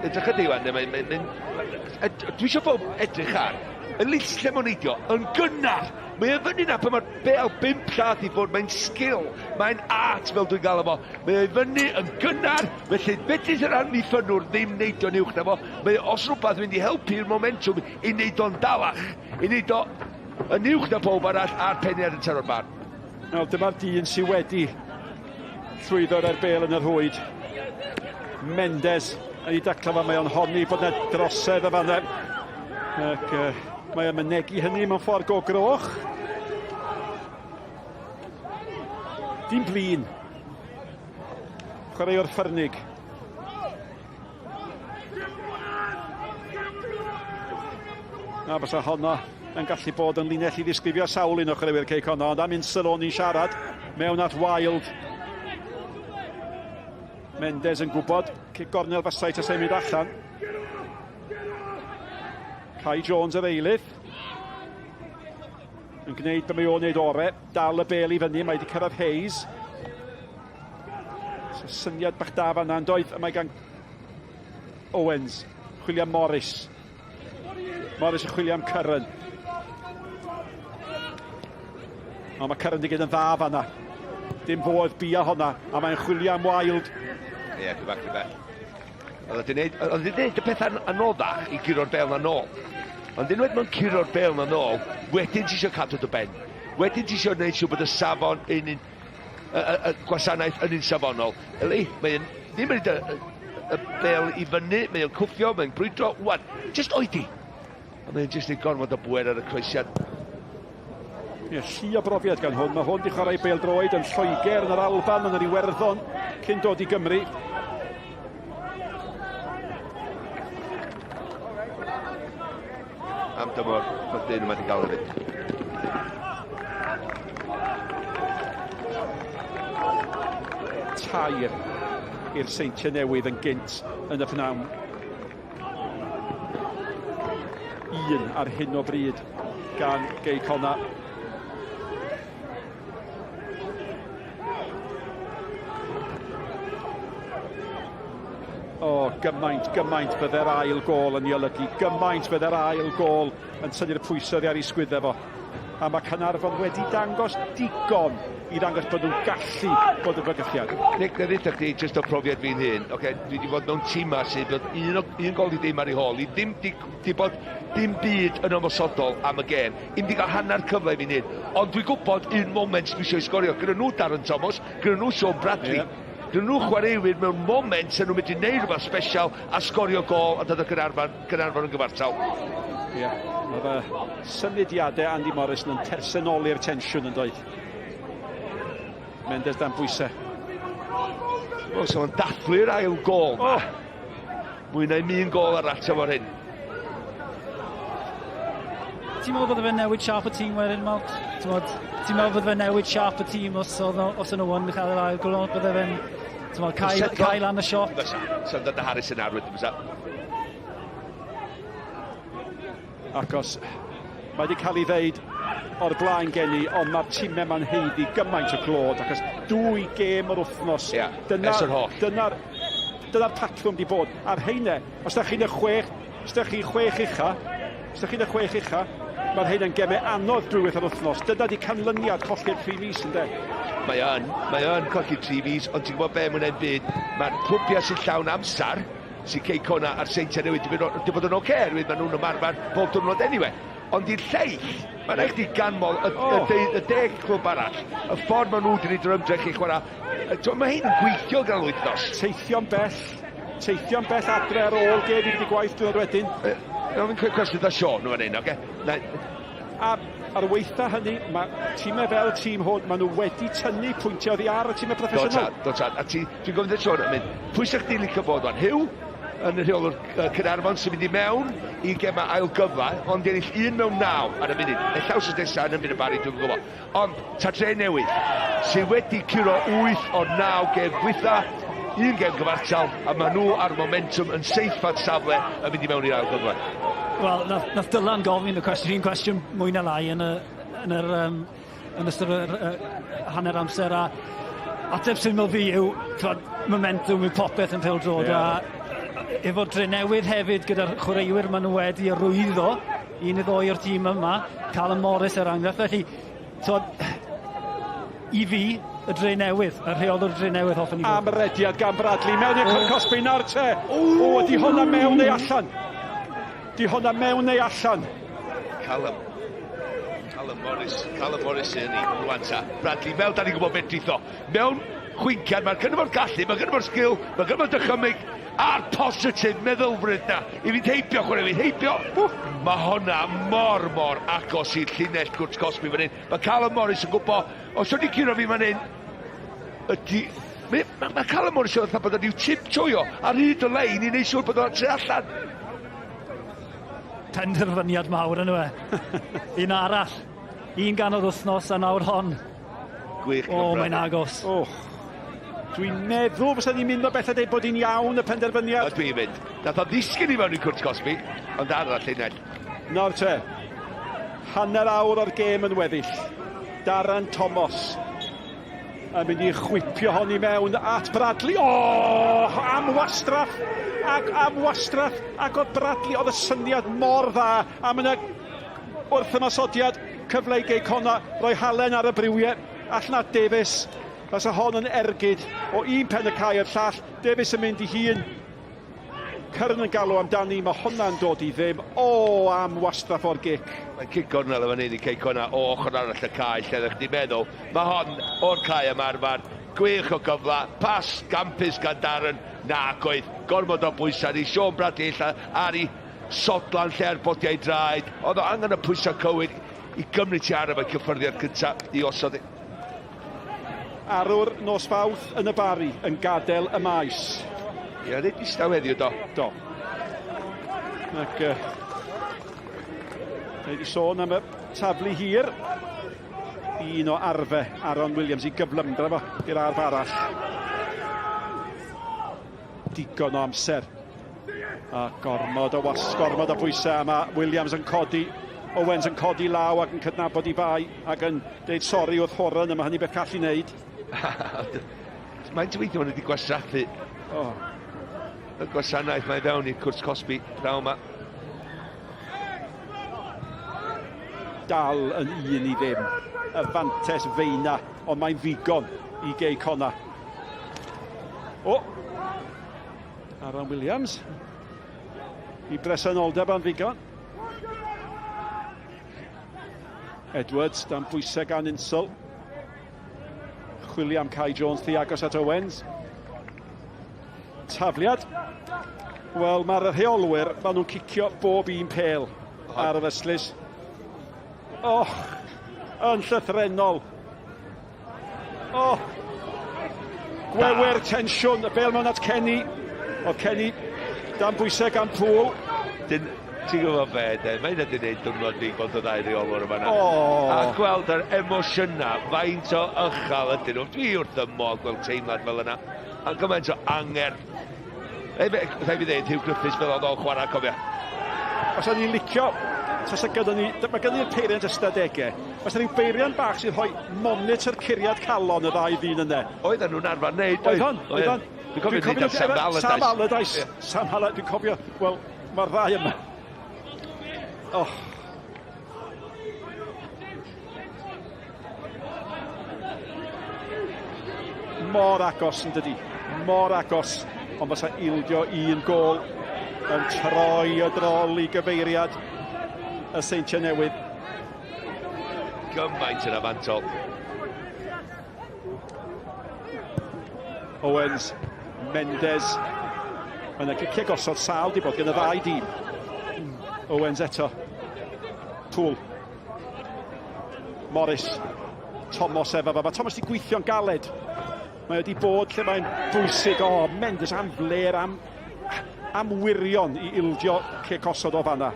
edrych ydi wan, mae'n... Mae, mae, dwi eisiau bob edrych ar, y list lle mae'n neidio, yn gynnar! Mae e fyny na pan mae'r bel bump llath i ffwrdd, mae'n sgil, mae'n art fel dwi'n gael fo. Mae e fyny yn gynnar, felly fedrith yr amddiffynnwr ddim neidio'n uwch na fo. Mae os rhywbeth mynd i helpu'r momentwm i neud o'n dalach, i neud o yn uwch na pob arall a'r peniad yn taro'r bar. Wel, dyma'r dyn sydd wedi llwyddo ar bel yn y rhwyd. Mendes yn ei daclo fo, mae o'n honni bod yna drosedd y fanna. Ac uh, mae o'n mynegi hynny mewn ffordd go groch. Dim blin. Chwaraewr ffyrnig. Na, bysa honno yn gallu bod yn linell i ddisgrifio sawl un o chwaraewyr Cei Connah, ond am un sylw ni'n siarad mewn at Wild. Mendes yn gwybod, cic gornel fasai tasai'n mynd allan. Kai Jones yr eilydd. Yn gwneud be mae o'n wneud ore, dal y bel i fyny, mae wedi cyrraedd Hayes. So, syniad bach da fanna, yn doedd, mae gan Owens, chwilio am Morris. Morris yn chwilio am Curran. Ond mae Curran wedi gwneud yn dda fanna. Dim fo oedd bia honna, a mae'n chwilio am Wild. Ie, yeah, dwi'n bach beth. Oedd wedi gwneud, oedd wedi gwneud y peth anoddach i guro'r bel na nôl. Ond unwaith mae'n curo'r bel na nôl, wedyn ti eisiau cadw dy ben. Wedyn ti eisiau gwneud siŵr bod y safon yn un y, y, y gwasanaeth yn un safonol. Eli, mae'n ddim yn y, y, y bel i fyny, mae'n cwffio, mae'n brwydro, wan, just oedi. A mae'n just ei gorfod o bwer ar y croesiad. Ie, llu o brofiad gan hwn. Mae hwn wedi chwarae bêl-droed yn Lloegr, yn yr Alban, yn yr Iwerddon, cyn dod i Gymru. Am dymor, mae'r dyn yma wedi gael hefyd. Tair i'r Seintiau Newydd yn gynt yn y pnawn. Un ar hyn o bryd gan Gei Connah. O, gymaint, gymaint bydde'r ail gôl yn ei olygu. Gymaint bydde'r ail gôl yn tynnu'r pwysau ar ei sgwydde fo. A mae Caernarfon wedi dangos digon i ddangos bod nhw'n gallu bod yn fygythiad. Nick, na ddeitha chdi, jyst o profiad fi'n hun, okay, dwi wedi bod mewn tîma sydd bod un, o, un gol i ddim ar ei hôl, i ddim di, di bod dim byd yn ymosodol am y gêm. I'm di gael hanner cyfle i fi'n hun. Ond dwi'n gwybod un moment dwi eisiau sgorio. Gyda nhw Darren Thomas, gyda nhw Sean Bradley. Yeah. Gyda nhw chwaraewyr mewn moment sy'n nhw'n mynd i wneud rhywbeth special a sgorio gol a dod o Gaernarfon, Gaernarfon yn gyfartal. Ie, yeah. mae fe symudiadau Andy Morrison yn tersenoli'r tensiwn yn dweud. Mendes dan bwysau. O, so mae'n dathlu'r ail gol. Oh. Mwy na un gol arall tymor hyn. Ti'n meddwl bod fe'n newid siâp y tîm wedyn, Mark? Ti'n meddwl bod fe'n newid siâp y tîm os oedd os nhw yn cael yr ail gol, bydde fe'n ti'n meddwl, cael, cael lan y siop? Fysa, sa'n dod â Harris yn arwydd, fysa. Acos mae wedi cael ei ddeud o'r blaen gen i, ond mae'r tîmau yma'n haeddu gymaint o glod, achos dwy gêm yr wythnos. Ia, dyna, ers yr holl. Dyna'r Dyna'r patrwm di bod. A'r heine, os da chi'n y chwech, os da chi'n chwech ucha, os da chi'n y chwech ucha, mae'r heina'n gemau anodd drwywaith yr wythnos. Dyna di canlyniad colli'r tri mis, ynddo? Mae yn, mae yn colli tri mis, ond ti'n gwybod be, mwyn ein byd, mae'r clwbiau sy'n llawn amser, sy'n Cei Connah a'r Seintiau Newydd, di bod yn oce, okay, oherwydd maen nhw'n ymarfer bob diwrnod anyway. Ond i'r lleill, mae'n rhaid chdi ganmol y, oh. y, y, y deg clwb arall, y ffordd maen nhw wedi gwneud yr ymdrech i chwarae. Mae hyn yn gweithio gan wythnos. Teithio'n bell, teithio'n bell adre ar ôl gêm i fynd i gwaith diwrnod wedyn. Nawr fi'n cwestiwn da Sean fan hyn, oce? A ar weitha hynny, mae tîmau fel y tîm hwn, maen nhw wedi tynnu pwyntiau oddi ar y tîmau proffesiynol. Do tad, do tad. A ti, dwi'n gofyn i Sean, yn mynd, pwy sa'ch chdi'n licio bod o'n Huw? yn y rheolwr Caernarfon sy'n mynd i mewn i gemau ail gyfle, ond ennill un mewn naw ar y munud. Ella wsos nesaf yn ymwneud y Barri, dwi'n gwybod. Ond ta Dre Newydd, sydd wedi curo 8 o'r 9 gêm dwytha, un gêm gyfartal, a maen nhw ar momentum yn seithfed safle yn mynd i mewn i'r ail gyfle. Wel, nath, nath Dylan gofyn y cwestiwn, un cwestiwn mwy na lai yn y, yn yr um, yn ystod yr uh, hanner amser a ateb syml fi yw twod, momentum yw popeth yn pêl-droed yeah. a efo'r Drenewydd hefyd gyda'r chwaraewyr maen nhw wedi arwyddo un neu ddoi o'r tîm yma, Callum Morris er enghraifft, felly twod, i fi, y Dre Newydd, y rheolwr Dre Newydd hoffwn i fod. Am rediad gan Bradley mewn i'r oh. cosbi nawr te. O, ydy hwnna mewn neu allan? Di hwnna mewn neu allan? Callum. Callum Morris. Callum Morris sy'n ni. Rwan ta. Bradley, fel da ni'n gwybod medrith o. Mewn chwinciad, mae'r gynno fo'r gallu, mae gynno fo'r sgil, mae gynno fo'r dychymyg, a'r positif meddylfryd na. I fynd heibio, chwarae fynd heibio. Mae hwnna mor, mor agos i'r llinell cwrt cosbi fan hyn. Mae Callum Morris yn gwybod, os wedi curo fi fan hyn, ydy... Mae, mae, mae Callum Morris yn fatha bod o'n i'w tiptoio ar hyd y lein i wneud siŵr bod o'n tu allan. Penderfyniad mawr yn e. Un arall. Un gan o'r wythnos a nawr hon. Gwych. O, mae'n agos. Oh. Dwi'n meddwl fysa ni'n mynd o bell a dweud bod hi'n iawn y penderfyniad. O, dwi'n mynd. Nath o ddisgyn i mewn i cwrt cosbi, ond ar y llinell. Nawr te, hanner awr o'r gêm yn weddill. Darren Thomas yn mynd i chwipio hon i mewn at Bradley. O, oh, am wastraff! Ac am wastraff! Ac oedd Bradley, oedd y syniad mor dda. A mae yna wrth ymosodiad cyfle i Gei Connah roi halen ar y briwiau. Allan at Davies. Fasa hon yn ergyd o un pen y cae i'r llall. Davies yn mynd i hun. Curran yn galw amdani, mae honna'n dod i ddim. O, am wastraff o'r gic. Mae'n cic gornel efo hyn i Cei Connah o ochr arall y cae, lle ddech chi'n meddwl. Mae hon o'r cae ymarfer. Gwych o gyfle. Pas gampus gan Darren. Nac oedd. Gormod o bwysau i Sean Bradley ella ar ei sodlan lle ar bodiau draed. Oedd o angen y pwysau cywir i gymryd ti ar efo'i cyffyrddiad cyntaf i osod Arwr nos Fawrth yn y Barri yn gadael y maes. Ie, reit ddistaw heddiw, do. Do. Ac uh, wedi sôn am y taflu hir. Un o arfe Aaron Williams i gyflymdra fo i'r arf arall. Digon o amser. A gormod o was, gormod o bwysau, a mae Williams yn codi, Owens yn codi law ac yn cydnabod i fai ac yn deud sori wrth Horan, a mae hynny beth call i wneud. Mae'n weithio maen nhw wedi gwastraffu oh. y gwasanaeth mae fewn i'r cwrt cosbi prawn yma. Dal yn un i ddim. Y fantes feina, ond mae'n ddigon i Gei Connah. O! Aaron Williams. I bresenoldeb am ddigon. Edwards dan bwysau gan Insel. Chwilio am Kai Jones, thi agos at Owens. Tafliad. Wel, mae'r rheolwyr, maen nhw'n cicio bob un pel ar yr ystlys. Och, yn llythrenol. Oh! Gwewyr tensiwn, y bel mewn at Kenny. Oedd Kenny dan bwysau gan Poole. Dyn, ti'n gwybod be, de, mae hynna wedi gwneud diwrnod fi gweld y ddau reolwr yma. Oh. A gweld yr emosiynau, faint o ychal ydyn nhw. Dwi wrth y modd gweld teimlad fel yna. A gymaint o angerdd. Rhaid fi ddeud, Huw Griffiths fel oedd o'n chwarae, cofia. Os o'n i'n licio, tasa gyda ni, mae gyda ni'r peiriant ystadegau. Oes 'na ryw beiriant bach sy'n rhoi monitor curiad calon y ddau ddyn yna? Oedden nhw'n arfer wneud, oedd? Oedden, oedden. Dwi'n cofio wneud ar Sam Allardyce. Sam Allardyce. Yeah. Sam Allardyce, dwi'n cofio, wel, mae'r ddau yma. Oh. Mor agos yn dydi, mor agos, ond fysa ildio un gol yn troi y drol i gyfeiriad y Seintiau Newydd. Gymaint yn afantol. Owens, Mendes. Mae yna giciau gosod sal di bod gan y ddau dîm. Owens eto. Poole. Morris. Thomas efo fo. Mae Thomas di gweithio'n galed. Mae wedi bod lle mae'n bwysig. O, Mendes am fler, am, am wirion i ildio cic osod o fanna.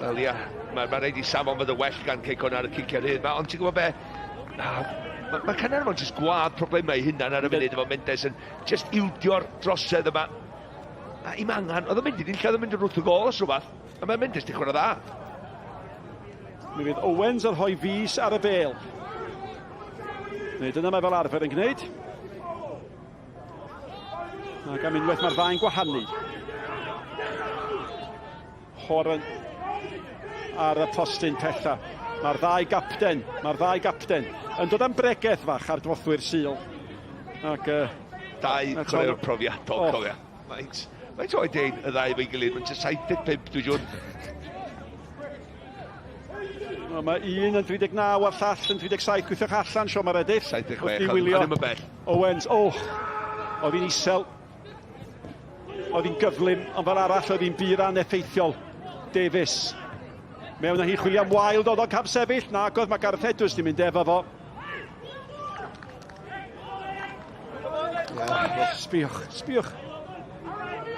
Wel ia, mae ma rhaid i safon fod yn well gan Cei Connah ar y ciciau rhydd 'ma, ond ti'n gwybod be? Mae ma Caernarfon jyst gwad problemau ei hunan ar y funud efo Mendes yn jyst ildio'r drosedd yma. A i'm angen, oedd o'n mynd i ddillad, oedd o'n mynd yn wrth y gol os rhywbeth. A mae Mendes di chwarae dda. Mi fydd Owens yn rhoi fus ar y bel. Neu dyna mae fel arfer yn gwneud. Ac am unwaith mae'r ddau'n gwahanu. Horan ar y postyn pella. Mae'r ddau gapten, mae'r ddau gapten yn dod am bregeth fach ar drothwy'r Sul. Ac, Dau chwaraewr profiadol, oh. cofia. Faint, faint oed ein y ddau efo'i gilydd? Mae'n 75, dwi'n siŵr. Wel, mae un yn 39 a'r llall yn 37. Gweithiwch allan, Siôn Meredith. 76, ond ddim yn bell. Owens, oh, oedd hi'n isel. Oedd hi'n gyflym, ond fel arall oedd hi'n bur aneffeithiol. Davies. Mewn â hi chwilio am Wild, oedd o'n cam sefyll. Nag oedd, mae Gareth Edwards di mynd efo fo. Yeah, sbiwch, sbiwch.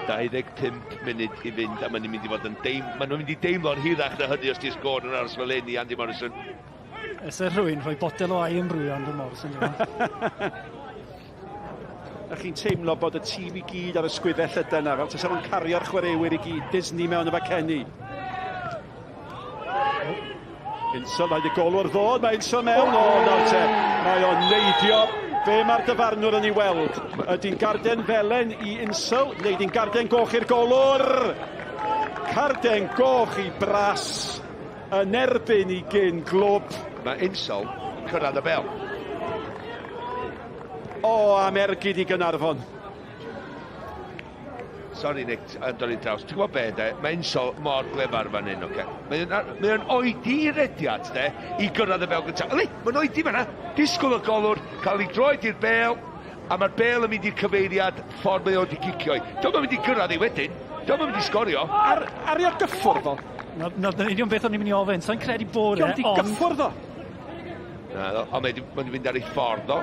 25 munud i fynd a maen nhw'n mynd i fod yn deim... Maen nhw'n mynd i deimlo'n hirach na hynny os di'r sgôr yn aros fel hyn i Andy Morrison. Ese rhywun rhoi botel o ail brwy Andy Morrison. A chi'n teimlo bod y tîm i gyd ar y sgwyddau llydan yna, fel tasa fo'n cario'r chwaraewyr i gyd, Disney mewn efo Kenny. Insel, mae y golwr ddod, mae Insel mewn, o, nawr te, mae o'n neidio. Be mae'r dyfarnwr yn ei weld? Ydy'n garden felen i Insel, neu ydy'n garden goch i'r golwr? Carden goch i Bras yn erbyn i gyn glwb. Mae Insel cyrraedd y bel. O, am ergyd i Gaernarfon. Sori Nick, yn dod i draws. Ti'n gwybod be, de? Mae Insol mor glyfar fan hyn, oce? Mae o'n mae o'n oedi i rediad, de, i gyrraedd y bel gyntaf. Yli, mae'n oedi fan'na. Disgwyl y golwr, cael ei droed i'r bel, a mae'r bel yn mynd i'r cyfeiriad ffordd mae o wedi cicio i. Dio'm yn mynd i gyrraedd i wedyn. Dio'm yn mynd i sgorio. Ar, ar i'r gyffwrdd o. Na, na, dyna'n union beth o'n i'n mynd i ofyn. Sa'n credu bod e, Dio'm di gyffwrdd o. Na, ond mae wedi mynd ar ei ffordd o.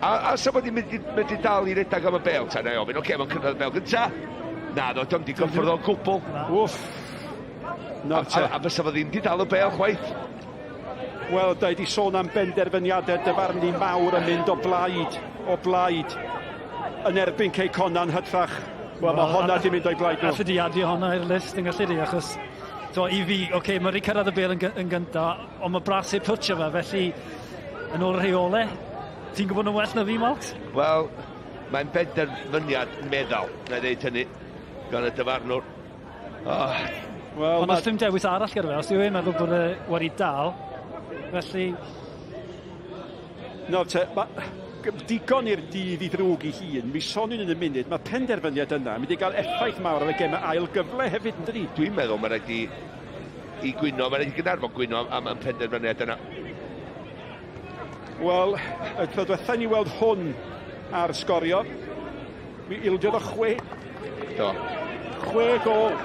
A, a sa fo 'di mynd i medru dal i redag am y bêl ta, na i ofyn, oce, mae'n cyrraedd y bêl gynta. Na, do, dio'm 'di gyffwrdd o gwbl. Wff. Nawr te. A, a, a fysa fo ddim 'di dal y bêl chwaith. Wel, da i 'di sôn am benderfyniadau dyfarnu mawr yn mynd o blaid, o blaid yn erbyn Cei Connah yn hytrach. Wel, mae honna 'di mynd o'i blaid nhw. Alli di adio honna i'r list yn gallu di, achos to, i fi, oce, okay, mae wedi cyrraedd y bêl yn, yn gynta, ond mae Bras heb twtio fe, felly yn ôl y rheolau, ti'n gwybod nhw'n well na fi, Mark? Wel, mae'n benderfyniad meddal, na i ddeud hynny, gan y dyfarnwr. Oh. Wel, Ond os dim dewis arall gyda fe, os yw e'n meddwl bod e wedi dal, felly... Nawr te, mae digon i'r dydd i ddrwg i hun, mi soniwn yn y munud, mae penderfyniad yna yn mynd i gael effaith mawr ar y gemau ail gyfle hefyd, yn dydi? Dwi'n meddwl mae rhaid i i gwyno, mae'n rhaid i Gaernarfon gwyno am, am penderfyniad yna. Wel, y tro diwetha ni weld hwn ar sgorio, mi ildiodd o chwe. Do. Chwe gol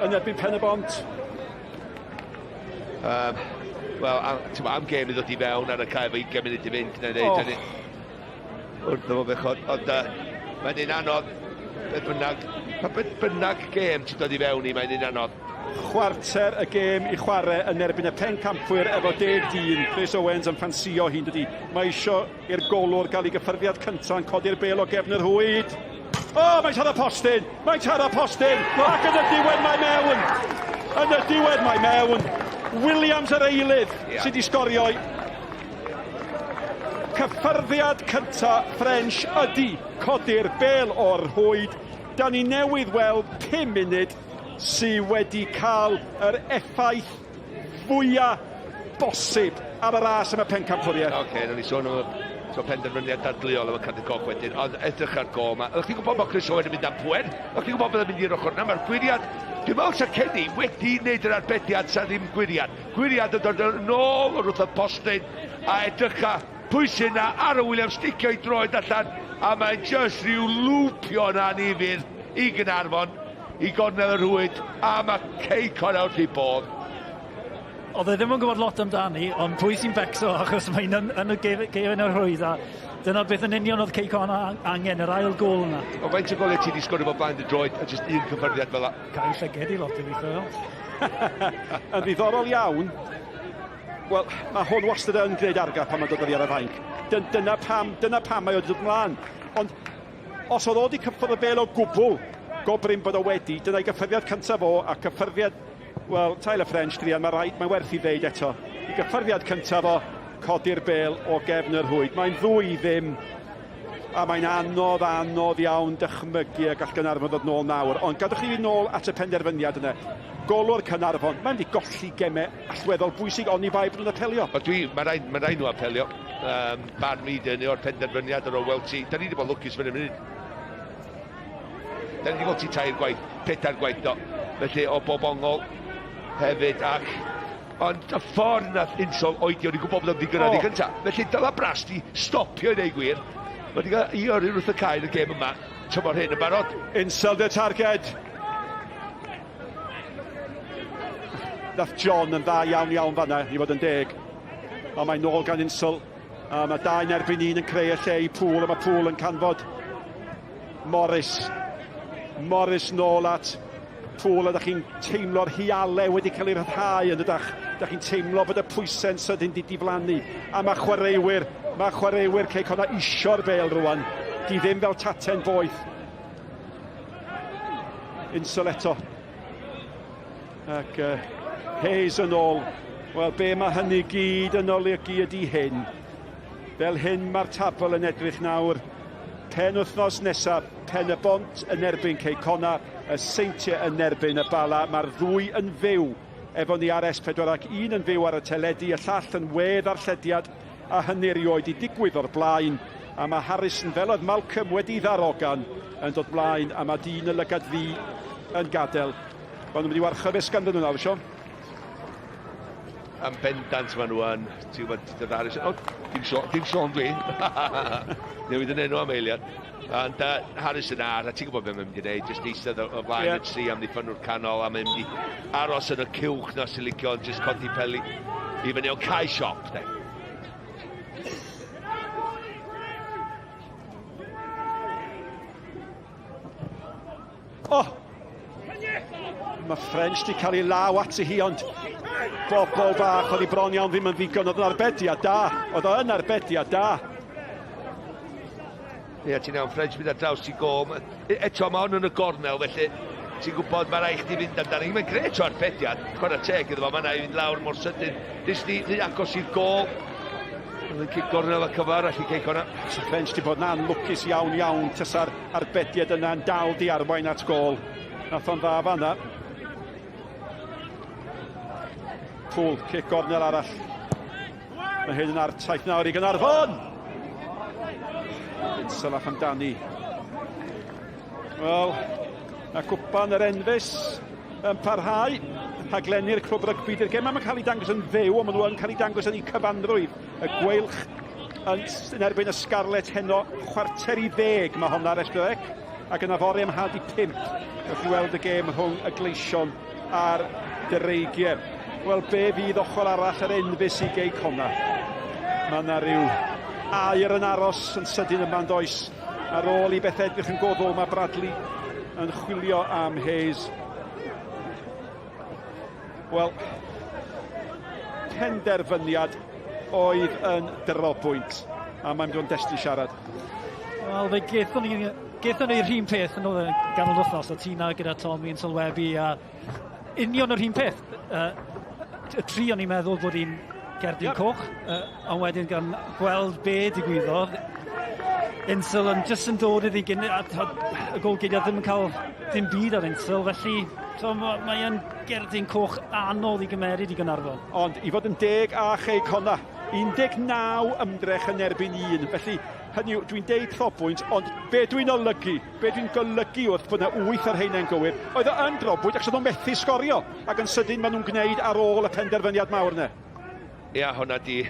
yn erbyn Pen y Bont. Um, Wel, am, am gêm i ddod i fewn ar y cae efo 20 munud i fynd, neu ddeud oh. hynny. Wrtho fo bechod, ond uh, mae'n un anodd, beth bynnag, pa beth bynnag gêm ti'n dod i fewn i, mae'n un anodd. Chwarter y gêm i chwarae yn erbyn y pencampwyr efo deg dyn. Chris Owens yn ffansio hi'n dydi. Mae isio i'r golwr gael ei gyffyrddiad cyntaf yn codi'r bêl o gefn yr rhwyd. O, oh, mae'n taro postyn! Mae'n taro postyn! Ac yn y diwedd mae mewn! Yn y diwedd mae mewn! Williams yr eilydd yeah. sydd wedi sgorio. Cyffyrddiad cynta French ydy codi'r bel o'r rhwyd. Da ni newydd weld 5 munud sydd wedi cael yr effaith fwyaf bosib ar y ras am y pencampwriaeth. Oce, okay, nawn ni sôn am y so penderfyniad dadleuol am y cardyn coch wedyn, ond edrych ar gol yma. Ydych chi'n gwybod bod Chris Owen yn mynd am pwer? Ydych chi'n gwybod bod yn mynd i'r ochr yna? Mae'r gwyriad, dwi'n meddwl sa Kenny wedi wneud yr arbediad sa ddim gwyriad. Gwyriad yn dod yn ôl wrth y postyn a edrycha pwy sy'n yna, Aaron Williams sticio i droed allan a mae'n just rhyw lwpio yna anifydd i Gynarfon i gornel y rhwyd a mae Cei Connah wrth ei bodd. Oedd e ddim yn gwybod lot amdani, ond pwy sy'n becso achos mae'n yn, yn y gefen o'r rhwydd a dyna beth yn union oedd Cei Connah angen, yr ail gol yna. O faint o golau ti wedi sgorio fo blaen dy droed a jyst un cyffyrddiad fel la? Cael llyged i lot i weithio. Yn ddiddorol iawn, wel, mae hwn wastad yn gwneud argraff pan mae'n dod oddi ar y fainc. Dyna pam, dyna pam mae o wedi dod mlaen. Ond os oedd o wedi cyffwrdd y bel o gwbl, go brin bod o wedi, dyna'i gyffyrddiad cyntaf o, a cyffyrddiad, wel, Tyler French, druan, mae rhaid, mae werth i ddeud eto. I gyffyrddiad cyntaf o, codi'r bel o gefn yr rhwyd. Mae'n ddwy i ddim, a mae'n anodd, anodd iawn dychmygu y gall Gaernarfon ddod nôl nawr. Ond gadwch chi fi nôl at y penderfyniad yna. Golwr Caernarfon, mae'n wedi golli gemau allweddol bwysig oni bai bod nhw'n apelio. Wel dwi, mae rhaid, mae rhaid nhw apelio. Um, barn fi dyn o'r penderfyniad ar ôl weld ti. Da ni wedi bod lwcus fyny munud. Da ni wedi gweld ti tair gwaith, pedair gwaith do. Felly o bob ongol hefyd ac ond y ffordd nath Insol oedi, o'n i'n gwybod bod o'n wedi gyrraedd i gyntaf. Felly dyla Bras di stopio i ddeu gwir. Mae wedi cael ei yrru wrth y cae yn y gêm yma, tymor hyn yn barod. Insel dy targed. Nath John yn dda iawn iawn fanna, i fod yn deg. Ond mae'n nôl gan Insel. A mae dau yn erbyn un yn creu y lle i Pŵl, a mae Pŵl yn canfod Morris. Morris nôl at Pŵl, a da chi'n teimlo'r hiale wedi cael ei rhyddhau yn ydach. Da chi'n teimlo bod y pwysau'n sydyn di diflannu. A mae chwaraewyr, mae chwaraewyr Cei Connah isio'r bêl rwan. Di ddim fel taten boeth. Insel eto. Ac uh, Hayes yn ôl. Wel, be mae hynny gyd yn olygu ydy hyn. Fel hyn mae'r tabl yn edrych nawr. Pen wythnos nesaf, Pen y Bont yn erbyn Cei Connah, y Seintiau yn erbyn y Bala. Mae'r ddwy yn fyw efo ni ar S4 ac un yn fyw ar y teledu, y llall yn wedd arllediad, a hynny erioed i digwydd o'r blaen. A mae Harrison, fel oedd Malcolm wedi ddarogan, yn dod mlaen, a mae dyn y lygad ddu yn gadael. Maen nhw'n mynd i warchod beth sganddyn nhw nawr, Sean. Am bendant maen nhw yn, ti'n gwybod, dod Harrison, o, dim Sean, dim Sean dwi. Newid yn enw am eiliad. Ond uh, Harrison ar, a ti'n gwybod beth mae'n mynd i wneud, jyst eistedd o, o flaen yeah. y tri am ddiffynwr canol, a mae'n mynd i aros yn y cywch na sy'n licio, ond jyst codi peli i fyny o cae siop, de. Oh! Mae French di cael ei law ati hi, ond bobl bach oedd hi bron iawn ddim yn ddigon. Oedd yn arbediad da. Oedd o yn arbediad da. Ie, ti'n iawn, French mynd ar draws i gôm. E, eto, mae hwn yn y gornel, felly ti'n gwybod mae rhaid chdi fynd amdani. Mae'n gret o arbediad, chwarae teg iddo fo, mae'n ei fynd lawr mor sydyn. Dys ni rhy agos i'r gôl. Oedd yn cic gornel a cyfa arall i Cei Connah. Sa French di bod yn anlwcus iawn iawn tasa'r arbediad yna'n dal di arwain at gôl. Nath o'n dda fanna. Pŵl, cic gornel arall. Mae hyn yn artaith nawr i Gaernarfon! Yn sylach amdani. Wel, mae cwpan yr enfys yn parhau. Rhaglenni'r clwb rygbi. Dy'r gemau mae'n cael ei dangos yn fyw, ond maen nhw yn cael ei dangos yn eu cyfanrwydd. Y Gweilch yn, yn erbyn y Scarlets heno, 9:45 mae honna ar S4C, ac yna fory am 4:30. Gewch chi weld y gêm rhwng y Gleision a'r Dreigiau. Wel, be fydd ochr arall yr enfys i Gei Connah? Mae yna rhyw air yn aros yn sydyn yma yn does. Ar ôl i beth edrych yn goddwl, mae Bradley yn chwilio am Hayes. Wel, penderfyniad oedd yn drobwynt, a mae'n mynd i fod yn destun siarad. Wel, fe gethon ni, gethon ni'r un peth yn ôl ganol wythnos, o Tina gyda Tommy yn sylwebu, a union yr un peth. Uh, y tri o'n i'n meddwl bod hi'n gerdyn yep. coch, uh, ond wedyn gan gweld be digwyddodd, Insel yn jyst yn dod iddi gyn, a, a, y golgeidwad ddim yn cael dim byd ar Insel, felly so, mae yn gerdyn coch anodd i gymeryd i Gaernarfon. Ond i fod yn deg â Chei Connah, 19 ymdrech yn erbyn un, felly hynny yw, dwi'n deud throbwynt, ond be dwi'n olygu, be dwi'n golygu wrth bod yna wyth ar heina'n gywir, oedd o yn drobwynt achos oedd o'n methu sgorio, ac yn sydyn maen nhw'n gwneud ar ôl y penderfyniad mawr yna. Ia, hwnna di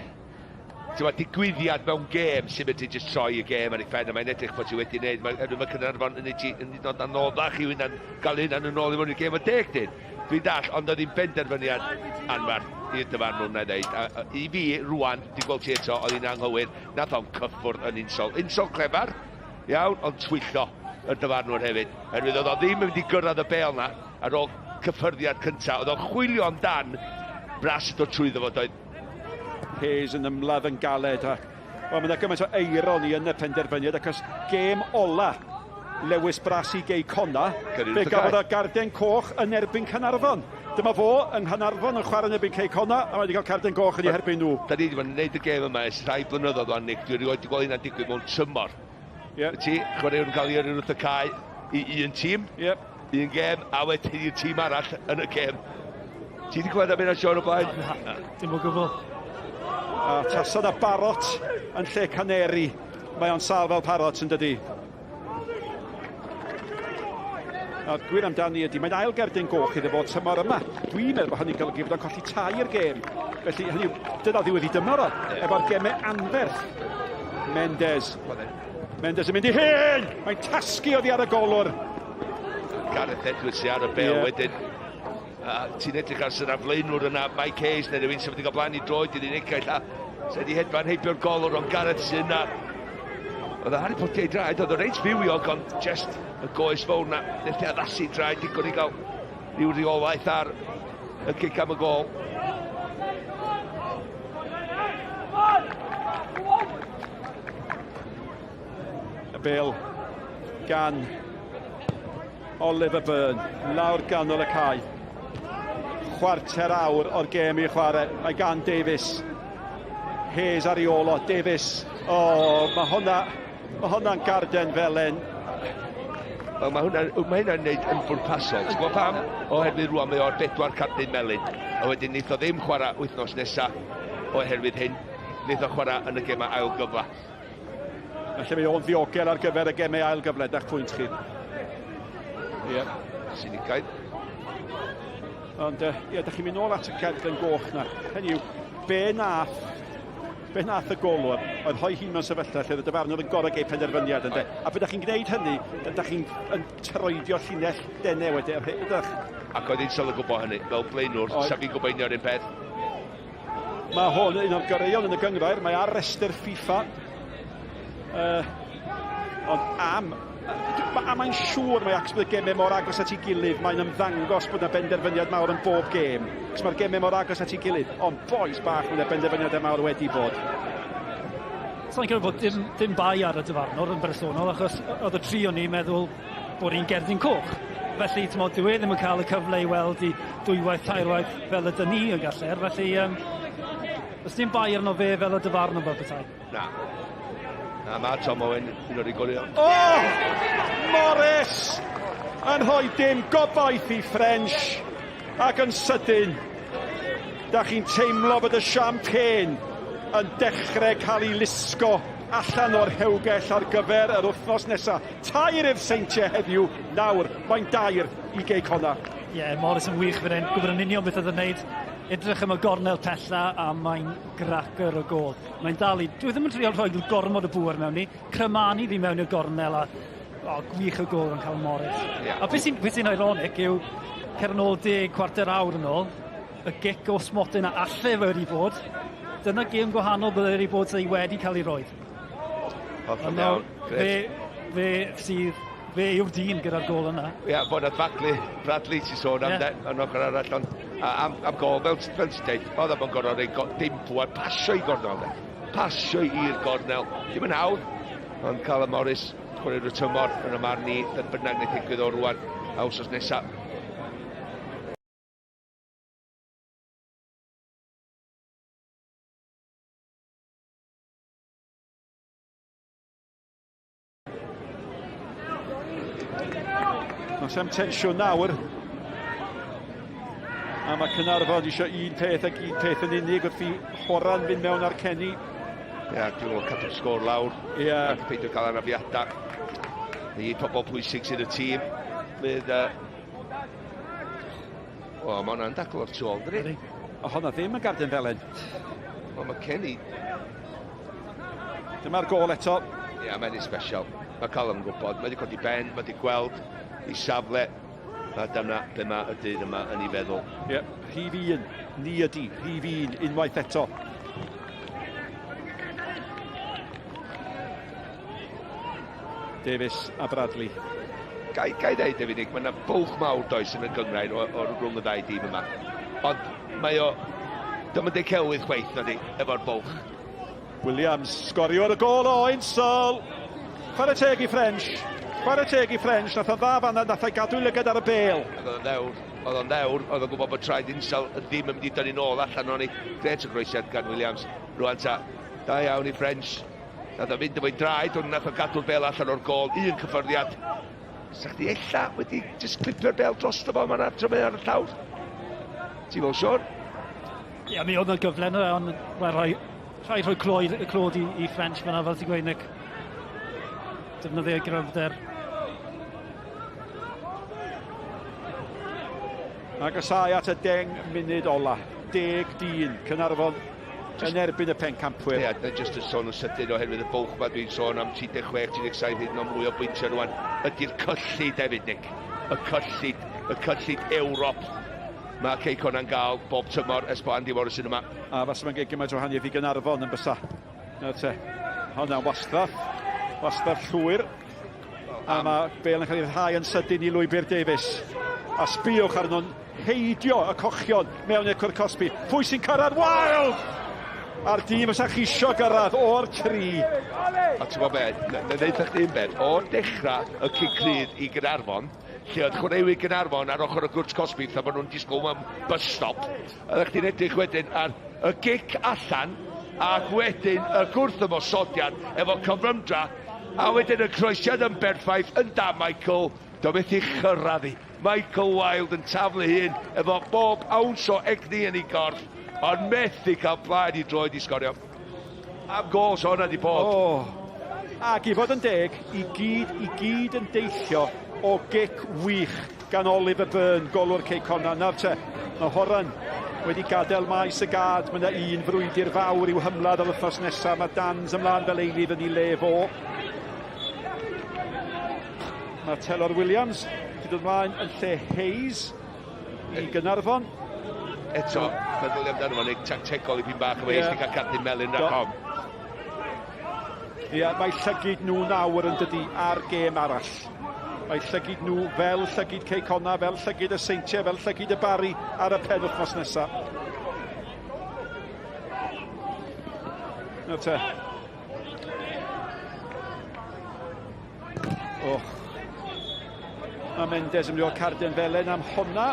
ti'n digwyddiad mewn gêm sy'n medru jyst troi y gêm ar ei phen a mae'n edrych bod ti wedi wneud. Mae mae Caernarfon yn ei yn dod anoddach i'w hunan, gael ei hunan yn ôl i mewn i'r gêm o deg dyn. Dwi'n dall, ond oedd hi'n benderfyniad anferth i'r dyfarnwr na i ddeud. A, a, I fi, rwan, dwi'n gweld ti eto, oedd hi'n anghywir, nath o'n cyffwrdd yn insol. Insol clefar, iawn, ond twyllo y dyfarnwr hefyd. Herwydd oedd o ddim yn mynd i gyrraedd y bêl na ar ôl cyffyrddiad cyntaf. Oedd o'n chwilio amdan Brass yn dod trwyddo fo, doedd. Hayes yn ymladd yn galed a wel, mae yna gymaint o eironi yn y penderfyniad achos gêm ola Lewis Brass i Gei Connah, fe gafodd o garden coch yn erbyn Caernarfon. Dyma fo yng Nghaernarfon yn chwarae yn erbyn Cei Connah a mae wedi cael carden goch yn ei herbyn nhw. Da ni wedi bod yn gwneud y gêm yma ers rhai blynyddoedd wan, Nick. Dwi erioed wedi gweld hynna'n digwydd mewn tymor. Ie. Ti, chwaraewr yn cael ei yrru wrth y cae i un tîm. Ie. Un gêm, a wedyn i'r tîm arall yn y gêm. Ti wedi clywed am hynna, Siôn, o blaen? Na, na, dim o gwbl. A tasa na barot yn lle caneri. Mae o'n sâl fel parot yn dydi? Nawr, gwir amdani ydy, mae'n ail gerdyn goch iddo fo tymor yma. Dwi'n meddwl bod hynny'n golygu bod o'n colli tair gêm. Felly, hynny yw, dyna ddiwedd i dymor o, efo'r gemau anferth. Mendes. Mendes yn mynd i hyn! Mae'n tasgu oddi ar y golwr. Gareth Edwards sy'n ar y bel yeah. wedyn. A ti'n edrych ar sy'n aflaenwr yna, Mike Hayes neu rhywun sy'n wedi cael blaen i droed i'r unig a sy'n wedi hedfan heibio'r golwr, ond Gareth sy'n yna. Oedd Harry Potter ei draed, oedd o reit fywiog, ond just y goes fawr na, wnaeth e addasu draed digon i gael rhyw reolaeth ar y cic am y gol. Y bel gan Oliver Byrne, lawr ganol y cae. Chwarter awr o'r gêm i chwarae. Mae gan Davies. Hayes ar ei ôl o. Davies. O, oh, mae hwnna, mae hwnna'n garden felen. Wel, mae hwnna'n mae hynna'n neud yn bwrpasol. Ti'n gwybod pam? Oherwydd rwan mae o'r bedwar cardyn melyn. A wedyn wneith o ddim chwarae wythnos nesa oherwydd hyn. Wneith o chwarae yn y gemau ail gyfle. Felly mae o'n ddiogel ar gyfer y gemau ail gyfle, da'ch pwynt chi. Ie. Yeah. Sinigaidd. Ond, uh, ie, da chi'n mynd nôl at y cerdyn goch na. Hynny yw, be nath, be nath y golwr oedd rhoi hun mewn sefyllfa lle oedd y dyfarnwr yn gorau gei penderfyniad, ynde? A pryd da chi'n gwneud hynny, da chi'n yn troedio llinell denau wedyn, ydych? Ac oedd hi'n sylw gwybod hynny, fel blaenwr, sa fi'n gwybod union un peth. Mae hwn un o'r goreuon yn y gynghrair, mae ar restr FIFA. Uh, ond am, a mae'n siŵr mae ac bydd y gemau mor agos at ei gilydd, mae'n ymddangos bod yna benderfyniad mawr yn bob gêm. Cos mae'r gemau mor agos at ei gilydd, ond boys bach, mae yna benderfyniadau mawr wedi bod. Sa'n credu bod dim, dim bai ar y dyfarnwr yn bersonol, achos oedd y tri o'n i'n meddwl bod hi'n gerdyn coch. Felly, t'mod, dyw e ddim yn cael y cyfle i weld i dwywaith, tairwaith fel ydyn ni yn galler. Felly, um, os dim bai arno fe fel y dyfarn fel petai. Na. Na, mae Tom Owen un o'r golion. O! Oh! Morris! Yn rhoi dim gobaith i French ac yn sydyn da chi'n teimlo bod y champagne yn dechrau cael ei lusgo allan o'r rhewgell ar gyfer yr wythnos nesaf. Tair i'r Seintiau heddiw, nawr mae'n dair i Gei Connah. Ie, yeah, Morris yn wych fan hyn, gwybod yn union beth oedd yn neud. Edrych am y gornel pella a mae'n gracer o gol. Mae'n dal i, dwi ddim yn trio rhoi gormod o bŵer mewn i, crymanu fi mewn i'r gornel a oh, gwych o gol yn cael Morris. Yeah. A beth sy'n sy ironic yw, cer yn ôl deg cwarter awr yn ôl, y gic o smotyn a alle fe wedi bod, dyna gêm gwahanol bydde wedi bod sydd wedi cael ei roed. Hollol iawn. Fe, fe sydd, fe yw'r dyn gyda'r gol yna. Ie, yeah, bod Bradley, Bradley ti'n sôn am, yeah. yn ochr arall, ond am, am gol, fel, fel ti'n dweud, oedd am gorfod rhoi dim pŵer, pasio i gornel, de. Pasio i'r gornel. Dim yn hawdd, ond Callum Morris, chwaraewr y tymor yn y marn i, beth bynnag wneud ddigwydd o rwan, a wsos nesaf. Does am tensiwn nawr. A mae Caernarfon eisiau un peth ac un peth yn unig wrth i Horan fynd mewn ar Kenny. Ie, yeah, dwi'n meddwl cadw'r sgôr lawr. Ie. Yeah. Ac peidio cael anafiadau. Ni pobl pwysig sydd y tîm. Bydd... Uh... O, mae hwnna'n dacl o'r tu ôl, dydi? O, hwnna ddim yn garden felen. Wel, mae Kenny... Dyma'r gôl eto. Ie, yeah, mae'n special. Mae Callum yn gwybod, mae wedi codi ben, mae wedi gweld ei safle. A dyna be mae y dyn yma yn ei feddwl. Ie, yeah, rhif un, ni ydi, rhif un, unwaith eto. Davies a Bradley. Gai, gai ddeud, David Nick, mae yna bwlch mawr does yn y gyngrair o, o rhwng y ddau dîm yma. Ond mae o... Dyma deg celwydd chweith, na di, efo'r bwlch. Williams, sgorio ar y gôl o Insel. Chwarae teg i French. Chwarae teg i French, nath o dda fanna, nath o'i gadw lygad ar y bêl. Oedd o'n ddewr, oedd o'n ddewr, oedd o'n gwybod bod traed Insel ddim yn mynd i dynnu nôl allan o'n i. Gret o groesiad gan Williams. Rwan ta, da iawn i French. Nath o fynd efo'i draed, ond nath o gadw'r bêl allan o'r gôl. Un cyffyrddiad. Sa chdi ella wedi just clipio'r bêl drosto fo, mae'n adro mae ar y llawr. Ti'n fel, Siôn? Ie, yeah, mi oedd yna gyfle yna, ond wel, rhai, rhaid rhoi clod, clod i, i French fyna, fel ti'n gweud, Nick. Defnyddio gryfder. Agosau at y 10 munud ola. Deg dyn, Caernarfon yn erbyn y pencampwyr. Ie, yeah, jyst y sôn yn sydyn oherwydd y bwlch ma dwi'n sôn am 36, 37 hyd yn oed mwy o bwyntiau rwan. Ydy'r cyllid hefyd, Nick. Y cyllid, y cyllid Ewrop. Mae Cei Connah'n gael bob tymor ers bod Andy Morrison yma. A fasa mae'n gwneud gymaint o wahaniaeth i Gaernarfon yn bysa. Nawr te, hwnna'n wastraff. Wastraff llwyr. A mae Bale yn cael ei rhyddhau yn sydyn i lwybr Davies. A sbïwch arnyn nhw'n heidio y cochion mewn i'r cwrt cosbi. Pwy sy'n cyrraedd? Wild! A'r dîm fysa chi isio gyrraedd o'r tri. A ti'n gwybod be, na ddeud chdi un beth, o'r dechrau y cic rhydd i Gaernarfon, lle oedd chwaraewyr Gaernarfon ar ochr y cwrt cosbi, fatha bod nhw'n disgwyl mewn bus stop, oeddech chdi'n edrych wedyn ar y gic allan, ac wedyn y gwrthymosodiad efo cyflymdra, a wedyn y croesiad yn berffaith yn da Michael, do methu chyrraedd hi. Michael Wilde yn taflu hun efo bob awns o egni yn ei gorff, ond methu cael blaen i droed i sgorio. Am gôl so hwnna di bod. Oh. Ac i fod yn deg, i gyd, i gyd yn deillio o gic wych gan Oliver Byrne, golwr Cei Connah. Nawr te, mae Horan wedi gadael maes y gad. Mae yna un frwydr fawr i'w hymladd yr wythnos nesaf. Mae Dans ymlaen fel eilydd yn ei le fo. Mae Telor Williams wedi dod ymlaen yn lle Hayes i Gaernarfon. Eto, meddylia amdano fo, neu tactegol i fi'n bach efo yeah. Hayes wedi cael cardyn melyn rhac ofn. Ie, yeah, mae llygid nhw nawr yn dydi ar gêm arall. Mae llygid nhw fel llygid Cei Connah, fel llygid y Seintiau, fel llygid y Barri ar y penwythnos nesaf. Nawr te. Oh. Mae Mendes yn mynd i weld carden felen am honna.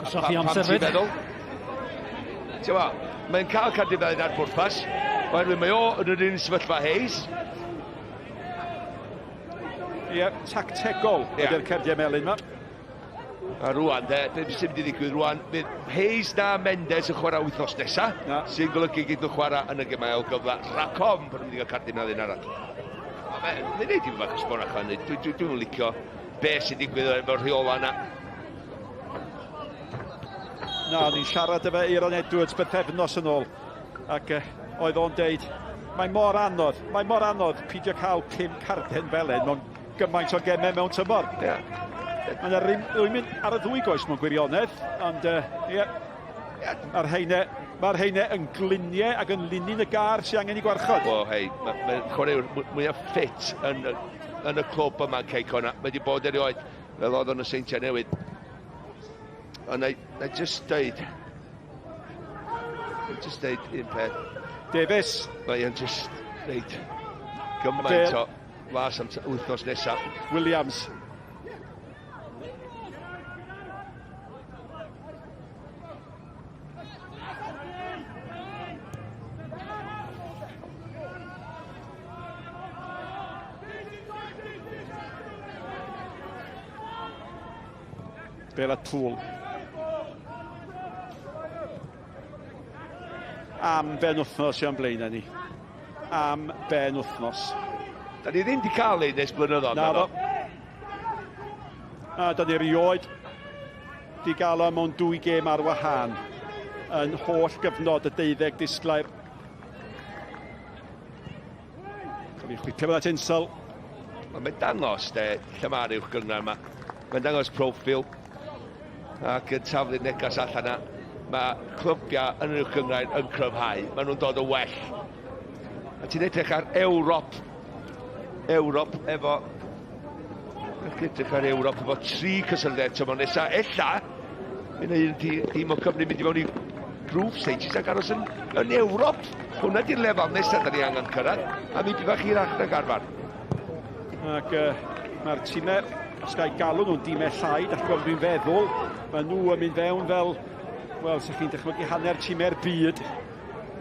Gwastraffu amser fyd. Ti'n meddwl? Ti'n meddwl, mae'n cael carden felen ar bwrpas, oherwydd mae o yn yr un sefyllfa Hayes. Ie, yeah, tactegol yeah. ydy'r cardiau melyn yma. A rwan, de, beth sy'n mynd i ddigwydd rwan, fydd Hayes na Mendes yn chwarae wythnos nesa, na. sy'n golygu gyd nhw chwarae yn y gemau ail gyfle rhac ofn bod nhw'n mynd i gael cardyn melyn arall. Mae'n neud i fi bach o sbon allan, dwi'n dwi, dwi licio be sy'n digwydd efo'r rheola yna. Na, o'n i'n siarad efo Aeron Edwards bythefnos yn ôl, ac oedd o'n deud, mae mor anodd, mae mor anodd pidio cael pum carden felen mewn gymaint o gemau mewn tymor. Yeah. Mae yna rhywun mynd ar y ddwy goes mewn gwirionedd, ond ie, yeah. yeah. mae'r heine, mae'r heine yn gluniau ac yn linyn y gar sy'n angen i gwarchod. Wel, hei, mae'r ma chwaraewr mwyaf ffit yn, yn y clwb yma yn Cei Connah. Mae wedi bod erioed fel oedd o'n y Seintiau Newydd. Ond na, na just deud, na just deud un peth. Davies. Mae o'n just deud gymaint o flas am wythnos nesaf. Williams. Bel at Pŵl. Am ben wythnos i o'n blaenau ni. Am ben wythnos. Da ni ddim wedi cael ein nes blynyddoedd. Na fo. A da ni erioed di gael o mewn dwy gêm ar wahân yn holl gyfnod y deuddeg disglair. Cael ei chwipio fel Tinsel. Mae'n dangos de, lle mae'r uwch gynghrair yma. Mae'n dangos proffil ac yn taflu'r negas allan yna. Mae clybiau yn yr uwch gynghrair yn cryfhau. Maen nhw'n dod yn well. A ti'n edrych ar Ewrop. Ewrop efo... Edrych ar Ewrop efo tri cysylltiad tymor nesaf. Ella, mi yna un tîm o Cymru mynd i mewn i group stages ac aros yn, yn Ewrop. Hwna di'r lefel nesaf da ni angen cyrraedd, a mi bach hirach nag arfer. Ac uh, mae'r tîmau, os gael galw nhw'n dîmau llai, da chi'n gwybod dwi'n feddwl, mae nhw yn mynd fewn fel, wel, sa'ch chi'n dychmygu hanner tîmau'r byd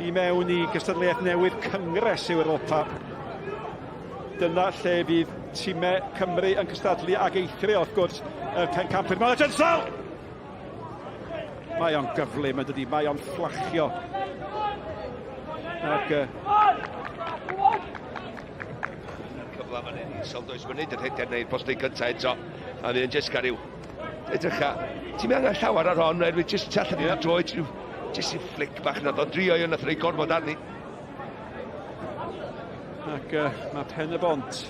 i mewn i gystadleuaeth newydd Cyngres Ewropa. Dyna lle fydd tîmau Cymru yn cystadlu ag eithrio, wrth gwrs, y pencampwyr. Mae'n Jensel! Mae o'n gyflym yn dydi, mae o'n fflachio. Ac... Cyfle fan hyn, Isel does mae'n neud y rhediad neu'r postau cyntaf eto. A fydd yn jyst gael rhyw... Edrycha, ti'n mynd angen llawer ar hon, oherwydd jyst tu allan i'r droed, jyst i flic bach na ddo, drio i nath rei gorfod arni. Ac uh, mae Pen y Bont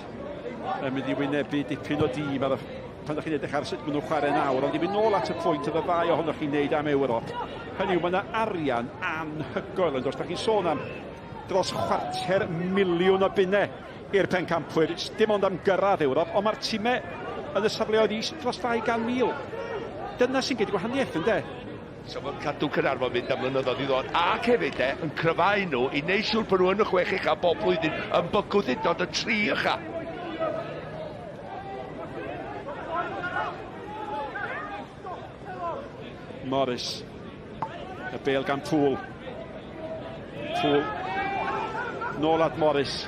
yn mynd i wynebu dipyn o dîm ar y pan ydych chi'n edrych ar sut maen nhw'n chwarae nawr, ond i fynd nôl at y pwynt oedd y ddau ohonoch chi'n neud am Ewrop. Hynny yw, mae yna arian anhygoel yn dos. Da chi'n sôn am dros chwarter miliwn o bunnau i'r pencampwyr, dim ond am gyrraedd Ewrop, ond mae'r timau yn y safleoedd is dros 200,000. Dyna sy'n gwneud y gwahaniaeth, ynddo? So mae'n cadw Caernarfon mynd am flynyddoedd i ddod, ac hefyd de, yn cryfhau nhw i wneud siŵr bod nhw yn y chwech ucha bob blwyddyn, yn bygwth hyd yn oed y tri ucha. Morris. Y bel gan Pŵl. Pŵl. Nôl at Morris.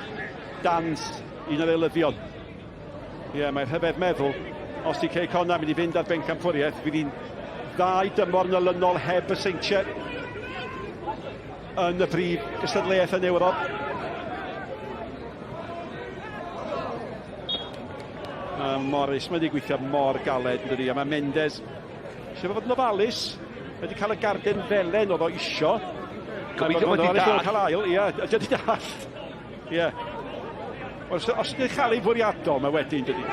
Dans, un o'r eilyddion. Ie, yeah, mae'n rhyfedd meddwl, os di Cei Connah mynd i fynd ar bencampwriaeth, fydd hi'n ddau dymor yn olynol heb y seintiau yn y brif gystadleuaeth yn Ewrop. A Morris, mae wedi gweithio mor galed, yn dydi, a mae Mendes eisiau fod yn ofalus, mae wedi cael y garden felen oedd o isio. Gobeithio bod wedi dallt. Cael ail, ie, ydy wedi dallt. Ie. Os, os ydy'n cael ei fwriadol, mae wedyn, dydy.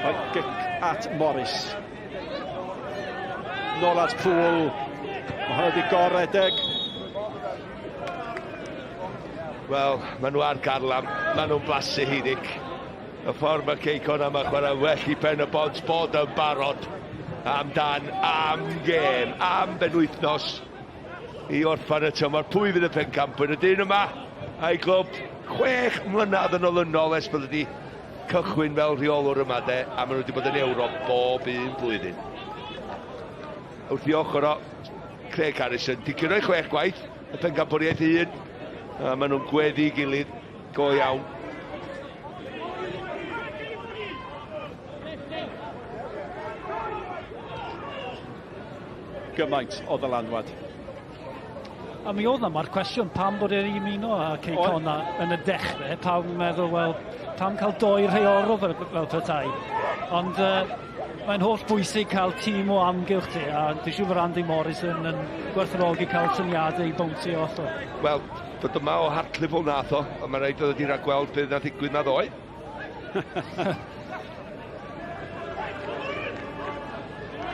Mae gic at Morris. Nôl at Pŵl. Mae hwnna wedi goredeg. Wel, maen nhw ar garlam. Maen nhw'n blasu hi, Nick. Y ffordd mae Cei Connah yma chwarae well i Ben y Bont bod yn barod amdan am gêm, am benwythnos i orffen y tymor. Pwy fydd y pencampwyr? Y dyn yma a'i glwb chwech mlynedd yn olynol ers bod wedi cychwyn fel rheolwr yma de, a maen nhw wedi bod yn Ewrop bob un blwyddyn. Wrth i ochr o, Craig Harrison, di curo chwech gwaith, y pencampwriaeth un, a maen nhw'n gweddu i gilydd go iawn. Gymaint o ddylanwad. A mi oedd 'na, mae'r cwestiwn pam bod e'n ymuno â Cei Connah yn y dechrau, pawb yn meddwl, wel, pam cael doi rheolwr fel, fel petai. Ond uh, mae'n holl bwysig cael tîm o amgylch ti, a dwi'n siŵr bod Andy Morrison yn gwerthfawrogi cael syniadau i bownsio off o. Wel, dod yma o Hartlepool nath o, ond mae'n rhaid oedd wedi rhagweld beth nath ddigwydd na ddoe.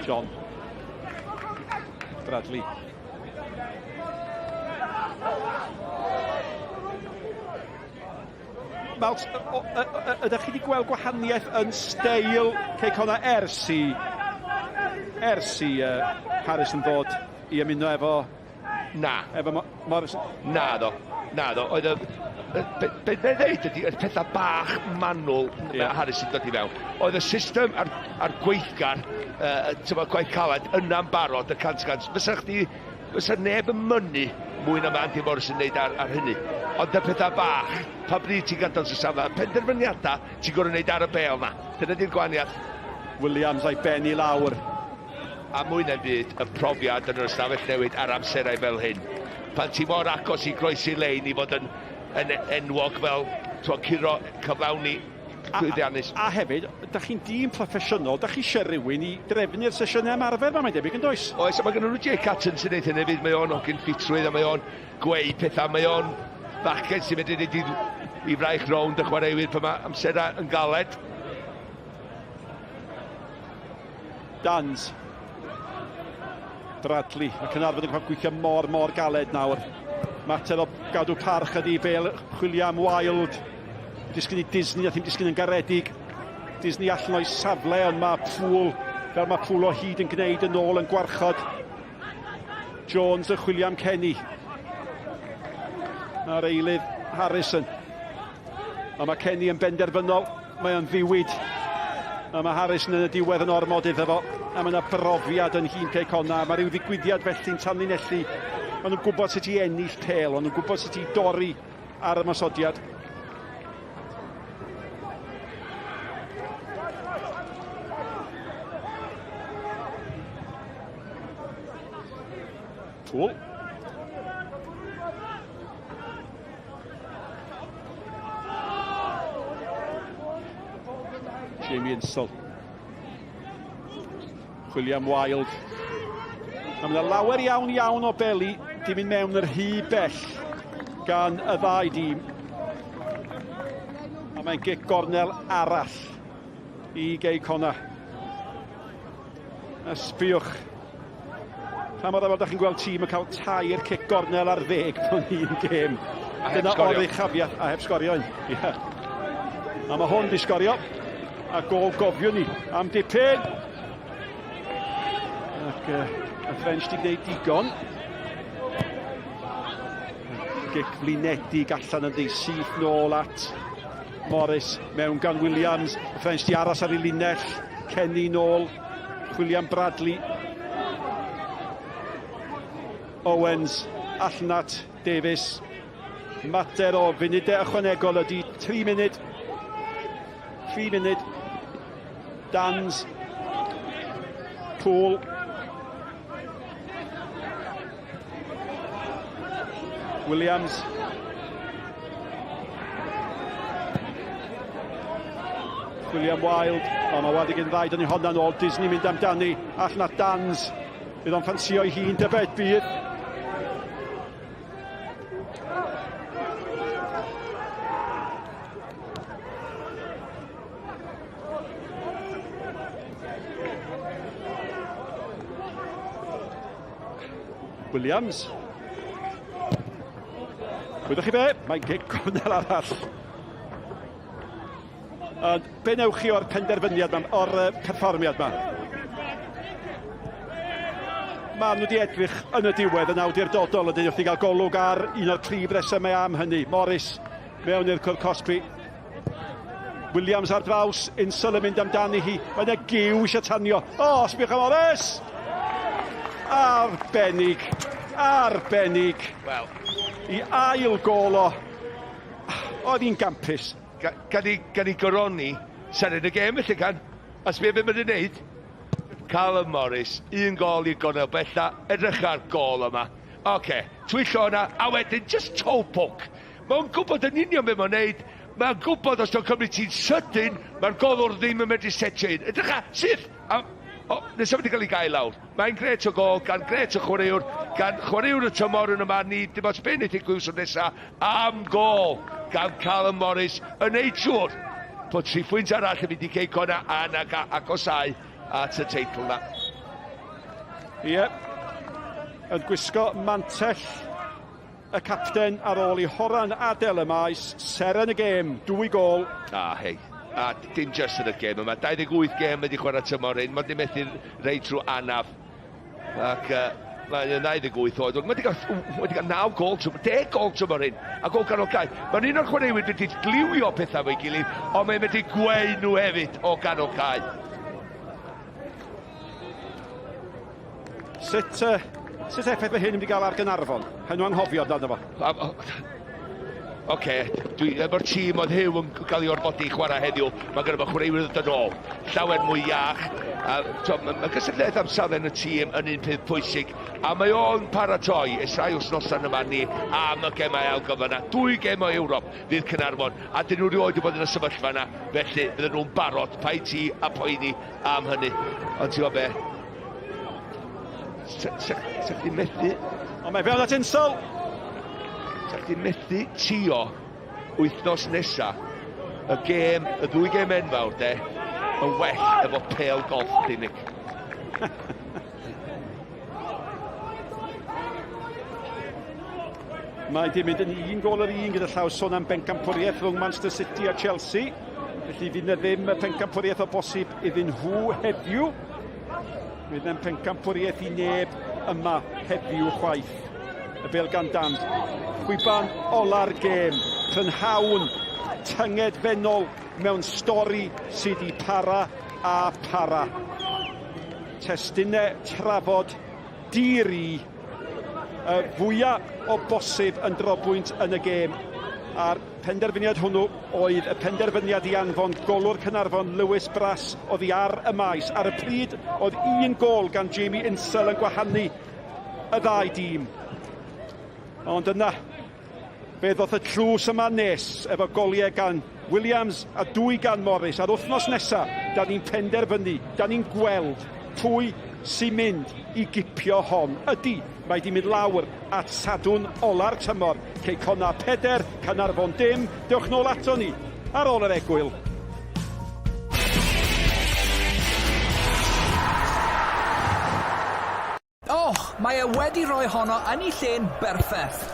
John. Bradley. Malt, ydych chi wedi gweld gwahaniaeth yn steil Cei Connah ers i ers i uh, Harris yn dod i ymuno efo Na. Efo Mo Morris? Na ddo. Na ddo. Oedd y... Be, be, be ddeud ydy, y pethau bach manwl yeah. Harris yn dod i fewn. Oedd y system a'r, a'r gweithgar, uh, tyma, gwaith caled, yna'n barod, y cant cant. Fysa chdi, fysa neb yn mynnu mwy na mae Andy Morris yn neud ar, ar hynny. Ond y pethau bach, pa bryd ti'n gadael sy safle, penderfyniadau ti'n gorfod wneud ar y bel na. Dyna di'r gwahaniaeth. Williams a'i ben i lawr. A mwy na'm byd, y profiad yn yr ystafell newid ar amserau fel hyn. Pan ti mor agos i groesi'r lein i fod yn, yn enwog fel t'wo, curo cyflawni llwyddiannus. A, a hefyd, da chi'n dîm proffesiynol, da chi eisiau rhywun i drefnu'r sesiynau ymarfer ma, mae'n debyg, yn does? Oes, a mae gen nhw Jake Hatton sy'n neud hynny hefyd, mae o'n hogyn ffitrwydd a mae o'n gweud pethau, mae o'n fachgen sy'n medru neud i, i fraich rownd y chwaraewyr pan mae amserau yn galed. Dans. Bradley. Mae Caernarfon yn cael gweithio mor, mor galed nawr. Mater o gadw parch ydi bel chwilio am Wild. Disgyn i Disney, a ddim disgyn yn garedig. Disney allan o'i safle, ond mae Pŵl, fel mae Pŵl o hyd yn gwneud yn ôl yn gwarchod. Jones yn chwilio am Kenny. A'r eilydd Harrison. A mae Kenny yn benderfynol, mae o'n ddiwyd. A mae Harrison yn y diwedd yn ormod iddo fo. A mae yna brofiad yn nhîm Cei Connah. Mae rhyw ddigwyddiad felly'n tanlinellu. Maen nhw'n gwybod sut i ennill pêl, maen nhw'n gwybod sut i dorri ar ymosodiad. Cool. Jamie Insall. Chwilio am Wild. A mae yna lawer iawn iawn o beli di mynd mewn yr rhy bell gan y ddau dîm. A mae'n gic gornel arall i Gei Connah. A sbiwch. Pa mor aml da chi'n gweld tîm yn cael tair cic gornel ar ddeg mewn un gêm. A heb Dyna sgorio. oruchafiaeth, a heb sgorio un. Ie. A mae hwn di sgorio. A gol gofiwn ni am dipyn. Ac uh, y French di gwneud digon. Gic flinedig allan yn ddi syth nôl at Morris mewn gan Williams. Y French di aros ar ei linell. Kenny nôl. William Bradley. Owens allan at Davies. Mater o funudau ychwanegol ydy 3 munud. 3 munud. Dans. Poole. Williams. William Wilde. O, mae wedi gen ddau, dyn ni honna nôl. Disney mynd amdani. Allan at Dans. Bydd o'n ffansio ei hun, dybed bydd. Williams. Gwyddoch chi be? Mae'n gic cornel arall. Ond be newch chi o'r penderfyniad yma, o'r perfformiad yma? Maen nhw wedi edrych yn y diwedd yn awdurdodol yn dweud wrth i gael golwg ar un o'r prif resymau am hynny. Morris mewn i'r cwr cosbi. Williams ar draws, Insel yn mynd amdani hi. Mae yna giw eisiau tanio. O, oh, sbiwch am Morris! Arbennig, arbennig. Wel. I ail gol o. Oedd hi'n gampus. Gan i, gan i goroni seren y gêm felly can. A sbio beth mae'n wneud. Callum Morris, un gol i'r gornel bella, edrych ar gol yma. Oce, okay, twyllo yna, a wedyn just toe poke. Mae'n gwybod yn union beth mae'n neud. Mae'n gwybod os dwi'n cymryd ti'n sydyn, mae'r golwr ddim yn medru setio un. Edrych a, syth! A, o, nesaf wedi cael ei gael lawr. Mae'n gret o gol, gan gret o chwaraewr, gan chwaraewr y tymor yn y man ni, dim ots be wneud i gwrs nesa, am gol gan Callum Morris yn neud siŵr bod tri phwynt arall yn mynd i Cei Connah a nag agosau at y teitl na. Ie, yeah. yn gwisgo mantell Y capten ar ôl i Horan adael y maes, seren y gêm, dwy gôl. A hei, a dim jyst yn y gêm yma, 28 gêm wedi chwarae tymor hyn, mae wedi methu reit trwy anaf. Ac uh, mae'n 28 oed, mae wedi cael, wedi cael 9 gol, 10 gol tymor hyn, a gol ganol cae. Mae'n un o'r chwaraewyr wedi gliwio pethau fo'i gilydd, ond mae'n wedi gweu nhw hefyd o ganol cae. Sut, uh, sut effaith mae hyn yn mynd i gael ar Gynarfon? Hyn nhw anghofio amdano fo. Oce, dwi efo'r tîm oedd Huw yn cael ei orfodi i chwarae heddiw, mae gyda fo chwaraewyr ddod yn ôl, llawer mwy iach. A, to, mae ma gystadleuaeth am safle yn y tîm yn un peth pwysig, a mae o'n paratoi ers rhai wythnosau yma ni am y gemau ail gyfle yna. Dwy gem o Ewrop fydd Caernarfon, a dyn nhw rioed wedi bod yn y sefyllfa yna, felly fydden nhw'n barod, paid ti a poeni am hynny. Ond ti'n gwybod be, Sa chdi methu... Ond mae fewn at Insel! Sa chdi methu tio wythnos nesa y gêm, y ddwy gêm enfawr de, yn well efo pêl golff di, Nick. Mae di mynd yn un gol yr un gyda llaw sôn am bencampwriaeth rhwng Manchester City a Chelsea. Felly fydd na ddim y pencampwriaeth o bosib iddyn nhw heddiw. Fydd na'n pencampwriaeth i neb yma heddiw chwaith. Y bel gan Dan. Chwiban ola'r gêm. Prynhawn tyngedfennol mewn stori sydd i para a para. Testunau trafod di-ri y fwyaf o bosib yn drobwynt yn y gêm. A'r penderfyniad hwnnw oedd y penderfyniad i anfon golwr Caernarfon Lewis Brass oddi ar y maes. Ar y pryd oedd un gôl gan Jamie Insel yn gwahanu y ddau dîm. Ond yna, fe ddoth y tlws yma nes efo goliau gan Williams a dwy gan Morris. A'r wythnos nesaf, da ni'n penderfynu, da ni'n gweld pwy sy'n mynd i gipio hon. Ydy, mae di mynd lawr at Sadwrn ola'r tymor. Cei Connah 4, Caernarfon dim. Dewch nôl ato ni ar ôl yr egwyl. Och, mae e wedi rhoi honno yn ei lle'n berffeth.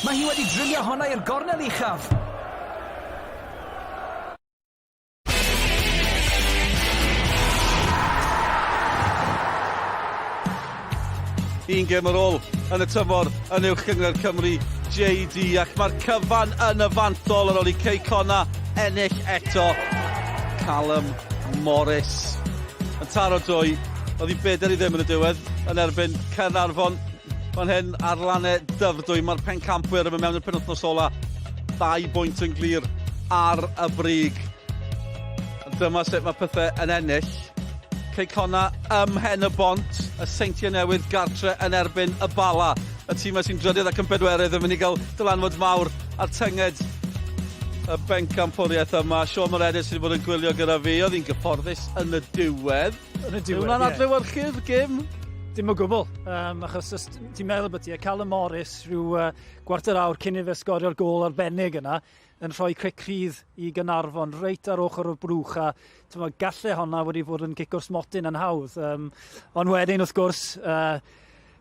Mae hi wedi drilio honna i'r gornel uchaf. Un gêm ar ôl yn y tymor yn Uwch Gynghrair Cymru JD ac mae'r cyfan yn y fantol ar ôl i Cei Connah ennill eto. Callum Morris yn taro dwy. Oedd hi bedair i ddim yn y diwedd yn erbyn Caernarfon. Fan hyn ar lannau Dyfrdwy mae'r pencampwyr yn mynd mewn i'r penwythnos ola. Ddau bwynt yn glir ar y brig. Dyma sut mae pethau yn ennill. Cei Connah ym Mhen y Bont, y Seintiau Newydd gartre yn erbyn y Bala. Y tîmau sy'n drydydd ac yn bedwerydd yn mynd i gael dylanwad mawr ar tynged y bencampwriaeth yma. Siôn Moredur sydd wedi bod yn gwylio gyda fi, oedd hi'n gyfforddus yn y diwedd. Yn y diwedd, Hwnna'n adlewyrchu'r gêm? Dim o gwbl, um, achos os ti'n meddwl bod ti, a Callum Morris rhyw uh, gwarter awr cyn i fe sgorio'r gôl arbennig yna, yn rhoi cic rhydd i Gaernarfon reit ar ochr y brwch a t'mo' galle honna wedi fod yn gic o'r smotyn yn hawdd. Um, ond wedyn wrth gwrs uh,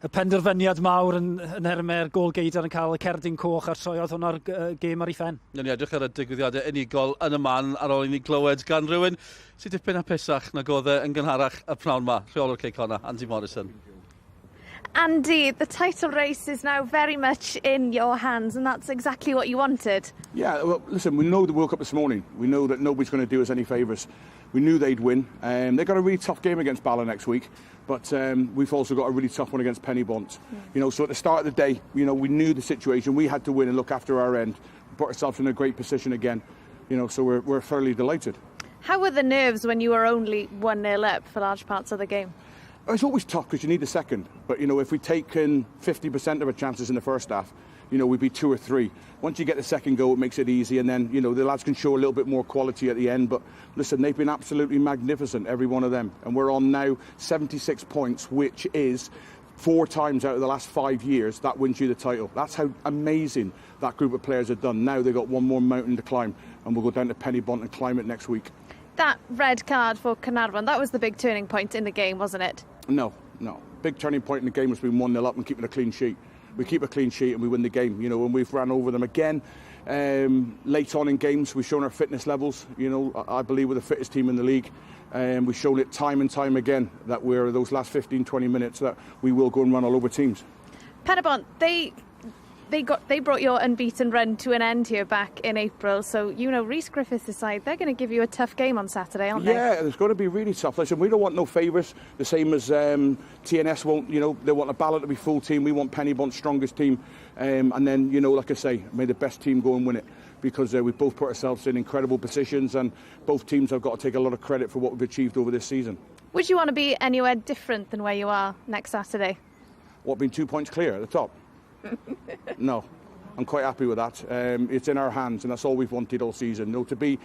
y penderfyniad mawr yn, yn nhermau'r gôl geidr yn cael y cerdyn coch a'r troiodd hwnna'r gêm ar ei phen. Newn ni edrych ar y digwyddiadau unigol yn y man ar ôl i ni glywed gan rhywun sydd dipyn hapusach nag oedd e yn gynharach y pnawn ma, rheolwr Cei Connah, Andy Morrison. Andy, the title race is now very much in your hands, and that's exactly what you wanted. Yeah, well, listen, we know the World Cup this morning. We know that nobody's going to do us any favours. We knew they'd win. Um, they've got a really tough game against Bala next week, but um, we've also got a really tough one against Penybont. Mm. You know, so at the start of the day, you know, we knew the situation. We had to win and look after our end, put ourselves in a great position again. You know, so we're, we're fairly delighted. How were the nerves when you were only 1-0 up for large parts of the game? It's always tough because you need a second. But, you know, if we'd taken 50% of our chances in the first half, you know, we'd be two or three. Once you get the second goal, it makes it easy. And then, you know, the lads can show a little bit more quality at the end. But listen, they've been absolutely magnificent, every one of them. And we're on now 76 points, which is four times out of the last five years that wins you the title. That's how amazing that group of players have done. Now they've got one more mountain to climb, and we'll go down to Penybont and climb it next week. That red card for Caernarfon, that was the big turning point in the game, wasn't it? No, no. Big turning point in the game was being 1-0 up and keeping a clean sheet. We keep a clean sheet and we win the game, you know, and we've ran over them again. Um, late on in games, we've shown our fitness levels. You know, I believe we're the fittest team in the league. Um, we've shown it time and time again that we're those last 15, 20 minutes that we will go and run all over teams. Penybont, they they got they brought your unbeaten run to an end here back in April. So you know Rhys Griffiths' side, they're going to give you a tough game on Saturday, aren't they? Yeah, it's going to be really tough. Listen, we don't want no favours. The same as um, TNS won't. You know, they want a ballot to be full team. We want Pennybont's strongest team, um, and then you know, like I say, may the best team go and win it because uh, we've both put ourselves in incredible positions, and both teams have got to take a lot of credit for what we've achieved over this season. Would you want to be anywhere different than where you are next Saturday? What, being two points clear at the top? no, I'm quite happy with that. Um, it's in our hands, and that's all we've wanted all season. You know, to be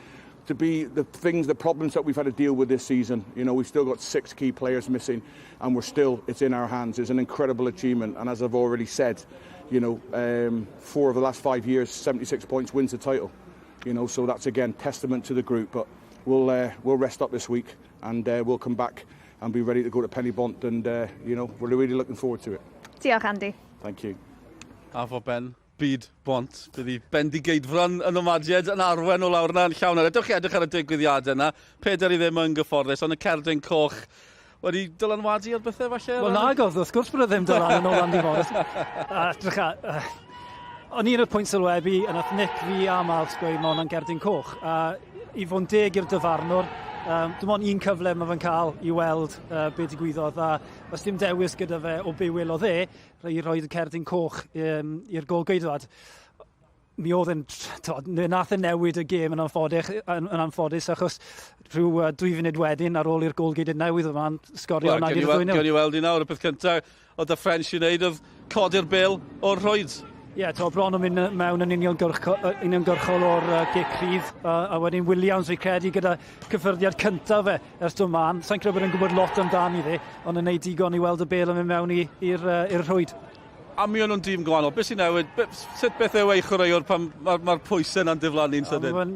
to be the things, the problems that we've had to deal with this season. You know, we've still got six key players missing, and we're still, it's in our hands. It's an incredible achievement. And as I've already said, you know, um, four of the last five years, 76 points wins the title. You know, so that's again testament to the group. But we'll uh, we'll rest up this week, and uh, we'll come back and be ready to go to Penybont. And uh, you know, we're really looking forward to it. Diolch, Andy. Thank you. Afo Ben, byd bont. Bydd i Bendigeidfran yn ymadiad yn arwen o lawr yna yn llawn. Edrych chi edrych ar y digwyddiadau yna. Peder i ddim yn gyfforddus, ond y cerdyn coch wedi dylanwadu ar bethau falle? Wel nag oedd, wrth gwrs bod e ddim dylan yn ôl Andy Morris. A drycha, o'n i yn y pwynt sylwebu, a nath Nick fi a Miles gweud mae hwnna'n gerdyn coch. A i fod yn deg i'r dyfarnwr, um, dim ond un cyfle mae fe'n cael i weld uh, be digwyddodd, a os dim dewis gyda fe o be welodd e, i roi y cerdyn coch um, i'r golgeidwad. Mi oedd yn, nath e newid y gêm yn anffodus, yn, yn anffodus achos rhyw uh, dwy funud wedyn ar ôl i'r golgeidwad newydd yma'n sgorio well, nag i'r ddwy Gewn ni weld i nawr, y peth cyntaf oedd y French i wneud oedd codi'r bel o'r rhwyd. Ie, yeah, to, bron yn mynd mewn yn uniongyrchol o'r uh, gic rhydd, uh, a wedyn Williams fi credu gyda cyffyrddiad cyntaf fe ers dod man. Sa'n credu bod yn gwybod lot amdani ddi, ond yn neud digon i weld y bel yn mynd mewn i'r uh, rhwyd. A mi o'n nhw'n dîm gwahanol. Beth sy'n newid? Be, sut beth yw ei chwaraewr pan mae'r ma pwysau yna'n diflannu'n sydyn?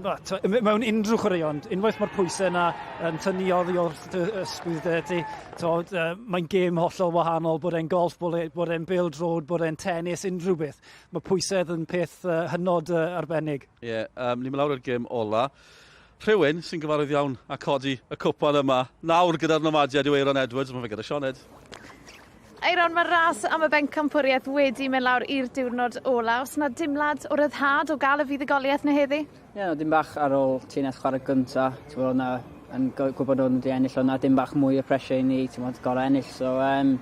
Mewn unrhyw chwaraeon, unwaith mae'r pwysau yna yn tynnu oddi wrth dy ysgwydd ti, to, uh, mae'n gêm hollol wahanol, bod e'n golf, bod e'n bod e bêl-droed, bod e'n tennis, unrhyw beth. Mae pwysedd yn peth uh, hynod uh, arbennig. Ie, yeah, um, ni'n mynd lawr i'r gêm ola. Rhywun sy'n gyfarwydd iawn a codi y cwpan yma nawr gyda'r nomadiaid yw Aeron Edwards, mae fe gyda Sioned. Aeron, mae'r ras am y bencampwriaeth wedi mynd lawr i'r diwrnod ola. Os na dimlad o ryddhad o gael y fuddugoliaeth na heddi? Ie, yeah, dim bach ar ôl TNS chwarae gynta. Ti'n gwybod, na, yn gwybod o'n wedi ennill o'na dim bach mwy o pressure i ni, ti'n gwybod, gorau ennill. So, um,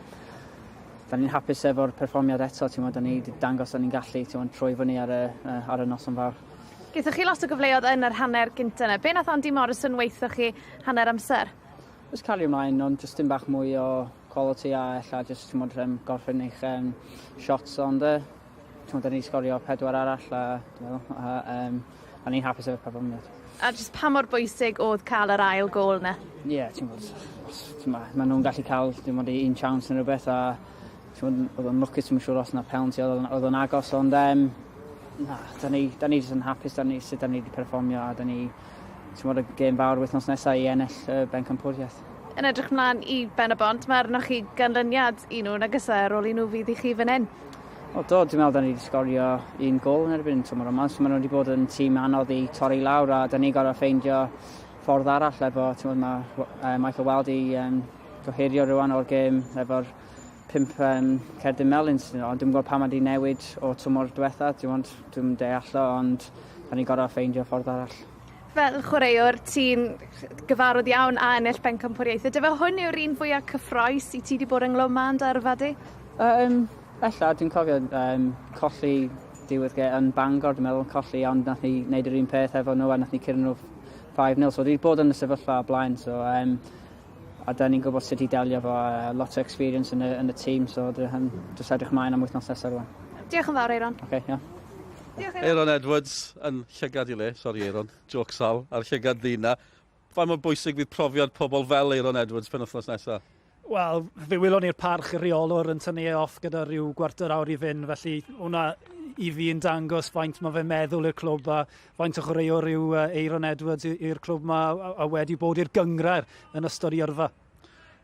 da ni'n hapus efo'r perfformiad eto, ti'n gwybod, da ni wedi dangos da ni'n gallu, ti'n gwybod, troi fyny ar y, ar y noson fawr. Gaethoch chi lot o gyfleoedd yn yr hanner gynta 'na. Be' nath Andy Morrison weutho chi hanner amser? Jyst cario mlaen ond jyst dim bach mwy o quality a ella jyst t'mod yym gorffen eich yym shots ond yy t'mod 'dan ni sgorio pedwar arall a dwi meddwl a yym o'n i'n hapus efo'r perfformiad. A jyst pa mor bwysig oedd cael yr ail gôl 'na? Ie, yeah, ti'n gwybod, maen nhw'n gallu cael dim ond un chance neu rhywbeth a ti'n gwybod, oedd o'n lwcus, dwi'n siŵr os na penalty oedd o'n agos, ond um, na, da ni, da ni jyst yn hapus da ni, sut da ni wedi perfformio a da ni, ti'n gwybod, y gêm fawr wythnos nesaf i ennill y bencampwriaeth. Yn edrych mlaen i Ben y Bont, mae arnoch chi ganlyniad i nhw, nag oes e, ar ôl i nhw fydd i chi fan hyn? Wel do, dwi'n meddwl da ni wedi sgorio un gol yn erbyn tymor yma, so maen nhw wedi bod yn tîm anodd i torri lawr a da ni gorau ffeindio ffordd arall efo, ti'n meddwl, mae uh, Michael Wild i um, gohirio rwan o'r gêm efo'r pump um, cerdyn melyn, ond dwi'n gwybod pam mae wedi newid o tymor diwetha, dwi'n dwi deall o, ond da ni gorau ffeindio ffordd arall. Fel chwaraewr, ti'n gyfarwydd iawn â ennill bencampwriaethau. Dyfe hwn yw'r un fwyaf cyffroes i ti wedi bod ynghlwm â yn dy yrfa di? Um, ella, dwi'n cofio um, colli diwedd ge yn Bangor, dwi'n meddwl, colli, ond nath ni wneud yr un peth efo nhw a nath ni curo nhw 5-0. So, wedi bod yn y sefyllfa o blaen, so, um, a da ni'n gwybod sut i delio efo uh, lot o experience yn y, yn y tîm, so dwi'n just edrych mlaen am wythnos nesaf rwan. Diolch yn fawr, Eiron. Oce, okay, iawn. Diolch, Eiron. Eiron Edwards yn llygad i le, sori Eiron, joc sal, ar llygad ddyn na. Faint mor bwysig fydd profiad pobl fel Eiron Edwards penwythnos nesaf? Wel, fe welon ni'r parch y rheolwr yn tynnu e off gyda rhyw gwarter awr i fynd, felly hwnna i fi yn dangos faint mae fe'n meddwl i'r clwb a faint o chwaraewr yw Eiron Edwards i'r clwb ma a wedi bod i'r gynghrair yn ystod ei yrfa.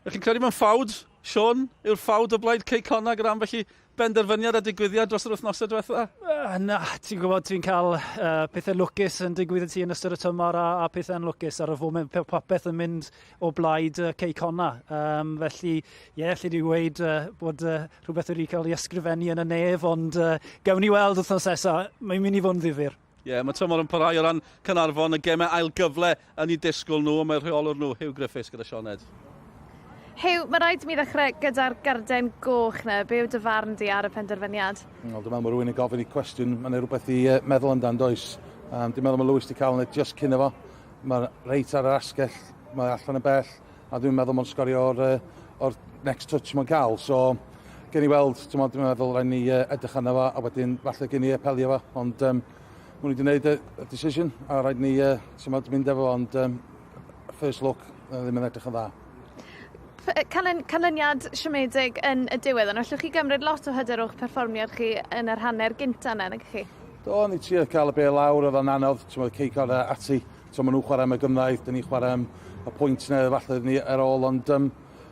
Ych chi'n credu mewn ffawd, Siôn? Yw'r ffawd o blaid Cei Connah gyda ambell i benderfyniad a digwyddiad dros yr wythnosau diwetha? Uh, na, ti'n gwybod, ti'n cael uh, pethau lwcus yn digwydd i ti yn ystod y tymor a, a pethau anlwcus ar y foment, popeth yn mynd o blaid uh, Cei Connah. Um, felly, ie, yeah, lle di weud uh, bod uh, rhywbeth wedi cael ei ysgrifennu yn y nef, ond uh, gawn ni weld wythnos nesaf, mae'n mynd i fod yn ddifyr. Ie, yeah, mae tymor yn parhau o ran Caernarfon, y gemau ail gyfle yn eu disgwyl nhw, a mae'r rheolwr nhw, Huw Griffiths, gyda Sioned. Huw, mae rhaid i mi ddechrau gyda'r garden goch na. Be yw dy farn di ar y penderfyniad? Wel, dwi'n meddwl mae rhywun yn gofyn i cwestiwn, mae'n rhywbeth i uh, meddwl amdan, does? Um, dwi'n meddwl mae Lewis wedi cael yna just cyn efo. Mae reit ar yr asgell, mae allan yn bell, a dwi'n meddwl mae'n sgorio o'r, uh, or next touch mae'n cael. So, gen i weld, dwi'n meddwl, dwi'n meddwl rhaid ni uh, edrych arno fo, a wedyn falle gen i apelio fo, ond um, mwyn wedi gwneud y, y decision, a rhaid ni uh, ti'n mynd efo, ond um, first look, uh, ddim yn edrych yn dda. Canlyn, canlyniad siomedig yn y diwedd, ond allwch chi gymryd lot o hyder o'ch perfformiad chi yn yr hanner gynta yna, nag chi? Do, ni trio cael y bel lawr, oedd o'n anodd, ti'n meddwl, ceic o'r ati, ti'n maen nhw'n chwarae am y gymraedd, dyn ni'n chwarae am y pwynt neu falle ni ar ôl, ond um,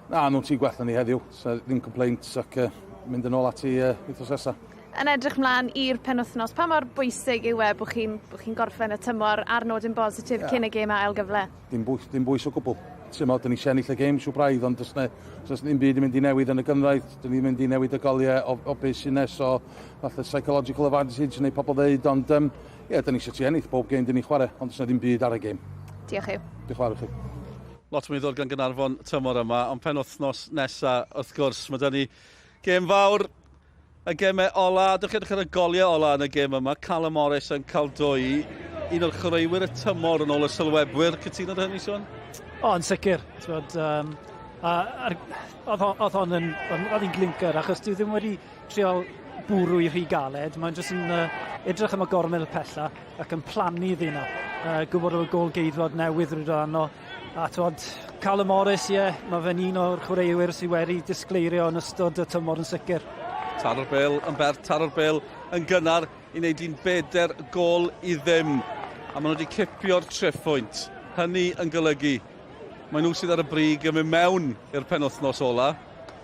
na, nhw'n tîm gwell na ni heddiw, so ddim complaints ac uh, mynd yn ôl ati uh, wythnos nesaf. Yn edrych mlaen i'r penwythnos, pa mor bwysig yw e bod chi'n chi gorffen y tymor ar nodyn bositif yeah. cyn y gêm ail gyfle? Dim bwys, dim bwys o gwbl. Ti'n meddwl, dyn ni eisiau ennill y gêm, siw braidd, ond does, ne, does ddim byd yn mynd i newid yn y gynraedd, dyn ni'n mynd i newid y goliau o, o beth sy'n nes, o falle psychological advantage neu pobl ddeud, ond um, ie, yeah, dyn ni eisiau ti ennill bob gêm dyn ni'n chwarae, ond does na ddim byd ar y gêm. Diolch Huw. Diolch yn fawr i chi. Lot mwy i ddod gan Gaernarfon tymor yma, ond penwythnos nesa, wrth gwrs, mae 'da ni gêm fawr Y gemau ola, dewch edrych ar y goliau ola yn y gêm yma. Callum Morris yn cael dwy. Un o'r chwaraewyr y tymor yn ôl y sylwebwyr. Cytuno dy hynny, Sean? O, yn sicr. Twod, um, a, a, oedd hon yn, oedd hi'n glinker, achos dwi ddim wedi trial bwrw i rhy galed. Mae'n jyst yn uh, edrych am y gormel pella ac yn plannu iddi yna. Uh, gwybod o'r gol geidwad newydd rwy'n arno. A twod, Callum Morris, ie, yeah, mae fe'n un o'r chwaraewyr sydd wedi disgleirio yn ystod y tymor yn sicr. Taro'r bel yn bert, taro'r bel yn gynnar i wneud hi'n beder gol i ddim. A maen nhw wedi cipio'r triphwynt. Hynny yn golygu mae nhw sydd ar y brig yn mynd mewn i'r penwythnos ola.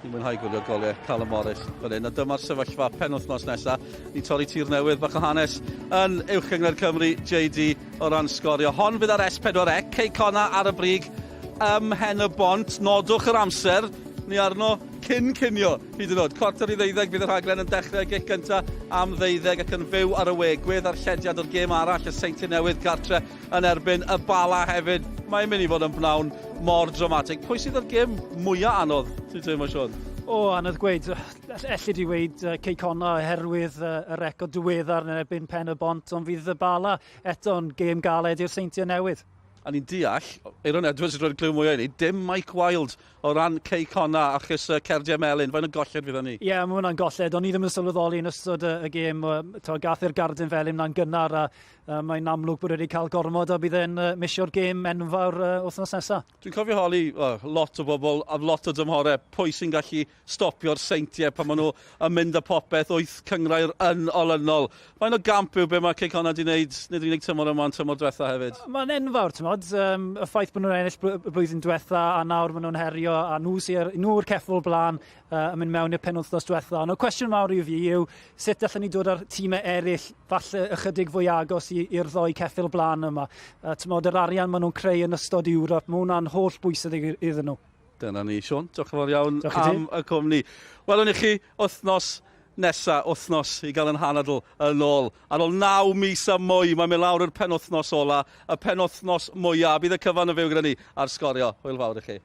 Ni'n mwynhau gwylio goliau Callum Morris fan hyn. A dyma'r sefyllfa penwythnos nesaf. Ni'n torri tir newydd bach o hanes yn Uwch Gynghrair Cymru, JD, o ran sgorio. Hon fydd ar S4C, Cei Connah ar y brig ym Mhen y Bont. Nodwch yr amser, ni arno cyn cinio hyd yn oed. 11:45 fydd y rhaglen yn dechrau, gic gyntaf am ddeuddeg ac yn fyw ar y we. Gwedd arllediad o'r gêm arall, y Seintiau Newydd gartre yn erbyn y Bala hefyd. Mae'n mynd i fod yn bnawn mor dramatig. Pwy sydd â'r gêm mwyaf anodd, ti'n teimlo, Sean? O, anodd gweud. Elli di weud uh, Cei Connah oherwydd uh, y record diweddar yn erbyn Pen y Bont, ond fydd y Bala eto'n gêm galed i'r Seintiau Newydd. A ni'n deall, Aaron Edwards yn rhoi'r cliw mwyaf i ni, dim Mike Wild o ran Cei Connah achos uh, Cerdiau Melyn. Faint o golled fydd ni? Ie, yeah, mae hwnna'n golled. O'n i ddim yn sylweddoli yn ystod y, y gêm. To, gath i'r gardyn felyn na'n gynnar a uh, mae'n amlwg bod wedi cael gormod a bydd e'n uh, misio'r gêm enfawr uh, wythnos nesaf. Dwi'n cofio holi oh, lot o bobl a lot o dymhorau pwy sy'n gallu stopio'r seintiau pan maen nhw yn mynd â popeth wyth cynghrair yn olynol. Faint o gamp yw be mae Cei Connah wedi wneud, nid yn unig tymor yma, ond tymor diwetha hefyd? Mae'n enfawr, ti'n modd. Um, y ffaith bod nhw'n ennill y blwyddyn diwetha a nawr maen nhw'n herio a nhw sy'n nhw'r ceffyl blaen uh, yn mynd mewn i'r penwythnos diwetha. Ond y cwestiwn mawr i fi yw sut allan ni dod â'r tîmau eraill falle ychydig fwy agos i'r ddoi ceffyl blaen yma. Uh, ti'n modd, yr arian maen nhw'n creu yn ystod Ewrop, mae hwnna'n holl bwysig iddyn nhw. Dyna ni, Siôn. Diolch yn fawr iawn Diolch am y cwmni. Welwn i chi wythnos nesa, wythnos i gael yn hanadl yn ôl. Ar ôl naw mis a mwy, mae'n mynd lawr i'r penwythnos ola, y penwythnos mwyaf. Bydd y cyfan yn fyw gyda ni ar Sgorio. Hwyl fawr i chi.